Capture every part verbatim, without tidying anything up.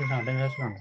ᱥᱟᱶ ᱰᱟᱝᱨᱟ ᱥᱟᱶ᱾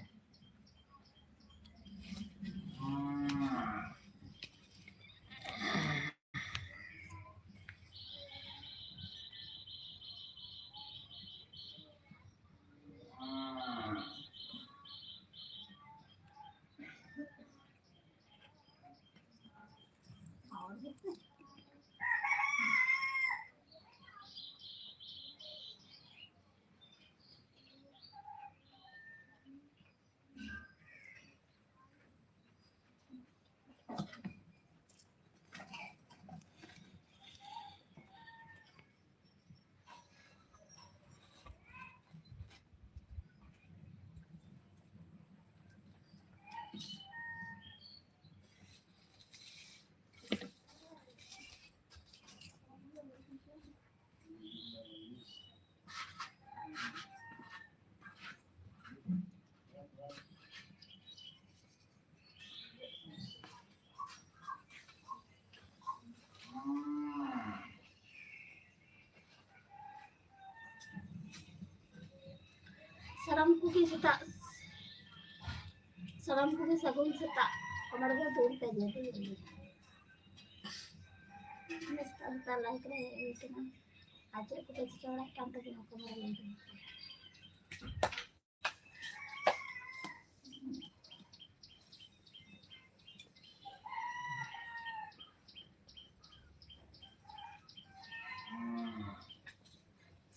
ᱥᱟᱱᱟᱢ ᱠᱚᱜᱮ ᱥᱮᱛᱟᱜ, ᱥᱟᱱᱟᱢ ᱠᱚᱜᱮ ᱥᱟᱹᱜᱩᱱ ᱥᱮᱛᱟᱜ᱾ ᱚᱱᱟ ᱨᱮᱜᱮ ᱫᱩᱲᱩᱵ ᱯᱮ, ᱡᱮ ᱫᱩᱲᱩᱵ ᱯᱮ᱾ ᱥᱮᱛᱟᱜ ᱥᱮᱛᱟᱜ live ᱨᱮ ᱦᱮᱡ ᱦᱩᱭ ᱠᱟᱱᱟ᱾ ᱟᱨ ᱪᱮᱫ ᱠᱚᱯᱮ ᱪᱤᱠᱟᱹ ᱵᱟᱲᱟᱭᱮᱫ ᱠᱟᱱ ᱛᱟᱵᱚᱱᱟ, ᱠᱚ ᱵᱟᱲᱟᱭ ᱞᱟᱹᱭ ᱛᱟᱵᱚᱱᱟ᱾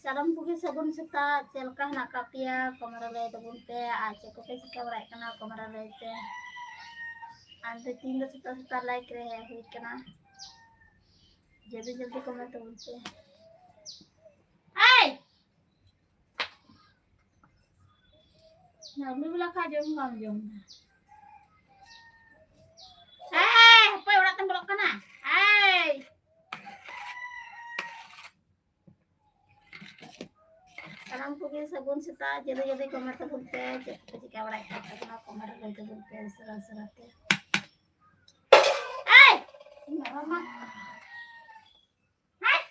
ᱥᱟᱱᱟᱢ ᱠᱚᱜᱮ ᱥᱟᱹᱜᱩᱱ ᱥᱮᱛᱟᱜ᱾ ᱪᱮᱫ ᱞᱮᱠᱟ ᱦᱮᱱᱟᱜ ᱟᱠᱟᱫ ᱯᱮᱭᱟ? ᱠᱚᱢᱮᱱᱴ ᱨᱮ ᱞᱟᱹᱭ ᱛᱟᱵᱚᱱ ᱯᱮ᱾ ᱟᱨ ᱪᱮᱫ ᱠᱚᱯᱮ ᱪᱤᱠᱟᱹ ᱵᱟᱲᱟᱭᱮᱫ ᱠᱟᱱᱟ? ᱠᱚᱢᱮᱱᱴ ᱨᱮ ᱞᱟᱹᱭ ᱯᱮ᱾ ᱟᱨ ᱛᱮᱦᱮᱧ ᱫᱚ ᱥᱮᱛᱟᱜ ᱥᱮᱛᱟᱜ live ᱨᱮ ᱦᱮᱡ ᱦᱩᱭ ᱠᱟᱱᱟ᱾ ᱡᱚᱞᱫᱤ ᱡᱚᱞᱫᱤ ᱠᱚᱢᱮᱱᱴ ᱛᱟᱵᱚᱱ ᱯᱮ᱾ ᱮᱭ! ᱱᱟᱹᱢᱤ ᱵᱟᱞᱟ ᱠᱷᱟᱡ ᱡᱚᱢ ᱵᱟᱢ ᱡᱚᱢ ᱫᱟ᱾ ᱮᱭ, ᱚᱠᱚᱭ ᱚᱲᱟᱜ ᱛᱮᱢ ᱵᱚᱞᱚᱜ ᱠᱟᱱᱟ? ᱮᱭ! ᱥᱟᱱᱟᱢ ᱠᱚᱜᱮ ᱥᱟᱹᱜᱩᱱ ᱥᱮᱛᱟᱜ᱾ ᱡᱚᱞᱫᱤ ᱡᱚᱞᱫᱤ ᱠᱚᱢᱮᱱᱴ ᱛᱟᱵᱚᱱ ᱯᱮ, ᱪᱮᱫ ᱠᱚᱯᱮ ᱪᱤᱠᱟᱹ ᱵᱟᱲᱟᱭᱮᱫ ᱠᱟᱱ ᱛᱟᱵᱚᱱᱟ, ᱠᱚᱢᱮᱱᱴ ᱨᱮ ᱞᱟᱹᱭ ᱛᱟᱵᱚᱱ ᱯᱮ ᱩᱥᱟᱹᱨᱟ ᱩᱥᱟᱹᱨᱟ ᱛᱮ᱾ ᱮᱭ! ᱤᱧ ᱵᱟᱵᱟ ᱢᱟ᱾ ᱦᱮᱸ?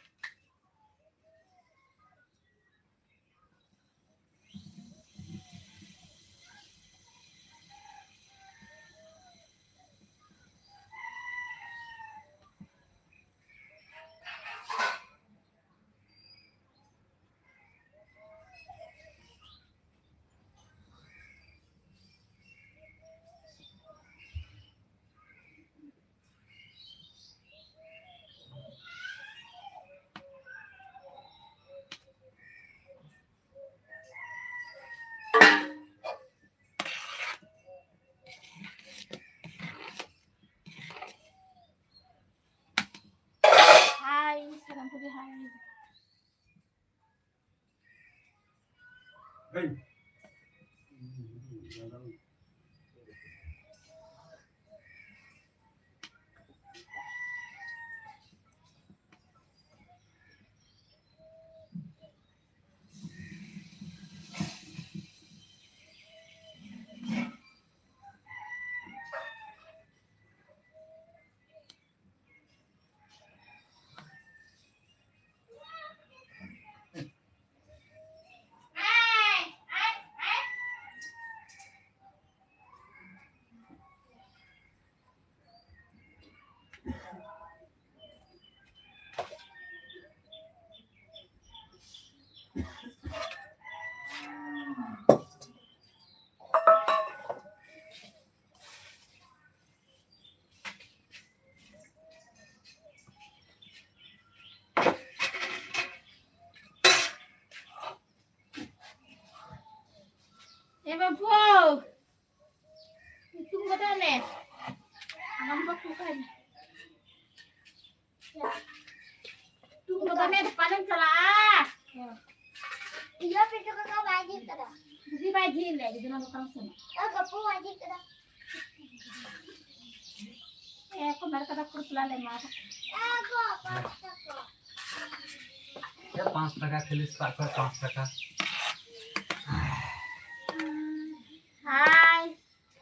ᱮ ᱵᱟᱹᱵᱩ, ᱧᱩᱛᱩᱢ ᱠᱟᱛᱮ ᱚᱱᱮ ᱟᱢ ᱵᱟᱠᱚ ᱠᱟᱱ᱾ ᱧᱩᱛᱩᱢ ᱠᱟᱛᱮ ᱚᱱᱮ ᱫᱚᱠᱟᱱᱮᱢ ᱪᱟᱞᱟᱜᱼᱟ᱾ ᱤᱭᱟᱹ ᱯᱮ ᱪᱚ ᱠᱟᱠᱟ ᱵᱟᱭ ᱡᱷᱤᱡ ᱠᱟᱫᱟ᱾ ᱡᱩᱫᱤ ᱵᱟᱭ ᱡᱷᱤᱡ ᱞᱮ, ᱡᱩᱫᱤ ᱚᱱᱟ ᱫᱚᱠᱟᱱ ᱥᱮᱱᱚᱜ᱾ ᱟᱨ ᱜᱟᱯᱚ ᱵᱟᱭ ᱡᱷᱤᱡ ᱠᱟᱫᱟ᱾ ᱮ, ᱠᱚ ᱢᱮᱱ ᱠᱟᱫᱟ, ᱠᱩᱲ ᱯᱞᱟ ᱞᱮ ᱮᱢᱟ ᱠᱚ᱾ ᱮ, ᱜᱚ, ᱯᱟᱸᱪ ᱴᱟᱠᱟ᱾ ᱮ, ᱯᱟᱸᱪ ᱴᱟᱠᱟ ᱠᱷᱟᱹᱞᱤ ᱥᱮᱛᱟᱜ ᱠᱷᱚᱱ ᱯᱟᱸᱪ ᱴᱟᱠᱟ᱾ ᱦᱟᱭ,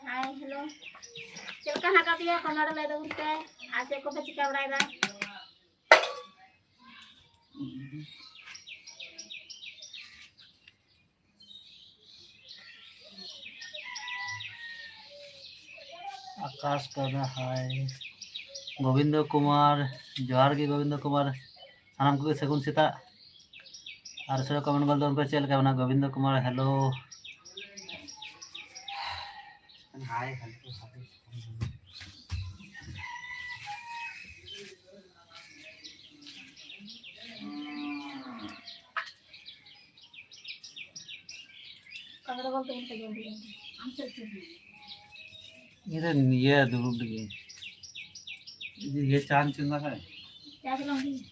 ᱦᱟᱭ, ᱦᱮᱞᱳ᱾ ᱪᱮᱫ ᱞᱮᱠᱟ ᱦᱮᱱᱟᱜ ᱟᱠᱟᱫ ᱯᱮᱭᱟ? ᱠᱚᱢᱮᱱᱴ ᱨᱮ ᱞᱟᱹᱭ ᱛᱟᱵᱚᱱ ᱯᱮ᱾ ᱟᱨ ᱪᱮᱫ ᱠᱚᱯᱮ ᱪᱤᱠᱟᱹ ᱵᱟᱲᱟᱭᱮᱫᱟ? ᱟᱠᱟᱥ ᱫᱟᱫᱟ, ᱦᱟᱭ᱾ ᱜᱳᱵᱤᱱᱫᱚ ᱠᱩᱢᱟᱨ, ᱡᱚᱦᱟᱨ ᱜᱮ ᱜᱳᱵᱤᱱᱫᱚ ᱠᱩᱢᱟᱨ᱾ ᱥᱟᱱᱟᱢ ᱠᱚᱜᱮ ᱥᱟᱹᱜᱩᱱ ᱥᱮᱛᱟᱜ᱾ ᱟᱨ ᱥᱟᱹᱨᱤ ᱠᱚᱢᱮᱱᱴ ᱜᱚᱞ ᱛᱟᱵᱚᱱ ᱯᱮ, ᱪᱮᱫ ᱞᱮᱠᱟ ᱢᱮᱱᱟᱜ ᱜᱳᱵᱤᱱᱫᱚ ᱠᱩᱢᱟᱨ? ᱦᱮᱞᱳ᱾ ᱦᱟᱭ, ᱦᱮᱞᱳ, ᱦᱟᱭ᱾ ᱠᱟᱛᱷᱟ ᱫᱚ ᱵᱚᱞᱛᱮ ᱤᱧ ᱛᱮᱜᱮ ᱩᱰᱩᱠ ᱮᱱ ᱛᱤᱧᱟ᱾ ᱟᱢ ᱥᱮᱫ ᱪᱮᱫ ᱦᱚᱸ? ᱤᱧ ᱫᱚ ᱱᱤᱭᱟᱹ ᱫᱩᱲᱩᱵ ᱞᱟᱹᱜᱤᱫ᱾ ᱤᱭᱟᱹ ᱪᱟ ᱪᱚᱸᱫᱟ ᱠᱷᱟᱡ᱾ ᱪᱟ ᱫᱚ ᱵᱟᱝ ᱦᱩᱭᱩᱜᱼᱟ᱾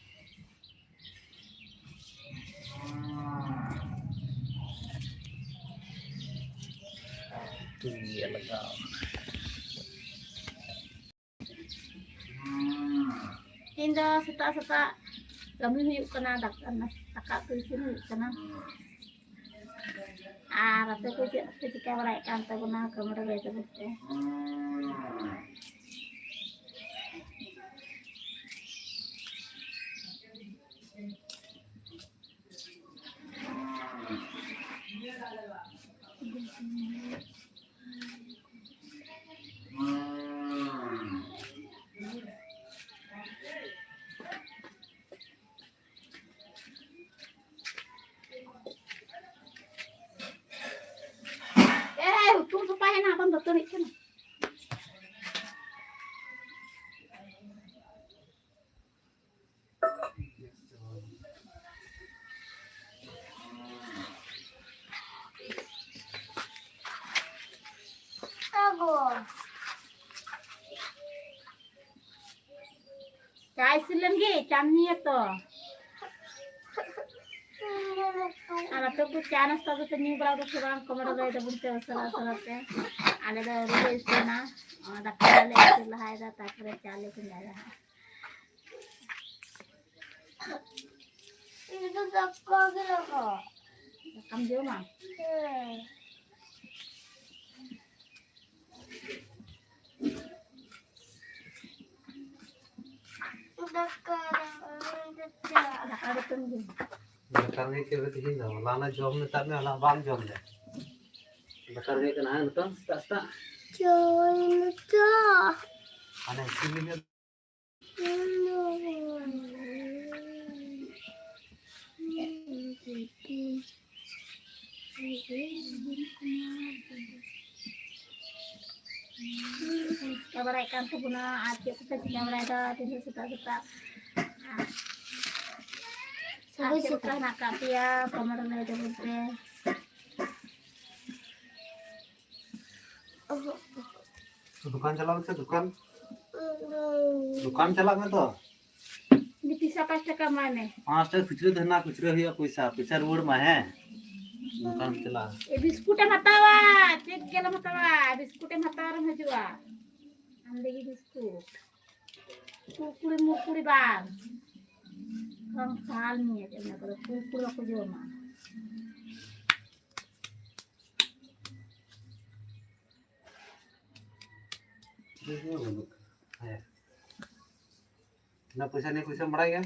ᱛᱮᱦᱮᱧ ᱫᱚ ᱥᱮᱛᱟᱜ ᱥᱮᱛᱟᱜ ᱠᱟᱹᱢᱤ ᱦᱩᱭᱩᱜ ᱠᱟᱱᱟ, ᱫᱟᱠᱟ, ᱫᱟᱠᱟ ᱩᱛᱩ ᱤᱥᱤᱱ ᱦᱩᱭᱩᱜ ᱠᱟᱱᱟ᱾ ᱟᱨ ᱟᱯᱮ ᱠᱚ ᱪᱮᱫ ᱯᱮ ᱪᱤᱠᱟᱹ ᱵᱟᱲᱟᱭᱮᱫ ᱠᱟᱱ ᱛᱟᱵᱚᱱᱟ? ᱠᱟᱹᱢᱤ ᱨᱮ ᱵᱮᱥ ᱵᱟᱹᱱᱩᱜ ᱯᱮ᱾ ᱮ, ᱦᱩᱛᱩᱢ ᱥᱟᱯᱷᱟᱭᱮᱱᱟ, ᱟᱫᱚᱢ ᱫᱟᱹᱛᱟᱹᱱᱤᱜ ᱠᱟᱱᱟ᱾ ᱪᱟ ᱤᱥᱤᱱ ᱞᱮᱱ ᱜᱮ, ᱪᱟᱢ ᱧᱩᱭᱟ ᱛᱚ᱾ ᱟᱨ ᱟᱯᱮ ᱠᱚ ᱪᱟ ᱱᱟᱥᱛᱟ ᱫᱚᱯᱮ ᱧᱩ ᱵᱟᱲᱟ ᱠᱟᱫᱟ ᱥᱮ ᱵᱟᱝ? ᱠᱚᱢᱮᱱᱴ ᱨᱮ ᱞᱟᱹᱭ ᱛᱟᱵᱚᱱ ᱯᱮ ᱩᱥᱟᱹᱨᱟ ᱩᱥᱟᱹᱨᱟ ᱛᱮ᱾ ᱟᱞᱮ ᱫᱚ ᱟᱹᱣᱨᱤ ᱞᱮ ᱤᱥᱤᱱᱟ, ᱫᱟᱠᱟ ᱞᱮ ᱤᱥᱤᱱ ᱞᱟᱦᱟᱭᱮᱫᱟ, ᱛᱟᱨᱯᱚᱨᱮ ᱪᱟ ᱞᱮ ᱪᱚᱸᱫᱟᱭᱟ ᱦᱟᱸᱜ᱾ ᱤᱧ ᱫᱚ ᱫᱟᱠᱟ ᱜᱮ ᱞᱟᱜᱟᱜ᱾ ᱫᱟᱠᱟᱢ ᱡᱚᱢᱟ? ᱦᱮᱸ᱾ ᱫᱟᱠᱟ, ᱫᱟᱠᱟ ᱜᱮᱛᱚᱢ ᱡᱚᱢᱟ᱾ ᱫᱟᱠᱟ ᱨᱮᱸᱜᱮᱡ ᱠᱮᱫ ᱢᱮ ᱛᱤᱦᱤᱧ ᱫᱚ, ᱦᱚᱞᱟᱱᱚᱜ ᱡᱚᱢ ᱢᱮᱛᱟᱜ ᱢᱮ, ᱦᱚᱞᱟ ᱵᱟᱢ ᱡᱚᱢ ᱞᱮᱫ᱾ ᱫᱟᱠᱟ ᱨᱮᱸᱜᱮᱡ ᱠᱟᱱᱟ, ᱦᱮᱸ, ᱱᱤᱛᱚᱝ ᱥᱮᱛᱟᱜ ᱥᱮᱛᱟᱜ? ᱡᱚᱢ ᱢᱮᱛᱟ᱾ ᱦᱟᱱᱮ ᱤᱥᱤᱱ ᱞᱮ ᱧᱮᱞ ᱪᱤᱠᱟᱹ ᱵᱟᱲᱟᱭᱮᱫ ᱠᱟᱱ ᱛᱟᱵᱚᱱᱟ ᱟᱨ ᱪᱮᱫ ᱠᱚᱯᱮ ᱪᱤᱠᱟᱹ ᱵᱟᱲᱟᱭᱮᱫᱟ ᱛᱮᱦᱮᱧ ᱥᱮᱛᱟᱜ ᱥᱮᱛᱟᱜ? ᱟᱨ ᱪᱮᱫ ᱞᱮᱠᱟ ᱦᱮᱱᱟᱜ ᱟᱠᱟᱫ ᱯᱮᱭᱟ? ᱠᱚᱢᱮᱱᱴ ᱨᱮ ᱞᱟᱹᱭ ᱛᱟᱵᱚᱱ ᱯᱮ᱾ ᱫᱚᱠᱟᱱ ᱪᱟᱞᱟᱣ ᱢᱮᱥᱮ, ᱫᱚᱠᱟᱱ᱾ ᱫᱚᱠᱟᱱ ᱪᱟᱞᱟᱜ ᱢᱮ ᱛᱚ᱾ ᱵᱤᱴᱤ, ᱥᱟᱛᱟᱥ ᱴᱟᱠᱟ ᱮᱢᱟᱭ ᱢᱮ᱾ ᱯᱟᱸᱪ ᱴᱟᱠᱟ ᱠᱷᱩᱪᱨᱟᱹ ᱫᱚ ᱦᱮᱱᱟᱜ, ᱠᱷᱩᱪᱨᱟᱹ ᱦᱩᱭᱩᱜᱼᱟ, ᱯᱚᱭᱥᱟ, ᱯᱚᱭᱥᱟ ᱨᱩᱣᱟᱹᱲ ᱢᱟ, ᱦᱮᱸ? ᱫᱚᱠᱟᱱ ᱪᱟᱞᱟᱜᱼᱟ᱾ ᱮ, ᱵᱤᱥᱠᱩᱴ ᱮᱢ ᱦᱟᱛᱟᱣᱟ? ᱪᱮᱫ ᱜᱮᱞᱮᱢ ᱦᱟᱛᱟᱣᱟ? ᱵᱤᱥᱠᱩᱴ ᱮᱢ ᱦᱟᱛᱟᱣᱟ ᱟᱨᱮᱢ ᱦᱤᱡᱩᱜᱼᱟ᱾ ᱟᱢ ᱞᱟᱹᱜᱤᱫ ᱵᱤᱥᱠᱩᱴ᱾ ᱠᱩᱨᱠᱩᱨᱤ ᱢᱩᱨᱠᱩᱨᱤ ᱵᱟᱝ᱾ ᱵᱟᱝ ᱥᱟᱞ ᱱᱤᱭᱟᱹ ᱚᱱᱟ ᱠᱚᱫᱚ ᱠᱩᱨᱠᱩᱨᱤ ᱵᱟᱠᱚ ᱡᱚᱢᱟ᱾ ᱦᱮᱸ᱾ ᱚᱱᱟ ᱯᱚᱭᱥᱟ ᱱᱤᱭᱟᱹ ᱯᱚᱭᱥᱟᱢ ᱵᱟᱲᱟᱭ ᱜᱮᱭᱟ?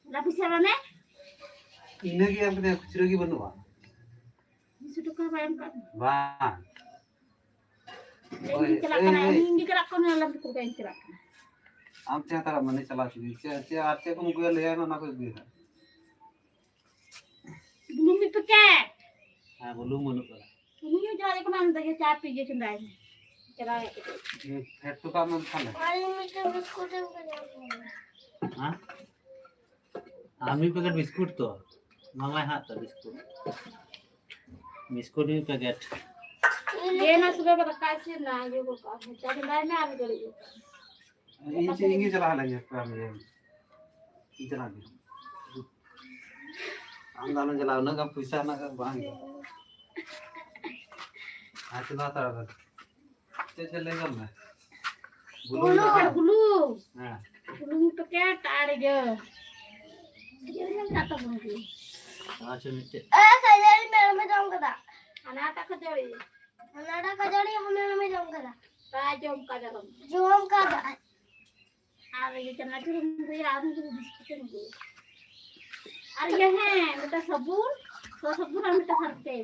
ᱚᱱᱟ ᱯᱚᱭᱥᱟ ᱢᱟᱱᱮ? ᱤᱱᱟᱹ ᱜᱮ ᱮᱢ ᱠᱟᱛᱮ ᱠᱷᱩᱪᱨᱟᱹ ᱜᱮ ᱵᱟᱹᱱᱩᱜᱼᱟ᱾ ᱢᱤᱫᱥᱚ ᱴᱟᱠᱟ ᱵᱟᱭ ᱮᱢ ᱠᱟᱜ ᱢᱮ? ᱵᱟᱝ᱾ ᱤᱧ ᱜᱤᱧ ᱪᱟᱞᱟᱜ ᱠᱟᱱᱟ, ᱤᱧ ᱜᱤᱧ ᱪᱟᱞᱟᱜ ᱠᱟᱱᱟ, ᱟᱞᱚᱢ ᱴᱷᱤᱠᱟᱹ ᱠᱟᱜᱼᱟ, ᱤᱧ ᱪᱟᱞᱟᱜ ᱠᱟᱱᱟ᱾ ᱟᱢ ᱪᱮᱫ ᱦᱟᱛᱟᱲᱟᱜ ᱢᱟᱱᱮ ᱪᱟᱞᱟᱣ ᱦᱚᱪᱚ ᱪᱮᱫ, ᱪᱮᱫ, ᱟᱨ ᱪᱮᱫ ᱠᱚᱢ ᱟᱹᱜᱩᱭᱟ ᱞᱟᱹᱭᱟ ᱢᱮ, ᱚᱱᱟ ᱠᱚ ᱟᱹᱜᱩᱭᱟ ᱦᱟᱸᱜ᱾ ᱵᱩᱞᱩᱝ ᱢᱤᱫ packet᱾ ᱦᱮᱸ, ᱵᱩᱞᱩᱝ ᱵᱟᱹᱱᱩᱜ ᱠᱟᱫᱟ᱾ ᱵᱩᱞᱩᱝ ᱧᱩ ᱪᱟᱞᱟᱜ ᱡᱚᱠᱷᱚᱱ ᱟᱢ ᱫᱚ ᱪᱟ ᱯᱤ ᱜᱮ ᱪᱚᱸᱫᱟᱭ ᱢᱮ᱾ ᱪᱟᱞᱟᱣ ᱦᱮᱡ ᱠᱟᱛᱮ᱾ ᱦᱮᱸ, ᱯᱷᱮᱰ ᱦᱚᱴᱚ ᱠᱟᱜ ᱢᱮ ᱛᱟᱦᱞᱮ᱾ ᱟᱨ ᱢᱤᱫᱴᱮᱱ ᱵᱤᱥᱠᱩᱴ ᱮᱢ ᱠᱟᱫᱟ᱾ ᱦᱮᱸ? ᱟᱨ ᱢᱤᱫ packet ᱵᱤᱥᱠᱩᱴ ᱛᱚ᱾ ᱢᱟᱢᱟᱭ ᱦᱟᱛ ᱛᱟ ᱵᱤᱥᱠᱩᱴ᱾ ᱵᱤᱥᱠᱩᱴ ᱢᱤᱫ packet᱾ ᱤᱭᱟᱹ ᱱᱟ ᱥᱩᱵᱮ ᱵᱟ ᱫᱟᱠᱟ ᱤᱥᱤᱱ ᱱᱟ, ᱤᱭᱟᱹ ᱜᱚᱫ ᱠᱟᱜ ᱢᱮ᱾ ᱪᱟ ᱪᱚᱸᱫᱟᱭ ᱢᱮ ᱟᱨ ᱜᱷᱟᱹᱲᱤᱡ ᱜᱚᱫ ᱠᱟᱜ ᱢᱮ᱾ ᱤᱧ ᱪᱮᱫ ᱤᱧ ᱜᱮ ᱪᱟᱞᱟᱣ ᱞᱮᱱ ᱜᱮ ᱠᱟᱹᱢᱤ᱾ ᱤᱧ ᱪᱟᱞᱟᱜ ᱜᱮ᱾ ᱟᱢ ᱫᱚ ᱟᱞᱚᱢ ᱪᱟᱞᱟᱜᱼᱟ, ᱩᱱᱟᱹᱜ ᱜᱟᱱ ᱯᱚᱭᱥᱟ ᱨᱮᱱᱟᱜ ᱵᱟᱝ ᱦᱩᱭᱩᱜᱼᱟ᱾ ᱟᱨ ᱪᱟᱞᱟᱣ ᱦᱟᱛᱟᱲ ᱠᱟᱱᱟ᱾ ᱪᱮᱫ ᱪᱮᱫ ᱞᱟᱹᱭ ᱜᱚᱫ ᱢᱮ? ᱵᱩᱞᱩᱝ ᱵᱩᱞᱩᱝ ᱟᱨ ᱵᱩᱞᱩᱝ᱾ ᱦᱮᱸ᱾ ᱵᱩᱞᱩᱝ packet ᱟᱨ ᱤᱭᱟᱹ᱾ ᱤᱭᱟᱹ ᱧᱟᱢ ᱠᱟᱜ ᱛᱟᱵᱚᱱ ᱜᱮ᱾ ᱟᱪᱪᱷᱟ, ᱢᱤᱫᱴᱮᱡ᱾ ᱮ, ᱠᱷᱟᱹᱡᱟᱹᱲᱤ ᱢᱮᱨᱚᱢᱮ ᱡᱚᱢ ᱠᱟᱫᱟ᱾ ᱦᱟᱱᱟᱴᱟᱜ ᱠᱷᱟᱹᱡᱟᱹᱲᱤ᱾ ᱦᱟᱱᱟᱴᱟᱜ ᱠᱷᱟᱹᱡᱟᱹᱲᱤ ᱦᱚᱸ ᱢᱮᱨᱚᱢᱮ ᱡᱚᱢ ᱠᱟᱫᱟ᱾ ᱵᱟᱭ ᱡᱚᱢ ᱠᱟᱫᱟ ᱢᱮᱨᱚᱢ᱾ ᱡᱚᱢ ᱠᱟᱫᱟ᱾ ᱟᱨ ᱤᱭᱟᱹ ᱪᱟᱱᱟᱪᱩᱨ ᱮᱢ ᱟᱹᱜᱩᱭᱟ, ᱟᱨ ᱢᱤᱫᱴᱮᱱ ᱵᱤᱥᱠᱩᱴ ᱮᱢ ᱟᱹᱜᱩᱭᱟ᱾ ᱟᱨ ᱤᱭᱟᱹ ᱦᱮᱸ, ᱢᱤᱫᱴᱮᱱ ᱥᱟᱵᱩᱱ, ᱥᱚ ᱥᱟᱵᱩᱱ ᱟᱨ ᱢᱤᱫᱴᱮᱱ ᱥᱟᱨᱯᱮ᱾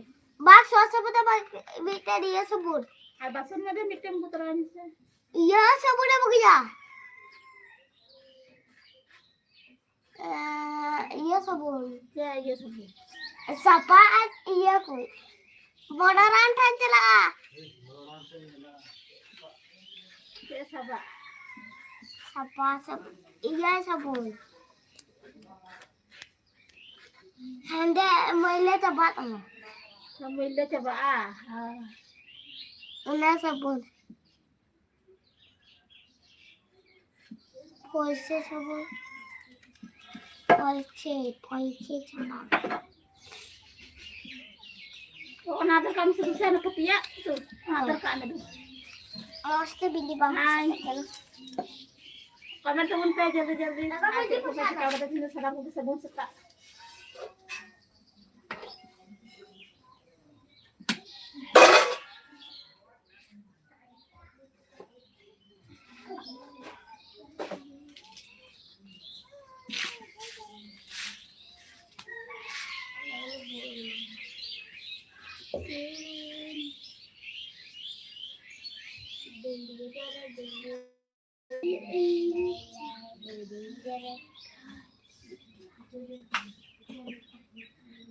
ᱵᱟᱝ, ᱥᱚ ᱥᱟᱵᱩᱱ ᱫᱚ ᱵᱟᱝ, ᱢᱤᱫᱴᱮᱱ ᱤᱭᱟᱹ ᱥᱟᱵᱩᱱ᱾ ᱟᱨ ᱵᱟᱥᱚᱱ ᱢᱟᱡᱟ ᱢᱤᱫᱴᱮᱱ ᱟᱹᱜᱩ ᱛᱚᱨᱟᱭ ᱢᱮᱥᱮ᱾ ᱤᱭᱟᱹ ᱥᱟᱵᱩᱱ ᱮᱢ ᱟᱹᱜᱩᱭᱟ᱾ ᱮᱸ, ᱤᱭᱟᱹ ᱥᱟᱵᱩᱱ᱾ ᱪᱮᱫ ᱤᱭᱟᱹ ᱥᱟᱵᱩᱱ? ᱥᱟᱯᱟ ᱟᱨ ᱤᱭᱟᱹ ᱠᱚ᱾ ᱵᱚᱰᱟᱨᱟᱱ ᱴᱷᱮᱱ ᱪᱟᱞᱟᱜᱼᱟ᱾ ᱪᱮᱫ ᱥᱟᱵᱟ? ᱥᱟᱯᱟ ᱥᱟᱵᱩᱱ, ᱤᱭᱟᱹ ᱥᱟᱵᱩᱱ᱾ ᱦᱮᱸᱫᱮ ᱢᱟᱹᱭᱞᱟᱹ ᱪᱟᱵᱟᱜ ᱛᱟᱢᱟ᱾ ᱢᱟᱹᱭᱞᱟᱹ ᱪᱟᱵᱟᱜᱼᱟ? ᱦᱮᱸ᱾ ᱚᱱᱟ ᱥᱟᱵᱩᱱ᱾ ᱯᱚᱭᱥᱟ ᱥᱟᱵᱩᱱ᱾ ᱯᱚᱭᱥᱟ, ᱯᱚᱭᱥᱟ ᱪᱟᱵᱟ᱾ ᱛᱚ ᱚᱱᱟ ᱫᱚ ᱠᱟᱹᱢᱤ ᱥᱩᱫᱷᱩ ᱥᱮᱱ ᱠᱟᱛᱮᱭᱟ ᱛᱚ ᱚᱱᱟ ᱫᱚ ᱠᱟᱹᱢᱤ ᱫᱚ᱾ ᱟᱨ ᱥᱮ ᱵᱤᱞᱤ ᱵᱟᱝ ᱦᱟᱭ᱾ ᱠᱚᱢᱮᱱᱴ ᱛᱟᱵᱚᱱ ᱯᱮ ᱡᱚᱞᱫᱤ ᱡᱚᱞᱫᱤ᱾ ᱟᱨ ᱪᱮᱫ ᱠᱚᱯᱮ ᱪᱤᱠᱟᱹ ᱠᱟᱫᱟ ᱛᱮᱦᱮᱧ ᱫᱚ? ᱥᱟᱱᱟᱢ ᱠᱚᱜᱮ ᱥᱟᱹᱜᱩᱱ ᱥᱮᱛᱟᱜ᱾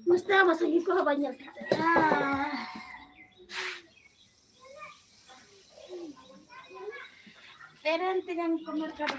ᱢᱚᱡᱽ ᱛᱮ ᱟᱵᱚ ᱥᱟᱺᱜᱤᱧ ᱠᱚᱦᱚᱸ ᱵᱟᱹᱧ ᱧᱮᱞ ᱴᱷᱤᱠ ᱫᱟᱲᱮᱭᱟᱜᱼᱟ᱾ ᱯᱮᱨᱮᱱ ᱛᱮᱧᱟᱝ ᱠᱚ ᱢᱮᱛᱟᱫᱟ᱾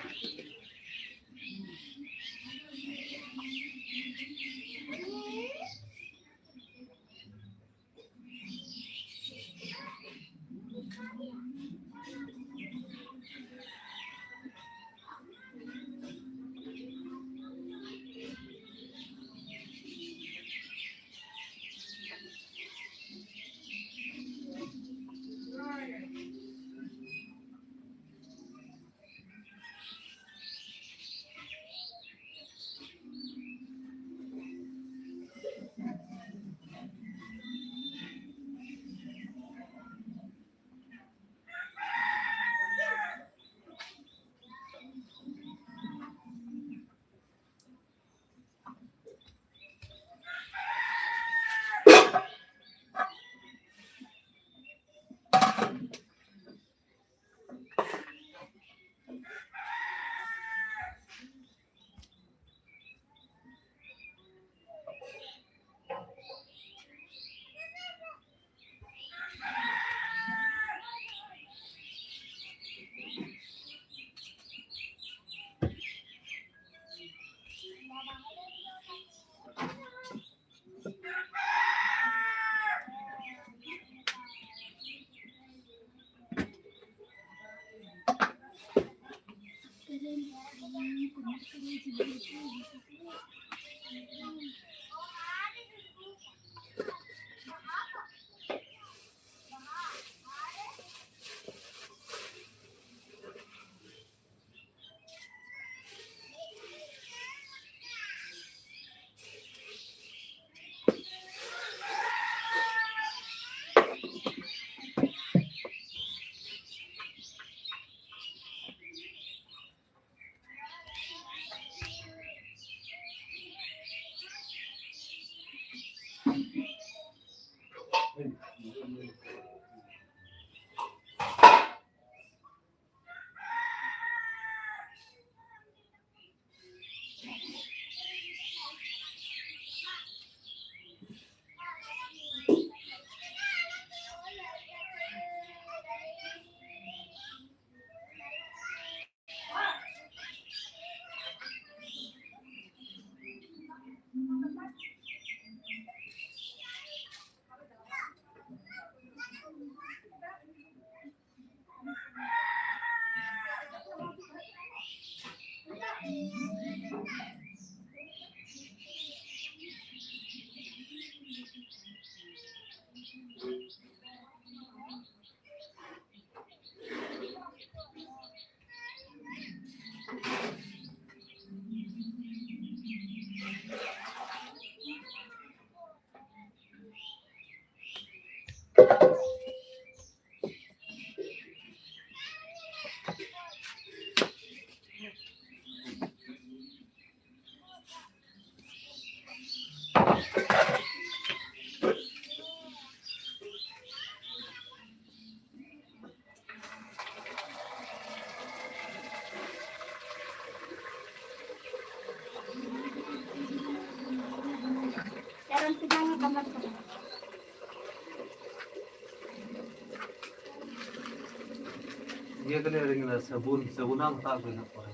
ᱤᱭᱟᱹ ᱠᱟᱞᱤ ᱟᱹᱰᱤ ᱜᱟᱱ ᱥᱟᱵᱩᱱ, ᱥᱟᱵᱩᱱ ᱦᱚᱸ ᱦᱟᱛᱟᱣ ᱟᱹᱜᱩᱭ ᱦᱟᱸᱜ ᱯᱚᱨᱮ᱾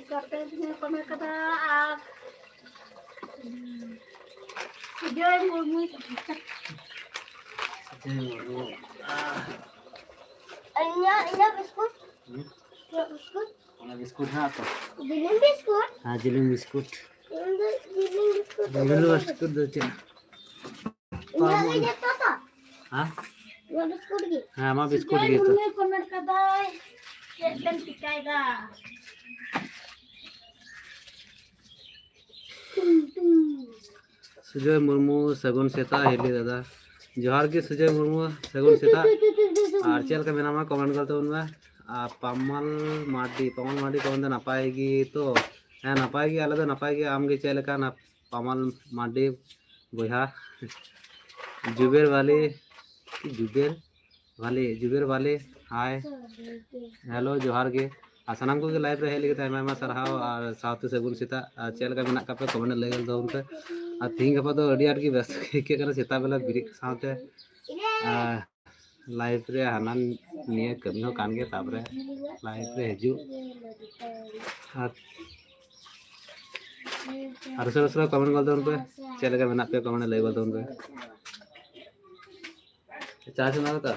ᱠᱟᱛᱮ ᱤᱧ ᱠᱚᱢᱮ ᱠᱟᱫᱟ ᱟᱨ ᱥᱩᱡᱚᱭ ᱢᱩᱨᱢᱩ᱾ ᱥᱩᱡᱚᱭ ᱢᱩᱨᱢᱩ᱾ ᱟᱨ ᱤᱧᱟᱹᱜ, ᱤᱧᱟᱹᱜ ᱵᱤᱥᱠᱩᱴ᱾ ᱦᱩᱸ? ᱤᱧᱟᱹᱜ ᱵᱤᱥᱠᱩᱴ᱾ ᱚᱱᱟ ᱵᱤᱥᱠᱩᱴ ᱦᱮᱱᱟᱜ ᱛᱚ? ᱡᱤᱞᱤᱧ ᱵᱤᱥᱠᱩᱴ? ᱦᱮᱸ, ᱡᱤᱞᱤᱧ ᱵᱤᱥᱠᱩᱴ᱾ ᱤᱧ ᱫᱚ ᱡᱤᱞᱤᱧ ᱵᱤᱥᱠᱩᱴ ᱫᱚ ᱡᱤᱞᱤᱧ ᱵᱟᱹᱧ ᱵᱤᱥᱠᱩᱴ ᱫᱚ ᱪᱮᱫ? ᱤᱧᱟᱹᱜ ᱜᱮ ᱡᱚᱛᱚ ᱛᱚ? ᱦᱮᱸ? ᱤᱧᱟᱹᱜ ᱵᱤᱥᱠᱩᱴ ᱜᱮ᱾ ᱦᱮᱸ, ᱟᱢᱟᱜ ᱵᱤᱥᱠᱩᱴ ᱥᱩᱡᱚᱭ ᱜᱮ ᱛᱚ᱾ ᱢᱩᱨᱢᱩᱭ ᱠᱚᱢᱮᱱᱴ ᱠᱟᱫᱟᱭ, ᱪᱮᱫ ᱵᱮᱱ ᱪᱤᱠᱟᱭᱮᱫᱟ? ᱥᱩᱡᱚᱭ ᱢᱩᱨᱢᱩ, ᱥᱟᱹᱜᱩᱱ ᱥᱮᱛᱟᱜ ᱦᱤᱞᱤ ᱫᱟᱫᱟ᱾ ᱡᱚᱦᱟᱨ ᱜᱮ ᱥᱩᱡᱚᱭ ᱢᱩᱨᱢᱩ, ᱥᱟᱹᱜᱩᱱ ᱥᱮᱛᱟᱜ᱾ ᱟᱨ ᱪᱮᱫ ᱞᱮᱠᱟ ᱢᱮᱱᱟᱢᱟ, ᱠᱚᱢᱮᱱᱴ ᱜᱚᱫ ᱛᱟᱵᱚᱱ ᱢᱮ᱾ ᱟᱨ ᱯᱟᱢᱟᱞ ᱢᱟᱨᱰᱤ, ᱯᱟᱢᱟᱞ ᱢᱟᱨᱰᱤ ᱠᱚᱢᱮᱱᱴ ᱫᱚ, ᱱᱟᱯᱟᱭ ᱜᱮ ᱛᱚ? ᱦᱮᱸ, ᱱᱟᱯᱟᱭ ᱜᱮ, ᱟᱞᱮ ᱫᱚ ᱱᱟᱯᱟᱭ ᱜᱮ᱾ ᱟᱢ ᱜᱮ ᱪᱮᱫ ᱞᱮᱠᱟ? ᱱᱟᱯ-, ᱯᱟᱢᱟᱞ ᱢᱟᱨᱰᱤ ᱵᱚᱭᱦᱟ᱾ ᱡᱩᱵᱮᱨ ᱵᱟᱞᱤ, ᱡᱩᱵᱮᱨ ᱵᱟᱞᱤ, ᱡᱩᱵᱮᱨ ᱵᱟᱞᱤ, ᱦᱟᱭ᱾ ᱦᱮᱞᱳ, ᱡᱚᱦᱟᱨ ᱜᱮ᱾ ᱟᱨ ᱥᱟᱱᱟᱢ ᱠᱚᱜᱮ ᱞᱟᱭᱤᱵᱷ ᱨᱮ ᱦᱮᱡ ᱞᱟᱹᱜᱤᱫ ᱟᱭᱢᱟ ᱟᱭᱢᱟ ᱥᱟᱨᱦᱟᱣ ᱟᱨ ᱥᱟᱶᱛᱮ ᱥᱟᱹᱜᱩᱱ ᱥᱮᱛᱟᱜ᱾ ᱟᱨ ᱪᱮᱫ ᱞᱮᱠᱟ ᱢᱮᱱᱟᱜ ᱠᱟᱜ ᱯᱮ, ᱠᱚᱢᱮᱱᱴ ᱨᱮ ᱞᱟᱹᱭ ᱜᱚᱫ ᱛᱟᱵᱚᱱ ᱯᱮ᱾ ᱟᱨ ᱛᱤᱦᱤᱧ ᱜᱟᱯᱟ ᱫᱚ ᱟᱹᱰᱤ ᱟᱸᱴ ᱜᱮ ᱵᱮᱥᱛᱚ ᱜᱮ ᱟᱹᱭᱠᱟᱹᱜ ᱠᱟᱱᱟ ᱥᱮᱛᱟᱜ ᱵᱮᱞᱟ ᱵᱮᱨᱮᱫ ᱥᱟᱶᱛᱮ᱾ ᱟᱨ ᱞᱟᱭᱤᱵᱷ ᱨᱮ ᱦᱟᱱᱟ ᱱᱤᱭᱟᱹ ᱠᱟᱹᱢᱤ ᱦᱚᱸ ᱠᱟᱱ ᱜᱮᱭᱟ, ᱛᱟᱯᱚᱨᱮ ᱞᱟᱭᱤᱵᱷ ᱨᱮ ᱦᱤᱡᱩᱜ᱾ ᱟᱨ, ᱟᱨ ᱩᱥᱟᱹᱨᱟ ᱩᱥᱟᱹᱨᱟ ᱠᱚᱢᱮᱱᱴ ᱜᱚᱫ ᱛᱟᱵᱚᱱ ᱯᱮ, ᱪᱮᱫ ᱞᱮᱠᱟ ᱢᱮᱱᱟᱜ ᱯᱮᱭᱟ, ᱠᱚᱢᱮᱱᱴ ᱨᱮ ᱞᱟᱹᱭ ᱜᱚᱫ ᱛᱟᱵᱚᱱ ᱯᱮ᱾ ᱪᱟ ᱪᱚᱸᱫᱟ ᱠᱟᱫᱟ?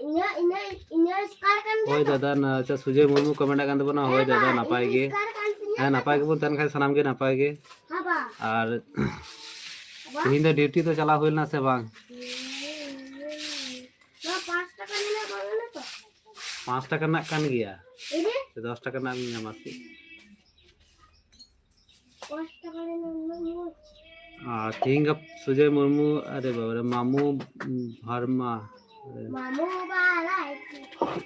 ᱤᱧᱟᱹᱜ, ᱤᱧᱟᱹᱜ, ᱤᱧᱟᱹᱜ ᱥᱠᱟᱨ ᱠᱟᱱ ᱜᱮᱭᱟ ᱦᱳᱭ ᱛᱚ? ᱫᱟᱫᱟ, ᱱᱟ-, ᱟᱪᱪᱷᱟ, ᱥᱩᱡᱚᱭ ᱢᱩᱨᱢᱩ ᱠᱚᱢᱮᱱᱴ ᱠᱟᱱ ᱛᱟᱵᱚᱱᱟ᱾ ᱦᱳᱭ ᱦᱮᱸ ᱫᱟᱫᱟ, ᱵᱟ, ᱱᱟᱯᱟᱭ ᱤᱧᱟᱹᱜ ᱜᱮ᱾ ᱥᱠᱟᱨ ᱠᱟᱱ ᱛᱤᱧᱟᱹ ᱦᱮᱸ, ᱛᱚ᱾ ᱱᱟᱯᱟᱭ ᱜᱮᱵᱚᱱ ᱛᱟᱦᱮᱱ ᱠᱷᱟᱱ ᱥᱟᱱᱟᱢ ᱜᱮ ᱱᱟᱯᱟᱭ ᱜᱮ᱾ ᱦᱮᱸ ᱵᱟ᱾ ᱟᱨ ᱵᱟ᱾ ᱛᱮᱦᱮᱧ ᱫᱚ ᱰᱤᱭᱩᱴᱤ ᱫᱚ ᱪᱟᱞᱟᱣ ᱦᱩᱭ ᱞᱮᱱᱟ ᱥᱮ ᱵᱟᱝ? ᱱᱚᱣᱟ ᱯᱟᱸᱪ ᱴᱟᱠᱟ ᱨᱮᱱᱟᱜ ᱵᱟᱝ ᱠᱟᱱᱟ ᱛᱚ? ᱯᱟᱸᱪ ᱴᱟᱠᱟ ᱨᱮᱱᱟᱜ ᱠᱟᱱ ᱜᱮᱭᱟ᱾ ᱮᱭ ᱨᱮ? ᱥᱮ ᱫᱚᱥ ᱴᱟᱠᱟ ᱨᱮᱱᱟᱜ ᱮᱢ ᱧᱟᱢᱟ ᱥᱮ? ᱯᱟᱸᱪ ᱴᱟᱠᱟ ᱨᱮᱱᱟᱜ ᱩᱱᱟᱹᱜ ᱢᱚᱡᱽ᱾ ᱟᱨ ᱛᱮᱦᱮᱧ ᱜᱟᱯ-, ᱥᱩᱡᱚᱭ ᱢᱩᱨᱢᱩ, ᱟᱨᱮ ᱵᱟᱵᱟ ᱨᱮ, ᱢᱟᱢᱩ ᱵᱷᱟᱨᱢᱟ᱾ ᱢᱟᱢᱩ ᱵᱟᱞᱟᱭ᱾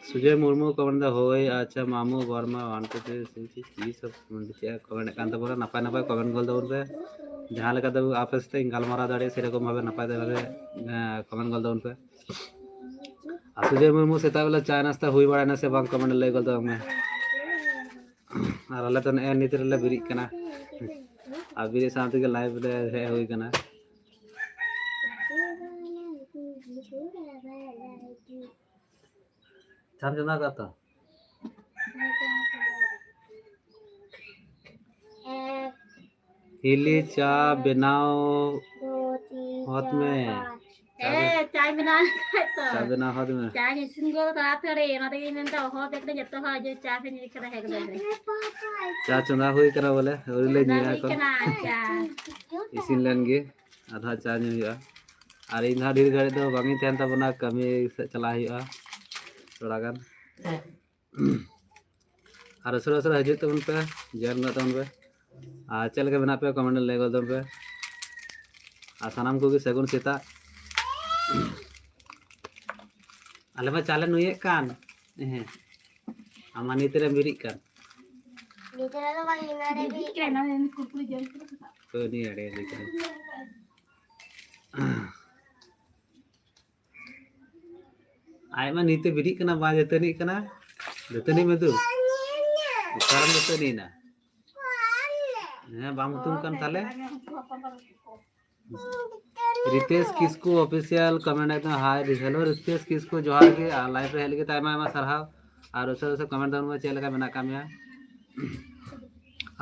ᱥᱩᱡᱚᱭ ᱢᱩᱨᱢᱩ ᱠᱚᱢᱮᱱᱴ ᱫᱟ, ᱦᱳᱭ, ᱟᱪᱪᱷᱟ, ᱢᱟᱢᱩ ᱵᱷᱟᱨᱢᱟ, one, two, three, ᱪᱮᱫ ᱠᱚ ᱢᱮᱱᱮᱫ ᱠᱟᱱ ᱛᱟᱵᱚᱱᱟ, ᱱᱟᱯᱟᱭ ᱱᱟᱯᱟᱭ ᱠᱚᱢᱮᱱᱴ ᱜᱚᱞ ᱛᱟᱵᱚᱱ ᱯᱮ᱾ ᱡᱟᱦᱟᱸ ᱞᱮᱠᱟ ᱫᱚ ᱟᱯᱮ ᱥᱟᱛᱮ ᱤᱧ ᱜᱟᱞᱢᱟᱨᱟᱣ ᱫᱟᱲᱮᱭᱟᱜ, ᱥᱮᱨᱚᱠᱚᱢ ᱵᱷᱟᱵᱮ ᱱᱟᱯᱟᱭ ᱛᱮ ᱵᱷᱟᱵᱮ, ᱮᱸ, ᱠᱚᱢᱮᱱᱴ ᱜᱚᱞ ᱛᱟᱵᱚᱱ ᱯᱮ᱾ ᱟᱨ ᱥᱩᱡᱚᱭ ᱢᱩᱨᱢᱩ, ᱥᱮᱛᱟᱜ ᱵᱮᱞᱟ ᱪᱟ ᱱᱟᱥᱛᱟ ᱦᱩᱭ ᱵᱟᱲᱟᱭᱱᱟ ᱥᱮ ᱵᱟᱝ, ᱠᱚᱢᱮᱱᱴ ᱞᱟᱹᱭ ᱜᱚᱞ ᱛᱟᱵᱚᱱ ᱢᱮ᱾ ᱟᱨ ᱟᱞᱮ ᱫᱚ ᱱᱮᱜᱼᱮ ᱱᱤᱛ ᱨᱮᱞᱮ ᱵᱮᱨᱮᱫ ᱠᱟᱱᱟ᱾ ᱟᱨ ᱵᱮᱨᱮᱫ ᱥᱟᱶ ᱛᱮᱜᱮ live ᱨᱮ ᱦᱮᱡ ᱦᱩᱭ ᱠᱟᱱᱟ᱾ ᱪᱟᱢ ᱪᱚᱸᱫᱟ ᱠᱟᱜ ᱛᱚ? ᱦᱤᱞᱤ, ᱪᱟ ᱵᱮᱱᱟᱣ ᱦᱚᱫ ᱢᱮ᱾ ᱪᱟ ᱵᱮ- ᱦᱮᱸ, ᱪᱟᱭ ᱵᱮᱱᱟᱣ ᱠᱷᱟᱡ ᱛᱚ᱾ ᱪᱟ ᱵᱮᱱᱟᱣ ᱦᱚᱫ ᱢᱮ᱾ ᱪᱟᱧ ᱤᱥᱤᱱ ᱜᱚᱫ ᱛᱟᱲᱟᱛᱟᱲᱤ, ᱚᱱᱟ ᱛᱮᱜᱮᱧ ᱢᱮᱱᱫᱟ, ᱦᱚᱦᱚ ᱟᱯᱮ ᱠᱟᱹᱱᱟᱹᱧ ᱡᱚᱛᱚ ᱦᱚᱲ, ᱡᱮ ᱪᱟ ᱯᱮ ᱧᱩᱭ ᱠᱟᱱᱟ, ᱦᱮᱡ ᱜᱚᱫᱚᱜ ᱯᱮ᱾ ᱪᱟ ᱪᱚᱸᱫᱟ ᱦᱩᱭ ᱠᱟᱱᱟ ᱵᱚᱞᱮ, ᱟᱹᱣᱨᱤ ᱞᱮ ᱪᱚᱸᱫᱟ ᱧᱩᱭᱟ ᱦᱩᱭ ᱮᱠᱷᱚᱱ᱾ ᱠᱟᱱᱟ, ᱪᱟ᱾ ᱤᱥᱤᱱ ᱞᱮᱱ ᱜᱮ, ᱟᱫᱚ ᱦᱟᱸᱜ ᱪᱟ ᱧᱩ ᱦᱩᱭᱩᱜᱼᱟ᱾ ᱟᱨ ᱤᱧ ᱫᱚ ᱦᱟᱸᱜ ᱰᱷᱮᱨ ᱜᱷᱟᱹᱲᱤᱡ ᱫᱚ ᱵᱟᱝ ᱤᱧ ᱛᱟᱦᱮᱱ ᱛᱟᱵᱚᱱᱟ, ᱠᱟᱹᱢᱤ ᱥᱮᱫ ᱪᱟᱞᱟᱜ ᱦᱩᱭᱩᱜᱼᱟ ᱛᱷᱚᱲᱟ ᱜᱟᱱ᱾ ᱟᱨ ᱩᱥᱟᱹᱨᱟ ᱩᱥᱟᱹᱨᱟ ᱦᱤᱡᱩᱜ ᱛᱟᱵᱚᱱ ᱯᱮ, join ᱜᱚᱫᱚᱜ ᱛᱟᱵᱚᱱ ᱯᱮ᱾ ᱟᱨ ᱪᱮᱫ ᱞᱮᱠᱟ ᱢᱮᱱᱟᱜ ᱯᱮᱭᱟ, comment ᱨᱮ ᱞᱟᱹᱭ ᱜᱚᱫ ᱛᱟᱵᱚᱱ ᱯᱮ᱾ ᱟᱨ ᱥᱟᱱᱟᱢ ᱠᱚᱜᱮ ᱥᱟᱹᱜᱩᱱ ᱥᱮᱛᱟᱜ᱾ ᱟᱞᱮ ᱢᱟ ᱪᱟ ᱞᱮ ᱱᱩᱭᱮᱫ ᱠᱟᱱ᱾ ᱦᱮᱸ, ᱟᱢ ᱢᱟ ᱱᱤᱛ ᱨᱮᱢ ᱵᱮᱨᱮᱫ ᱠᱟᱱ᱾ ᱱᱤᱛ ᱨᱮ ᱫᱚ ᱵᱟᱝ, ᱮᱱᱟᱱ ᱨᱮ ᱵᱮᱨᱮᱫ ᱠᱟᱱᱟ᱾ ᱛᱚ, ᱱᱤᱭᱟᱹ ᱟᱹᱰᱤ ᱟᱹᱰᱤ ᱠᱟᱱᱟ᱾ ᱟᱡ ᱢᱟ ᱱᱤᱛᱮ ᱵᱮᱨᱮᱫ ᱠᱟᱱᱟ, ᱵᱟᱭ ᱫᱟᱹᱛᱟᱹᱱᱤᱜ ᱠᱟᱱᱟ᱾ ᱫᱟᱹᱛᱟᱹᱱᱤ ᱢᱮ ᱫᱩ᱾ ᱚᱠᱟᱨᱮᱢ ᱫᱟᱹᱛᱟᱹᱱᱤᱭᱮᱱᱟ? ᱦᱮᱸ, ᱵᱟᱢ ᱦᱩᱛᱩᱢ ᱠᱟᱱ ᱛᱟᱦᱞᱮ? ᱨᱤᱛᱮᱥ ᱠᱤᱥᱠᱩ official comment ᱮᱫ ᱛᱟᱦᱮᱸ, hi, hello ᱨᱤᱛᱮᱥ ᱠᱤᱥᱠᱩ, ᱡᱚᱦᱟᱨ ᱜᱮ᱾ ᱟᱨ live ᱨᱮ ᱦᱮᱡ ᱞᱟᱹᱜᱤᱫ ᱛᱮ ᱟᱭᱢᱟ ᱟᱭᱢᱟ ᱥᱟᱨᱦᱟᱣ᱾ ᱟᱨ ᱩᱥᱟᱹᱨᱟ ᱩᱥᱟᱹᱨᱟ comment ᱛᱟᱵᱚᱱ ᱢᱮ, ᱪᱮᱫ ᱞᱮᱠᱟ ᱢᱮᱱᱟᱜ ᱟᱠᱟᱫ ᱢᱮᱭᱟ?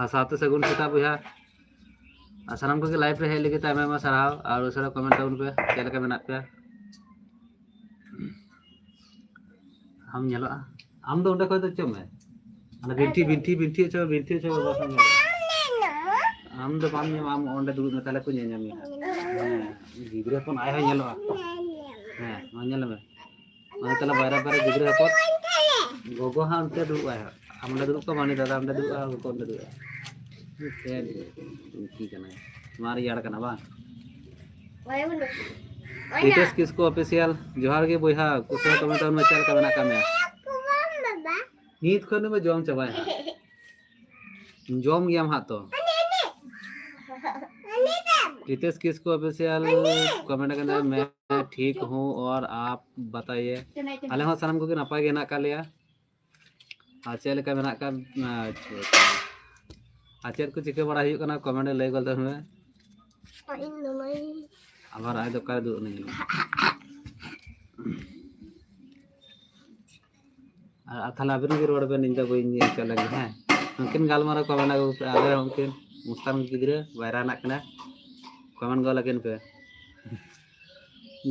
ᱟᱨ ᱥᱟᱶᱛᱮ ᱥᱟᱹᱜᱩᱱ ᱥᱮᱛᱟᱜ ᱵᱚᱭᱦᱟ᱾ ᱟᱨ ᱥᱟᱱᱟᱢ ᱠᱚᱜᱮ live ᱨᱮ ᱦᱮᱡ ᱞᱟᱹᱜᱤᱫ ᱛᱮ ᱟᱭᱢᱟ ᱟᱭᱢᱟ ᱥᱟᱨᱦᱟᱣ᱾ ᱟᱨ ᱩᱥᱟᱹᱨᱟ comment ᱛᱟᱵᱚᱱ ᱯᱮ, ᱪᱮᱫ ᱞᱮᱠᱟ ᱢᱮᱱᱟᱜ ᱯᱮᱭᱟ? ᱟᱢ ᱧᱮᱞᱚᱜᱼᱟ, ᱟᱢ ᱫᱚ ᱚᱸᱰᱮ ᱠᱷᱚᱡ ᱫᱚ ᱪᱮᱫ ᱢᱮ? ᱚᱱᱟ ᱵᱤᱱᱴᱷᱤ, ᱵᱤᱱᱴᱷᱤ, ᱵᱤᱱᱴᱷᱤ ᱦᱚᱪᱚ, ᱵᱤᱱᱴᱷᱤ ᱦᱚᱪᱚ ᱵᱟᱵᱟ ᱥᱟᱶ ᱧᱮᱞᱚᱜᱼᱟ᱾ ᱟᱢ ᱫᱚ ᱵᱟᱢ ᱧᱟᱢᱟ, ᱟᱢ ᱚᱸᱰᱮ ᱫᱩᱲᱩᱵ ᱢᱮ, ᱛᱟᱦᱞᱮ ᱠᱚ ᱧᱮᱞ ᱧᱟᱢᱮᱭᱟ᱾ ᱦᱮᱸ, ᱜᱤᱫᱽᱨᱟᱹ ᱦᱚᱯᱚᱱ ᱟᱡ ᱦᱚᱸᱭ ᱧᱮᱞᱚᱜᱼᱟ᱾ ᱦᱮᱸ, ᱢᱟ ᱧᱮᱞ ᱢᱮ᱾ ᱚᱱᱟ ᱛᱟᱦᱞᱮ ᱵᱟᱭᱨᱟ ᱵᱟᱭᱨᱟ ᱜᱤᱫᱽᱨᱟᱹ ᱦᱚᱯᱚᱱ᱾ ᱜᱚᱜᱚ ᱦᱟᱸᱜ ᱚᱱᱛᱮ ᱫᱩᱲᱩᱵ ᱟᱭ ᱦᱟᱸᱜ᱾ ᱟᱢ ᱚᱸᱰᱮ ᱫᱩᱲᱩᱵ ᱠᱚᱜ ᱢᱮ, ᱩᱱᱤ ᱫᱟᱫᱟ ᱚᱸᱰᱮ ᱫᱩᱲᱩᱵᱼᱟ, ᱜᱚᱜᱚ ᱚᱸᱰᱮ ᱫᱩᱲᱩᱵᱼᱟ᱾ ᱪᱮᱫ ᱴᱤᱝᱠᱤ ᱠᱟᱱᱟᱭ? ᱱᱚᱣᱟ ᱨᱮᱭᱟᱲ ᱠᱟᱱᱟ ᱵᱟᱝ? ᱨᱤᱛᱮᱥ ᱠᱤᱥᱠᱩ official, ᱡᱚᱦᱟᱨ ᱜᱮ ᱵᱚᱭᱦᱟ, ᱩᱥᱟᱹᱨᱟ comment ᱛᱟᱵᱚᱱ ᱢᱮ, ᱪᱮᱫ ᱞᱮᱠᱟ ᱢᱮᱱᱟᱜ ᱟᱠᱟᱫ ᱢᱮᱭᱟ? ᱱᱤᱛ ᱠᱷᱚᱱ ᱫᱚ ᱡᱚᱢ ᱪᱟᱵᱟᱭᱟ ᱦᱟᱸᱜ᱾ ᱡᱚᱢ ᱜᱮᱭᱟᱢ ᱦᱟᱸᱜ ᱛᱚ᱾ ᱨᱤᱛᱮᱥ ᱠᱤᱥᱠᱩ official comment ᱠᱟᱱᱟ, मैं ठीक हूँ और आप बताइए। ᱟᱞᱮ ᱦᱚᱸ ᱥᱟᱱᱟᱢ ᱠᱚᱜᱮ ᱱᱟᱯᱟᱭ ᱜᱮ ᱦᱮᱱᱟᱜ ᱟᱠᱟᱫ ᱞᱮᱭᱟ᱾ ᱟᱨ ᱪᱮᱫ ᱞᱮᱠᱟ ᱢᱮᱱᱟᱜ ᱠᱟᱜ, ᱟᱪᱪᱷᱟ, ᱟᱪᱪᱷᱟ᱾ ᱟᱨ ᱪᱮᱫ ᱠᱚ ᱪᱤᱠᱟᱹ ᱵᱟᱲᱟ ᱦᱩᱭᱩᱜ ᱠᱟᱱᱟ, ᱠᱚᱢᱮᱱᱴ ᱨᱮ ᱞᱟᱹᱭ ᱜᱚᱫ ᱢᱮ᱾ ᱤᱧ ᱫᱚ ᱢᱟᱹᱭ᱾ ᱟᱵᱟᱨ ᱟᱡ ᱫᱚ ᱚᱠᱟᱨᱮ ᱫᱩᱲᱩᱵ ᱮᱱᱟᱭ? ᱟᱨ, ᱟᱨ ᱛᱟᱦᱞᱮ ᱟᱵᱤᱱ ᱜᱮ ᱨᱚᱲ ᱵᱮᱱ, ᱤᱧ ᱫᱚ ᱵᱟᱹᱧ ᱧᱮᱞ ᱦᱚᱪᱚ ᱞᱮᱱ ᱜᱮ, ᱦᱮᱸ? ᱩᱱᱠᱤᱱ ᱜᱟᱞᱢᱟᱨᱟᱣ ᱠᱚ ᱢᱮᱱᱟ ᱜᱚ, ᱟᱞᱮ ᱦᱚᱸ ᱩᱱᱠᱤᱱ ᱢᱩᱥᱛᱟᱱ ᱜᱤᱫᱽᱨᱟᱹ ᱵᱟᱭᱨᱟ ᱦᱮᱱᱟᱜ ᱠᱤᱱᱟ, ᱠᱚᱢᱮᱱᱴ ᱜᱚᱞ ᱟᱹᱠᱤᱱ ᱯᱮ᱾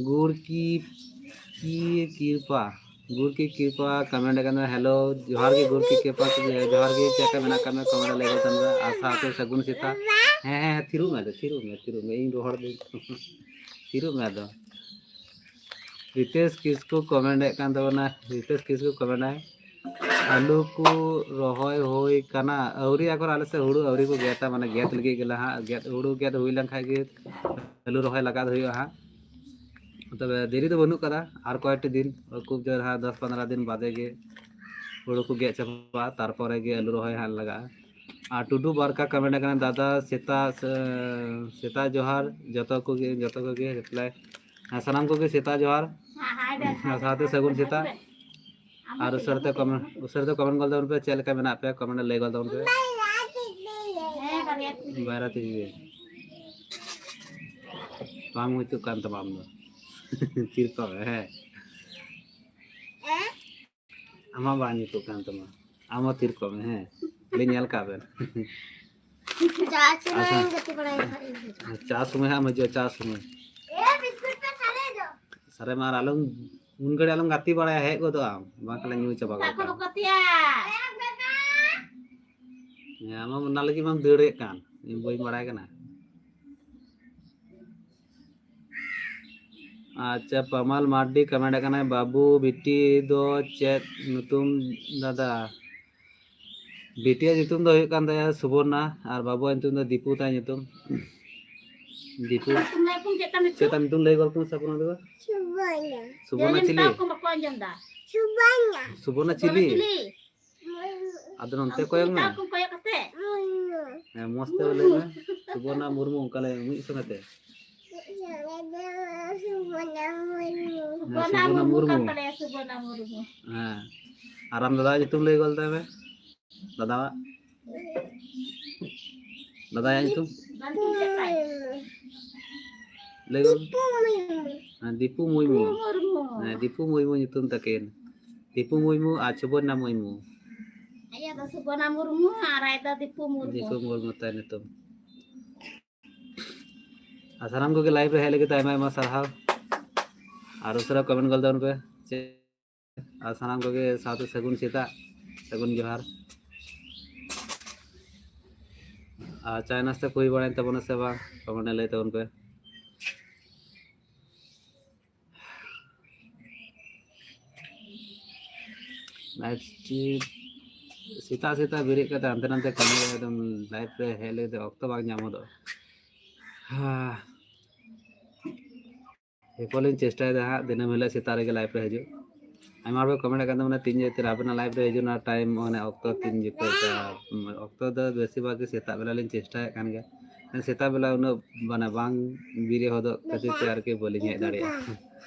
ᱜᱩᱲ ᱠᱤ, ᱠᱤ ᱠᱤᱨᱯᱟ, ᱜᱩᱲ ᱠᱤ ᱠᱤᱨᱯᱟ ᱠᱚᱢᱮᱱᱴ ᱠᱟᱱᱟ, ᱦᱮᱞᱳ, ᱡᱚᱦᱟᱨ ᱜᱮ ᱜᱩᱲ ᱠᱤ ᱠᱤᱨᱯᱟ, ᱡᱚᱦᱟᱨ ᱜᱮ, ᱪᱮᱫ ᱞᱮᱠᱟ ᱢᱮᱱᱟᱜ ᱠᱟᱜ ᱢᱮ, ᱠᱚᱢᱮᱱᱴ ᱞᱟᱹᱭ ᱜᱚᱫ ᱢᱮ, ᱟᱨ ᱥᱟᱶᱛᱮ ᱥᱟᱹᱜᱩᱱ ᱥᱮᱛᱟᱜ᱾ ᱦᱮᱸ, ᱦᱮᱸ, ᱦᱮᱸ, ᱛᱷᱤᱨᱚᱜ ᱢᱮ ᱟᱫᱚ, ᱛᱷᱤᱨᱚᱜ ᱢᱮ, ᱛᱷᱤᱨᱚᱜ ᱢᱮ, ᱤᱧ ᱨᱚᱦᱚᱲ ᱫᱟᱹᱧ᱾ ᱛᱷᱤᱨᱚᱜ ᱢᱮ ᱟᱫᱚ᱾ ᱨᱤᱛᱮᱥ ᱠᱤᱥᱠᱩ ᱠᱚᱢᱮᱱᱴ ᱮᱫ ᱠᱟᱱ ᱛᱟᱵᱚᱱᱟ, ᱨᱤᱛᱮᱥ ᱠᱤᱥᱠᱩ ᱠᱚᱢᱮᱱᱴ ᱟᱭ, ᱟᱹᱞᱩ ᱠᱚ ᱨᱚᱦᱚᱭ ᱦᱩᱭ ᱠᱟᱱᱟ? ᱟᱹᱣᱨᱤ, ᱮᱠᱷᱚᱱ ᱟᱞᱮ ᱥᱮᱫ ᱦᱩᱲᱩ ᱟᱹᱣᱨᱤ ᱠᱚ ᱜᱮᱫᱟ, ᱢᱟᱱᱮ ᱜᱮᱫ ᱞᱟᱹᱜᱤᱫ ᱜᱮ ᱞᱟᱦᱟ, ᱜᱮᱫ, ᱦᱩᱲᱩ ᱜᱮᱫ ᱦᱩᱭ ᱞᱮᱱᱠᱷᱟᱡ ᱜᱮ ᱟᱹᱞᱩ ᱨᱚᱦᱚᱭ ᱞᱟᱜᱟᱣ ᱦᱩᱭᱩᱜᱼᱟ ᱦᱟᱸᱜ᱾ ᱛᱚᱵᱮ ᱫᱮᱨᱤ ᱫᱚ ᱵᱟᱹᱱᱩᱜ ᱠᱟᱫᱟ, ᱟᱨ ᱠᱚᱭᱮᱠᱴᱤ ᱫᱤᱱ, ᱠᱷᱩᱵ ᱡᱳᱨ ᱦᱟᱸᱜ ᱫᱚᱥ ᱯᱚᱱᱨᱚ ᱫᱤᱱ ᱵᱟᱫᱮ ᱜᱮ ᱦᱩᱲᱩ ᱠᱚ ᱜᱮᱫ ᱪᱟᱵᱟᱜᱼᱟ, ᱛᱟᱨᱯᱚᱨᱮ ᱜᱮ ᱟᱹᱞᱩ ᱨᱚᱦᱚᱭ ᱦᱟᱸᱜ ᱞᱟᱜᱟᱜᱼᱟ᱾ ᱟᱨ ᱴᱩᱰᱩ ᱵᱟᱨᱠᱟ ᱠᱚᱢᱮᱱᱴ ᱠᱟᱱᱟ, ᱫᱟᱫᱟ ᱥᱮᱛᱟᱜ, ᱥᱮᱛᱟᱜ ᱡᱚᱦᱟᱨ, ᱡᱚᱛᱚ ᱠᱚᱜᱮ, ᱡᱚᱛᱚ ᱠᱚᱜᱮ ᱨᱤᱯᱞᱟᱭ᱾ ᱦᱮᱸ, ᱥᱟᱱᱟᱢ ᱠᱚᱜᱮ ᱥᱮᱛᱟᱜ ᱡᱚᱦᱟᱨ᱾ ᱦᱮᱸ, ᱦᱟᱭ ᱵᱮᱱ, ᱦᱟᱭ ᱟᱨ ᱵᱮᱱ, ᱥᱟᱶᱛᱮ ᱦᱟᱭ ᱥᱟᱹᱜᱩᱱ ᱵᱮᱱ, ᱥᱮᱛᱟᱜ᱾ ᱦᱟᱭ ᱵᱮᱱ᱾ ᱟᱨ ᱩᱥᱟᱹᱨᱟ ᱛᱮ ᱠᱚᱢᱮᱱᱴ, ᱩᱥᱟᱹᱨᱟ ᱛᱮ ᱠᱚᱢᱮᱱᱴ ᱜᱚᱞ ᱛᱟᱵᱚᱱ ᱯᱮ, ᱪᱮᱫ ᱞᱮᱠᱟ ᱢᱮᱱᱟᱜ ᱯᱮᱭᱟ? ᱠᱚᱢᱮᱱᱴ ᱨᱮ ᱞᱟᱹᱭ ᱜᱚᱞ ᱛᱟᱵᱚᱱ ᱯᱮ᱾ ᱦᱮᱸ, ᱵᱟᱨᱭᱟ ᱛᱮᱜᱮ᱾ ᱵᱟᱨᱭᱟ ᱛᱮᱜᱮ᱾ ᱵᱟᱝ ᱦᱩᱭᱩᱜ ᱠᱟᱱ ᱛᱟᱢᱟ ᱟᱢ ᱫᱚ᱾ ᱛᱷᱤᱨ ᱠᱚᱜ ᱢᱮ, ᱦᱮᱸ᱾ ᱟᱢᱟᱜ ᱵᱟᱝ ᱡᱩᱛᱩᱜ ᱠᱟᱱ ᱛᱟᱢᱟ᱾ ᱟᱢ ᱦᱚᱸ ᱛᱷᱤᱨ ᱠᱚᱜ ᱢᱮ, ᱦᱮᱸ᱾ ᱞᱟᱹᱭ ᱧᱮᱞ ᱠᱟᱜ ᱵᱮᱱ᱾ ᱪᱟ ᱥᱚᱢᱚᱭ ᱟᱪᱪᱷᱟ᱾ ᱜᱟᱛᱮ ᱵᱟᱲᱟᱭ ᱠᱷᱟᱡ ᱤᱧ ᱦᱤᱡᱩᱜᱼᱟ᱾ ᱪᱟ ᱥᱚᱢᱚᱭ ᱦᱟᱸᱜ ᱮᱢ ᱦᱤᱡᱩᱜᱼᱟ, ᱪᱟ ᱥᱚᱢᱚᱭ᱾ ᱮ, ᱵᱤᱥᱠᱩᱴ ᱯᱮ ᱥᱟᱨᱮ ᱫᱚ᱾ ᱥᱟᱨᱮ ᱢᱟ ᱟᱨ ᱟᱞᱚᱢ, ᱩᱱ ᱜᱷᱟᱹᱲᱤᱡ ᱟᱞᱚᱢ ᱜᱟᱛᱮ ᱵᱟᱲᱟᱭᱟ, ᱦᱮᱡ ᱜᱚᱫᱚᱜ ᱟᱢ, ᱵᱟᱝᱠᱷᱟᱱ ᱞᱮ ᱧᱩ ᱪᱟᱵᱟ ᱥᱮᱛᱟᱜ ᱜᱚᱫ ᱠᱷᱚᱱ ᱠᱟᱜᱼᱟ᱾ ᱵᱟᱠᱚ ᱜᱟᱛᱮᱜᱼᱟ᱾ ᱦᱮᱸ, ᱟᱢ ᱦᱚᱸ ᱚᱱᱟ ᱞᱟᱹᱜᱤᱫ ᱢᱟᱢ ᱫᱟᱹᱲᱮᱫ ᱠᱟᱱ, ᱤᱧ ᱵᱟᱹᱧ ᱵᱟᱲᱟᱭ ᱠᱟᱱᱟ᱾ ᱟᱪᱪᱷᱟ, ᱯᱟᱢᱟᱞ ᱢᱟᱨᱰᱤ ᱠᱚᱢᱮᱱᱴ ᱠᱟᱱᱟᱭ, ᱵᱟᱹᱵᱩ ᱵᱤᱴᱤ ᱫᱚ ᱪᱮᱫ ᱧᱩᱛᱩᱢ ᱫᱟᱫᱟ? ᱵᱤᱴᱤᱭᱟᱜ ᱧᱩᱛᱩᱢ ᱫᱚ ᱦᱩᱭᱩᱜ ᱠᱟᱱ ᱛᱟᱭᱟ ᱥᱩᱵᱚᱨᱱᱟ, ᱟᱨ ᱵᱟᱹᱵᱩᱣᱟᱜ ᱧᱩᱛᱩᱢ ᱫᱚ ᱫᱤᱯᱩ ᱛᱟᱭ ᱧᱩᱛᱩᱢ᱾ ᱫᱤᱯᱩ᱾ ᱪᱮᱫ ᱛᱟᱢ ᱧᱩᱛᱩᱢ? ᱪᱮᱫ ᱛᱟᱢ ᱧᱩᱛᱩᱢ ᱞᱟᱹᱭ ᱜᱚᱫ ᱠᱚᱢ ᱥᱮ ᱥᱩᱵᱚᱨᱱᱟ ᱫᱚ? ᱥᱩᱵᱚᱨᱱᱟ᱾ ᱥᱩᱵᱚᱨᱱᱟ ᱪᱤᱞᱤ? ᱢᱮᱛᱟ ᱠᱚᱢ ᱵᱟᱠᱚ ᱟᱸᱡᱚᱢ ᱫᱟ᱾ ᱥᱩᱵᱚᱨᱱᱟ᱾ ᱥᱩᱵᱚᱨᱱᱟ ᱥᱩᱵᱚᱨᱱᱟ ᱪᱤᱞᱤ? ᱪᱤᱞᱤ? ᱟᱫᱚ ᱱᱚᱱᱛᱮ ᱩᱱᱠᱩ ᱠᱚᱭᱚᱜ ᱢᱮ᱾ ᱢᱮᱛᱟ ᱠᱚᱢ ᱠᱚᱭᱚᱜ ᱠᱟᱛᱮ᱾ ᱦᱮᱸ, ᱢᱚᱡᱽ ᱛᱮ ᱞᱟᱹᱭ ᱢᱮ᱾ ᱥᱩᱵᱚᱨᱱᱟ ᱢᱩᱨᱢᱩ, ᱚᱱᱠᱟ ᱞᱟᱹᱭ ᱢᱮ, ᱢᱤᱫ ᱥᱚᱸᱜᱮ ᱛᱮ᱾ ᱥᱩᱵᱚᱨᱱᱟ ᱦᱮᱸ, ᱥᱩᱵᱚᱨᱱᱟ ᱢᱩᱨᱢᱩ ᱠᱟᱱ ᱢᱩᱨᱢᱩ᱾ ᱛᱟᱞᱮᱭᱟ, ᱥᱩᱵᱚᱨᱱᱟ ᱢᱩᱨᱢᱩ᱾ ᱦᱮᱸ᱾ ᱟᱨ ᱟᱢ ᱫᱟᱫᱟᱣᱟᱜ ᱧᱩᱛᱩᱢ ᱞᱟᱹᱭ ᱜᱚᱫ ᱛᱟᱭ ᱢᱮ᱾ ᱫᱟᱫᱟᱣᱟᱜ? ᱫᱟᱫᱟᱭᱟᱜ ᱧᱩᱛᱩᱢ? ᱞᱟᱹᱭ ᱜᱚᱫ᱾ ᱦᱮᱸ, ᱫᱤᱯᱩ ᱢᱩᱨᱢᱩ᱾ ᱦᱮᱸ, ᱫᱤᱯᱩ ᱢᱩᱨᱢᱩ ᱧᱩᱛᱩᱢ ᱛᱟᱹᱠᱤᱱ᱾ ᱫᱤᱯᱩ ᱢᱩᱨᱢᱩ ᱟᱨ ᱥᱩᱵᱚᱨᱱᱟ ᱢᱩᱨᱢᱩ᱾ ᱟᱭᱟ ᱫᱚ ᱥᱩᱵᱚᱨᱱᱟ ᱢᱩᱨᱢᱩ ᱟᱨ ᱟᱡ ᱫᱚ ᱫᱤᱯᱩ ᱢᱩᱨᱢᱩ᱾ ᱫᱤᱯᱩ ᱢᱩᱨᱢᱩ ᱛᱟᱭ ᱧᱩᱛᱩᱢ᱾ ᱟᱨ ᱥᱟᱱᱟᱢ ᱠᱚᱜᱮ live ᱨᱮ ᱦᱮᱡ ᱞᱟᱹᱜᱤᱫ ᱛᱮ ᱟᱭᱢᱟ ᱟᱭᱢᱟ ᱥᱟᱨᱦᱟᱣ᱾ ᱟᱨ ᱩᱥᱟᱹᱨᱟ comment ᱜᱚᱫ ᱛᱟᱵᱚᱱ ᱯᱮ᱾ ᱟᱨ ᱥᱟᱱᱟᱢ ᱠᱚᱜᱮ ᱥᱟᱶᱛᱮ ᱥᱟᱹᱜᱩᱱ ᱥᱮᱛᱟᱜ, ᱥᱟᱹᱜᱩᱱ ᱡᱚᱦᱟᱨ᱾ ᱟᱨ ᱪᱟᱭ ᱱᱟᱥᱛᱟ ᱠᱚ ᱦᱩᱭ ᱵᱟᱲᱟᱭᱮᱱ ᱛᱟᱵᱚᱱᱟ ᱥᱮ ᱵᱟᱝ, comment ᱨᱮ ᱞᱟᱹᱭ ᱛᱟᱵᱚᱱ ᱯᱮ᱾ Night shift, ᱥᱮᱛᱟᱜ ᱥᱮᱛᱟᱜ ᱵᱮᱨᱮᱫ ᱠᱟᱛᱮ ᱦᱟᱱᱛᱮ ᱱᱟᱛᱮ ᱠᱟᱹᱢᱤ ᱨᱮ ᱮᱠᱫᱚᱢ live ᱨᱮ ᱦᱮᱡ ᱞᱟᱹᱜᱤᱫ ᱛᱮ ᱚᱠᱛᱚ ᱵᱟᱝ ᱧᱟᱢ ᱦᱚᱫᱚᱜ᱾ ᱦᱟ᱾ ᱮᱨᱯᱚᱨ ᱞᱤᱧ ᱪᱮᱥᱴᱟᱭᱮᱫᱟ ᱦᱟᱸᱜ ᱫᱤᱱᱟᱹᱢ ᱦᱤᱞᱳᱜ ᱥᱮᱛᱟᱜ ᱨᱮᱜᱮ live ᱨᱮ ᱦᱤᱡᱩᱜ᱾ ᱟᱭᱢᱟ ᱦᱚᱲ ᱠᱚ comment ᱮᱫ ᱠᱟᱱ ᱛᱟᱵᱚᱱᱟ, ᱛᱤᱱ ᱡᱚᱠᱷᱮᱡ ᱟᱵᱮᱱᱟᱜ live ᱨᱮ ᱦᱤᱡᱩᱜ ᱨᱮᱱᱟᱜ time, ᱢᱟᱱᱮ ᱚᱠᱛᱚ ᱛᱤᱱ ᱡᱚᱠᱷᱮᱡ ᱚᱠᱛᱚ ᱫᱚ ᱵᱮᱥᱤᱨ ᱵᱷᱟᱜᱽ ᱜᱮ ᱥᱮᱛᱟᱜ ᱵᱮᱞᱟ ᱞᱤᱧ ᱪᱮᱥᱴᱟᱭᱮᱫ ᱠᱟᱱ ᱜᱮᱭᱟ᱾ ᱥᱮᱛᱟᱜ ᱵᱮᱞᱟ ᱩᱱᱟᱹᱜ ᱢᱟᱱᱮ ᱵᱟᱝ ᱵᱮᱨᱮᱫ ᱦᱚᱫᱚᱜ ᱠᱷᱟᱹᱛᱤᱨ ᱛᱮ ᱟᱨᱠᱤ ᱵᱟᱹᱞᱤᱧ ᱦᱮᱡ ᱫᱟᱲᱮᱭᱟᱜᱼᱟ᱾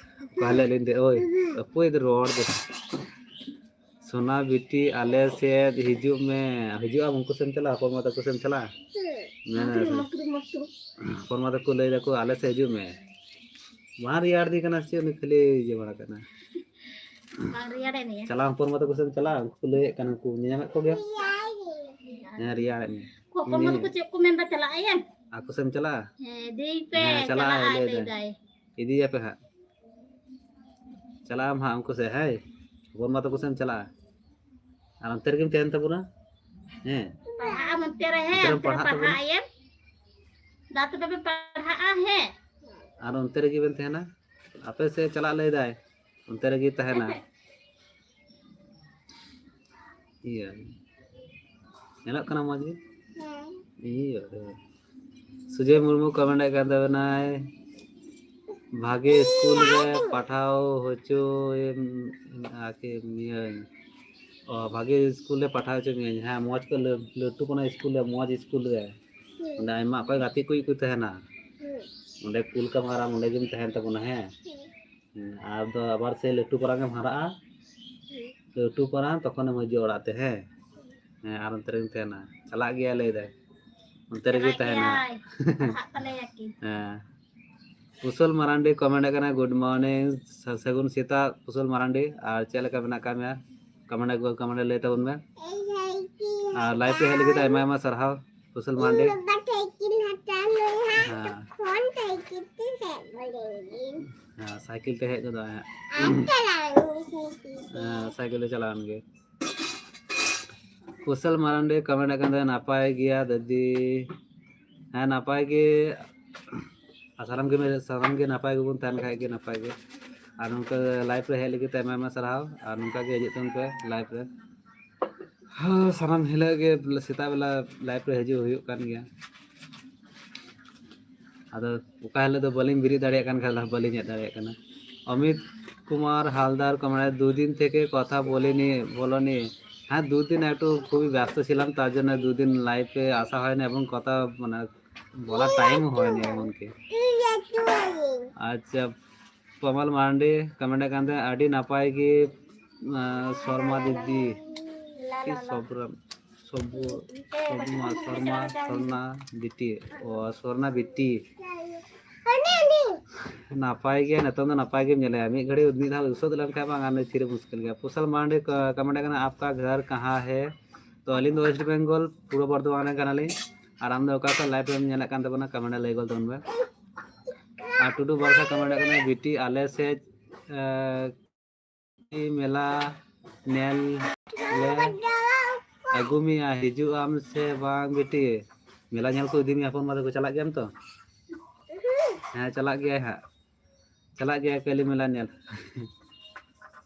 ᱚᱠᱟ ᱦᱤᱞᱳᱜ ᱞᱤᱧ ᱫᱮ-, ᱳᱭ, ᱚᱠᱚᱭ ᱫᱚ ᱨᱚᱲ ᱫᱚ? ᱥᱳᱱᱟ ᱵᱤᱴᱤ, ᱟᱞᱮ ᱥᱮᱫ ᱦᱤᱡᱩᱜ ᱢᱮ᱾ ᱦᱤᱡᱩᱜ ᱟᱢ, ᱩᱱᱠᱩ ᱥᱮᱫ ᱮᱢ ᱪᱟᱞᱟᱜᱼᱟ, ᱦᱚᱯᱚᱱ ᱢᱟ ᱛᱟᱠᱚ ᱥᱮᱫ ᱮᱢ ᱪᱟᱞᱟᱜᱼᱟ? ᱢᱮᱱ ᱢᱟᱛᱨᱩ, ᱢᱮ᱾ ᱢᱟᱛᱨᱩ, ᱢᱟᱛᱨᱩ᱾ ᱦᱚᱯᱚᱱ ᱢᱟ ᱛᱟᱠᱚ ᱞᱟᱹᱭ ᱫᱟᱠᱚ, ᱟᱞᱮ ᱥᱮᱫ ᱦᱤᱡᱩᱜ ᱢᱮ᱾ ᱵᱟᱝ ᱨᱮᱭᱟᱲ ᱫᱤ ᱠᱟᱱᱟ ᱥᱮ ᱪᱮᱫ, ᱩᱱᱤ ᱠᱷᱟᱹᱞᱤ ᱤᱭᱟᱹ ᱵᱟᱲᱟ ᱠᱟᱱᱟ᱾ ᱵᱟᱝ ᱨᱮᱭᱟᱲᱮᱫ ᱢᱮᱭᱟ? ᱪᱟᱞᱟᱣ ᱦᱚᱯᱚᱱ ᱢᱟ ᱛᱟᱠᱚ ᱥᱮᱫ ᱮᱢ ᱪᱟᱞᱟᱜᱼᱟ, ᱩᱱᱠᱩ ᱠᱚ ᱞᱟᱹᱭᱮᱫ ᱠᱟᱱᱟ ᱠᱚ, ᱧᱮᱧᱟᱢᱮᱫ ᱠᱚᱜᱮᱭᱟ? ᱨᱮᱭᱟᱲᱮᱫ ᱢᱮᱭᱟ᱾ ᱦᱮᱸ, ᱨᱮᱭᱟᱲᱮᱫ ᱢᱮᱭᱟ᱾ ᱦᱚᱯᱚᱱ ᱢᱟ ᱛᱟᱠᱚ ᱪᱮᱫ ᱠᱚ ᱢᱮᱱᱫᱟ, ᱪᱟᱞᱟᱜ ᱟᱭᱮᱢ? ᱟᱠᱚ ᱥᱮᱫ ᱮᱢ ᱪᱟᱞᱟᱜᱼᱟ? ᱦᱮᱸ, ᱫᱮᱭ ᱯᱮ, ᱦᱮᱸ, ᱪᱟᱞᱟᱜ ᱪᱟᱞᱟᱜ ᱟᱭ, ᱟᱭ, ᱞᱟᱹᱭ ᱞᱟᱹᱭ ᱫᱟᱭ᱾ ᱫᱟᱭ᱾ ᱤᱫᱤᱭᱟᱯᱮ ᱦᱟᱸᱜ᱾ ᱪᱟᱞᱟᱜ ᱟᱢ ᱦᱟᱸᱜ ᱩᱱᱠᱩ ᱥᱮᱫ, ᱦᱮᱸ? ᱦᱚᱯᱚᱱ ᱢᱟ ᱛᱟᱠᱚ ᱥᱮᱫ ᱮᱢ ᱪᱟᱞᱟᱜᱼᱟ᱾ ᱟᱨ ᱚᱱᱛᱮ ᱨᱮᱜᱮᱢ ᱛᱟᱦᱮᱱ ᱛᱟᱵᱚᱱᱟ᱾ ᱦᱮᱸ? ᱯᱟᱲᱦᱟᱜ ᱟᱢ ᱚᱱᱛᱮ ᱨᱮ, ᱦᱮᱸ, ᱚᱱᱛᱮ ᱨᱮᱢ ᱚᱱᱛᱮ ᱨᱮ ᱯᱟᱲᱦᱟᱜ ᱛᱟᱵᱚᱱᱟ᱾ ᱯᱟᱲᱦᱟᱜ ᱟᱭᱮᱢ᱾ ᱫᱟ ᱛᱚᱵᱮ ᱯᱮ ᱯᱟᱲᱦᱟᱜᱼᱟ, ᱦᱮᱸ? ᱟᱨ ᱚᱱᱛᱮ ᱨᱮᱜᱮ ᱵᱮᱱ ᱛᱟᱦᱮᱱᱟ᱾ ᱟᱯᱮ ᱥᱮᱫ ᱪᱟᱞᱟᱜ ᱞᱟᱹᱭ ᱫᱟᱭ, ᱚᱱᱛᱮ ᱨᱮᱜᱮ ᱛᱟᱦᱮᱱᱟ᱾ ᱤᱭᱟᱹ, ᱧᱮᱞᱚᱜ ᱠᱟᱱᱟ ᱢᱚᱡᱽ ᱜᱮ? ᱦᱮᱸ᱾ ᱤᱭᱟᱹ, ᱥᱩᱡᱚᱭ ᱢᱩᱨᱢᱩ comment ᱮᱫ ᱠᱟᱱ ᱛᱟᱵᱮᱱᱟᱭ, ᱵᱷᱟᱜᱮ ᱥᱠᱩᱞ ᱨᱮ ᱯᱟᱴᱷᱟᱣ ᱦᱚᱪᱚᱭᱮᱢ ᱟᱨᱠᱤ ᱢᱤᱭᱟᱹᱧ᱾ ᱚ, ᱵᱷᱟᱜᱮ ᱥᱠᱩᱞ ᱨᱮ ᱯᱟᱴᱷᱟᱣ ᱦᱚᱪᱚ ᱢᱤᱭᱟᱹᱧ᱾ ᱦᱮᱸ, ᱢᱚᱡᱽ ᱠᱚ ᱞᱟᱹ-, ᱞᱟᱹᱴᱩ ᱠᱟᱱᱟ ᱥᱠᱩᱞ ᱨᱮ, ᱢᱚᱡᱽ ᱥᱠᱩᱞ ᱨᱮ᱾ ᱦᱩᱸ᱾ ᱚᱸᱰᱮ ᱟᱭᱢᱟ ᱚᱠᱚᱭ ᱜᱟᱛᱮ ᱠᱚ ᱠᱚ ᱛᱟᱦᱮᱱᱟ᱾ ᱦᱩᱸ᱾ ᱚᱸᱰᱮ ᱠᱩᱞ ᱠᱟᱢ ᱟᱨ ᱟᱢ ᱚᱸᱰᱮ ᱜᱮᱢ ᱛᱟᱦᱮᱱ ᱛᱟᱵᱚᱱᱟ, ᱦᱮᱸ? ᱦᱩᱸ᱾ ᱦᱮᱸ, ᱟᱨ ᱫᱚ ᱟᱵᱟᱨ ᱥᱮ ᱞᱟᱹᱴᱩ ᱯᱟᱨᱟ ᱜᱮᱢ ᱦᱟᱨᱟᱜᱼᱟ᱾ ᱦᱩᱸ᱾ ᱞᱟᱹᱴᱩ ᱯᱟᱨᱟ ᱛᱚᱠᱷᱚᱱᱮᱢ ᱦᱤᱡᱩᱜᱼᱟ ᱚᱲᱟᱜ ᱛᱮ, ᱦᱮᱸ? ᱦᱮᱸ, ᱟᱨ ᱚᱱᱛᱮ ᱨᱮᱜᱮᱢ ᱛᱟᱦᱮᱱᱟ᱾ ᱪᱟᱞᱟᱜ ᱜᱮᱭᱟ ᱞᱟᱹᱭ ᱫᱟᱭ᱾ ᱚᱱᱛᱮ ᱨᱮᱜᱮ ᱛᱟᱦᱮᱱᱟ᱾ ᱦᱮᱸ᱾ ᱠᱩᱥᱚᱞ ᱢᱟᱨᱟᱱᱰᱤ comment ᱠᱟᱱᱟ, "Good morning, ᱥᱟ-, ᱥᱟᱹᱜᱩᱱ ᱥᱮᱛᱟᱜ ᱠᱩᱥᱚᱞ ᱢᱟᱨᱟᱱᱰᱤ, ᱟᱨ ᱪᱮᱫ ᱞᱮᱠᱟ ᱢᱮᱱᱟᱜ ᱟᱠᱟᱫ ᱢᱮᱭᱟ?" Comment ᱟᱹᱜᱩ, comment ᱞᱟᱹᱭ ᱛᱟᱵᱚᱱ ᱢᱮ᱾ ᱟᱨ live ᱨᱮ ᱦᱮᱡ ᱞᱟᱹᱜᱤᱫ ᱛᱮ ᱟᱭᱢᱟ ᱟᱭᱢᱟ ᱥᱟᱨᱦᱟᱣ ᱠᱩᱥᱚᱞ ᱢᱟᱨᱟᱱᱰᱤ᱾ ᱵᱟᱵᱟ ᱥᱟᱭᱠᱮᱞ ᱦᱟᱛᱟᱣ ᱞᱮ ᱦᱟᱸᱜ, ᱦᱮᱸ᱾ ᱛᱚᱠᱷᱚᱱ ᱥᱟᱭᱠᱮᱞ ᱛᱮ ᱦᱮᱡ ᱜᱚᱫᱚᱜ ᱟᱹᱧ᱾ ᱦᱮᱸ, ᱥᱟᱭᱠᱮᱞ ᱛᱮ ᱦᱮᱡ ᱜᱚᱫᱚᱜ ᱟᱭ ᱦᱟᱸᱜ᱾ ᱟᱨ ᱪᱟᱞᱟᱣ ᱮᱱ ᱜᱮ ᱥᱟᱭᱠᱮᱞ ᱛᱮ᱾ ᱦᱮᱸ, ᱥᱟᱭᱠᱮᱞ ᱛᱮ ᱪᱟᱞᱟᱣ ᱮᱱ ᱜᱮ᱾ ᱠᱩᱥᱚᱞ ᱢᱟᱨᱟᱱᱰᱤ comment ᱠᱟᱱ ᱛᱟᱦᱮᱸ, "ᱱᱟᱯᱟᱭ ᱜᱮᱭᱟ ᱫᱟᱫᱤ?" ᱦᱮᱸ, ᱱᱟᱯᱟᱭ ᱜᱮ᱾ ᱟᱨ ᱥᱟᱱᱟᱢ ᱜᱮ, ᱥᱟᱱᱟᱢ ᱜᱮ ᱱᱟᱯᱟᱭ ᱜᱮᱵᱚᱱ ᱛᱟᱦᱮᱱ ᱠᱷᱟᱡ ᱜᱮ ᱱᱟᱯᱟᱭ ᱜᱮ᱾ ᱟᱨ ᱱᱚᱝᱠᱟ live ᱨᱮ ᱦᱮᱡ ᱞᱟᱹᱜᱤᱫ ᱛᱮ ᱟᱭᱢᱟ ᱟᱭᱢᱟ ᱥᱟᱨᱦᱟᱣ᱾ ᱟᱨ ᱱᱚᱝᱠᱟ ᱜᱮ ᱦᱤᱡᱩᱜ ᱛᱟᱵᱚᱱ ᱯᱮ live ᱨᱮ᱾ ᱦᱮᱸ, ᱥᱟᱱᱟᱢ ᱦᱤᱞᱳᱜ ᱜᱮ ᱥᱮᱛᱟᱜ ᱵᱮᱞᱟ live ᱨᱮ ᱦᱤᱡᱩᱜ ᱦᱩᱭᱩᱜ ᱠᱟᱱ ᱜᱮᱭᱟ᱾ ᱟᱫᱚ ᱚᱠᱟ ᱦᱤᱞᱳᱜ ᱫᱚ ᱵᱟᱹᱞᱤᱧ ᱵᱮᱨᱮᱫ ᱫᱟᱲᱮᱭᱟᱜ ᱠᱟᱱ ᱠᱷᱟᱱ ᱫᱚ ᱵᱟᱹᱞᱤᱧ ᱦᱮᱡ ᱫᱟᱲᱮᱭᱟᱜ ᱠᱟᱱᱟ᱾ ᱚᱢᱤᱛ ᱠᱩᱢᱟᱨ ᱦᱟᱞᱫᱟᱨ comment, "ᱫᱩ ᱫᱤᱱ ᱛᱷᱮᱠᱮ ᱠᱚᱛᱷᱟ ᱵᱚᱞᱮᱱᱤ, ᱵᱚᱞᱚᱱᱤ।" হ্যাঁ, দুদিন একটু খুবই ব্যস্ত ছিলাম, তার জন্য দুদিন live এ আসা হয়নি এবং কথা, মানে, বলার টাইমও হয়নি এমনকি। আচ্ছা, ᱯᱟᱢᱟᱞ ᱢᱟᱨᱟᱱᱰᱤ comment ᱠᱟᱱ ᱛᱟᱦᱮᱸᱫ, "ᱟᱹᱰᱤ ᱱᱟᱯᱟᱭ ᱜᱮ, ᱟᱸ, ᱥᱚᱨᱢᱟ ᱫᱤᱫᱤ, ᱠᱤ ᱥᱚᱵᱨᱟ, ᱥᱚᱵᱩ, ᱥᱚᱵᱩᱢᱟ, ᱥᱚᱨᱢᱟ, ᱥᱚᱨᱱᱟ ᱵᱤᱴᱤ, ᱚ, ᱥᱚᱨᱱᱟ ᱵᱤᱴᱤ᱾ ᱱᱟᱯᱟᱭ ᱜᱮ, ᱱᱤᱛᱚᱝ ᱫᱚ ᱱᱟᱯᱟᱭ ᱜᱮᱢ ᱧᱮᱞᱮᱭᱟ, ᱢᱤᱫ ᱜᱷᱟᱹᱲᱤᱡ ᱢᱤᱫ ᱫᱷᱟᱣ ᱩᱥᱟᱹᱫ ᱞᱮᱱᱠᱷᱟᱱ ᱵᱟᱝ, ᱟᱨ ᱱᱩᱭ ᱛᱷᱤᱨ ᱢᱩᱥᱠᱤᱞ ᱜᱮᱭᱟ᱾" ᱯᱩᱥᱟᱞ ᱢᱟᱨᱟᱱᱰᱤ comment ᱠᱟᱱᱟ, "ᱟᱯᱠᱟ ᱜᱷᱟᱨ ᱠᱟᱦᱟᱸ ᱦᱮ?" ᱛᱚ, ᱟᱹᱞᱤᱧ ᱫᱚ West Bengal, ᱯᱩᱨᱵᱚ ᱵᱚᱨᱫᱷᱚᱢᱟᱱ ᱨᱮᱱ ᱠᱟᱱᱟᱞᱤᱧ᱾ ᱟᱨ ᱟᱢ ᱫᱚ ᱚᱠᱟ ᱠᱷᱚᱱ live ᱨᱮᱢ ᱧᱮᱞᱮᱫ ᱠᱟᱱ ᱛᱟᱵᱚᱱᱟ, comment ᱨᱮ ᱞᱟᱹᱭ ᱜᱚᱫ ᱛᱟᱵᱚᱱ ᱢᱮ᱾ ᱟᱨ ᱴᱩᱰᱩ ᱵᱟᱨᱥᱟ comment ᱠᱟᱱᱟ, "ᱵᱤᱴᱤ ᱟᱞᱮ ᱥᱮᱫ, ᱮ, ᱢᱮᱞᱟ ᱧᱮᱞ ᱞᱮ ᱟᱹᱜᱩ ᱢᱮᱭᱟ, ᱦᱤᱡᱩᱜ ᱟᱢ ᱥᱮ ᱵᱟᱝ ᱵᱤᱴᱤ?" ᱢᱮᱞᱟ ᱧᱮᱞ ᱠᱚ ᱤᱫᱤ ᱢᱮᱭᱟ ᱦᱚᱯᱚᱱ ᱵᱟ ᱛᱟᱠᱚ, ᱪᱟᱞᱟᱜ ᱜᱮᱭᱟᱢ ᱛᱚ? ᱦᱮᱸ, ᱪᱟᱞᱟᱜ ᱜᱮᱭᱟᱭ ᱦᱟᱸᱜ, ᱪᱟᱞᱟᱜ ᱜᱮᱭᱟᱭ ᱠᱟᱹᱞᱤ ᱢᱮᱞᱟ ᱧᱮᱞ᱾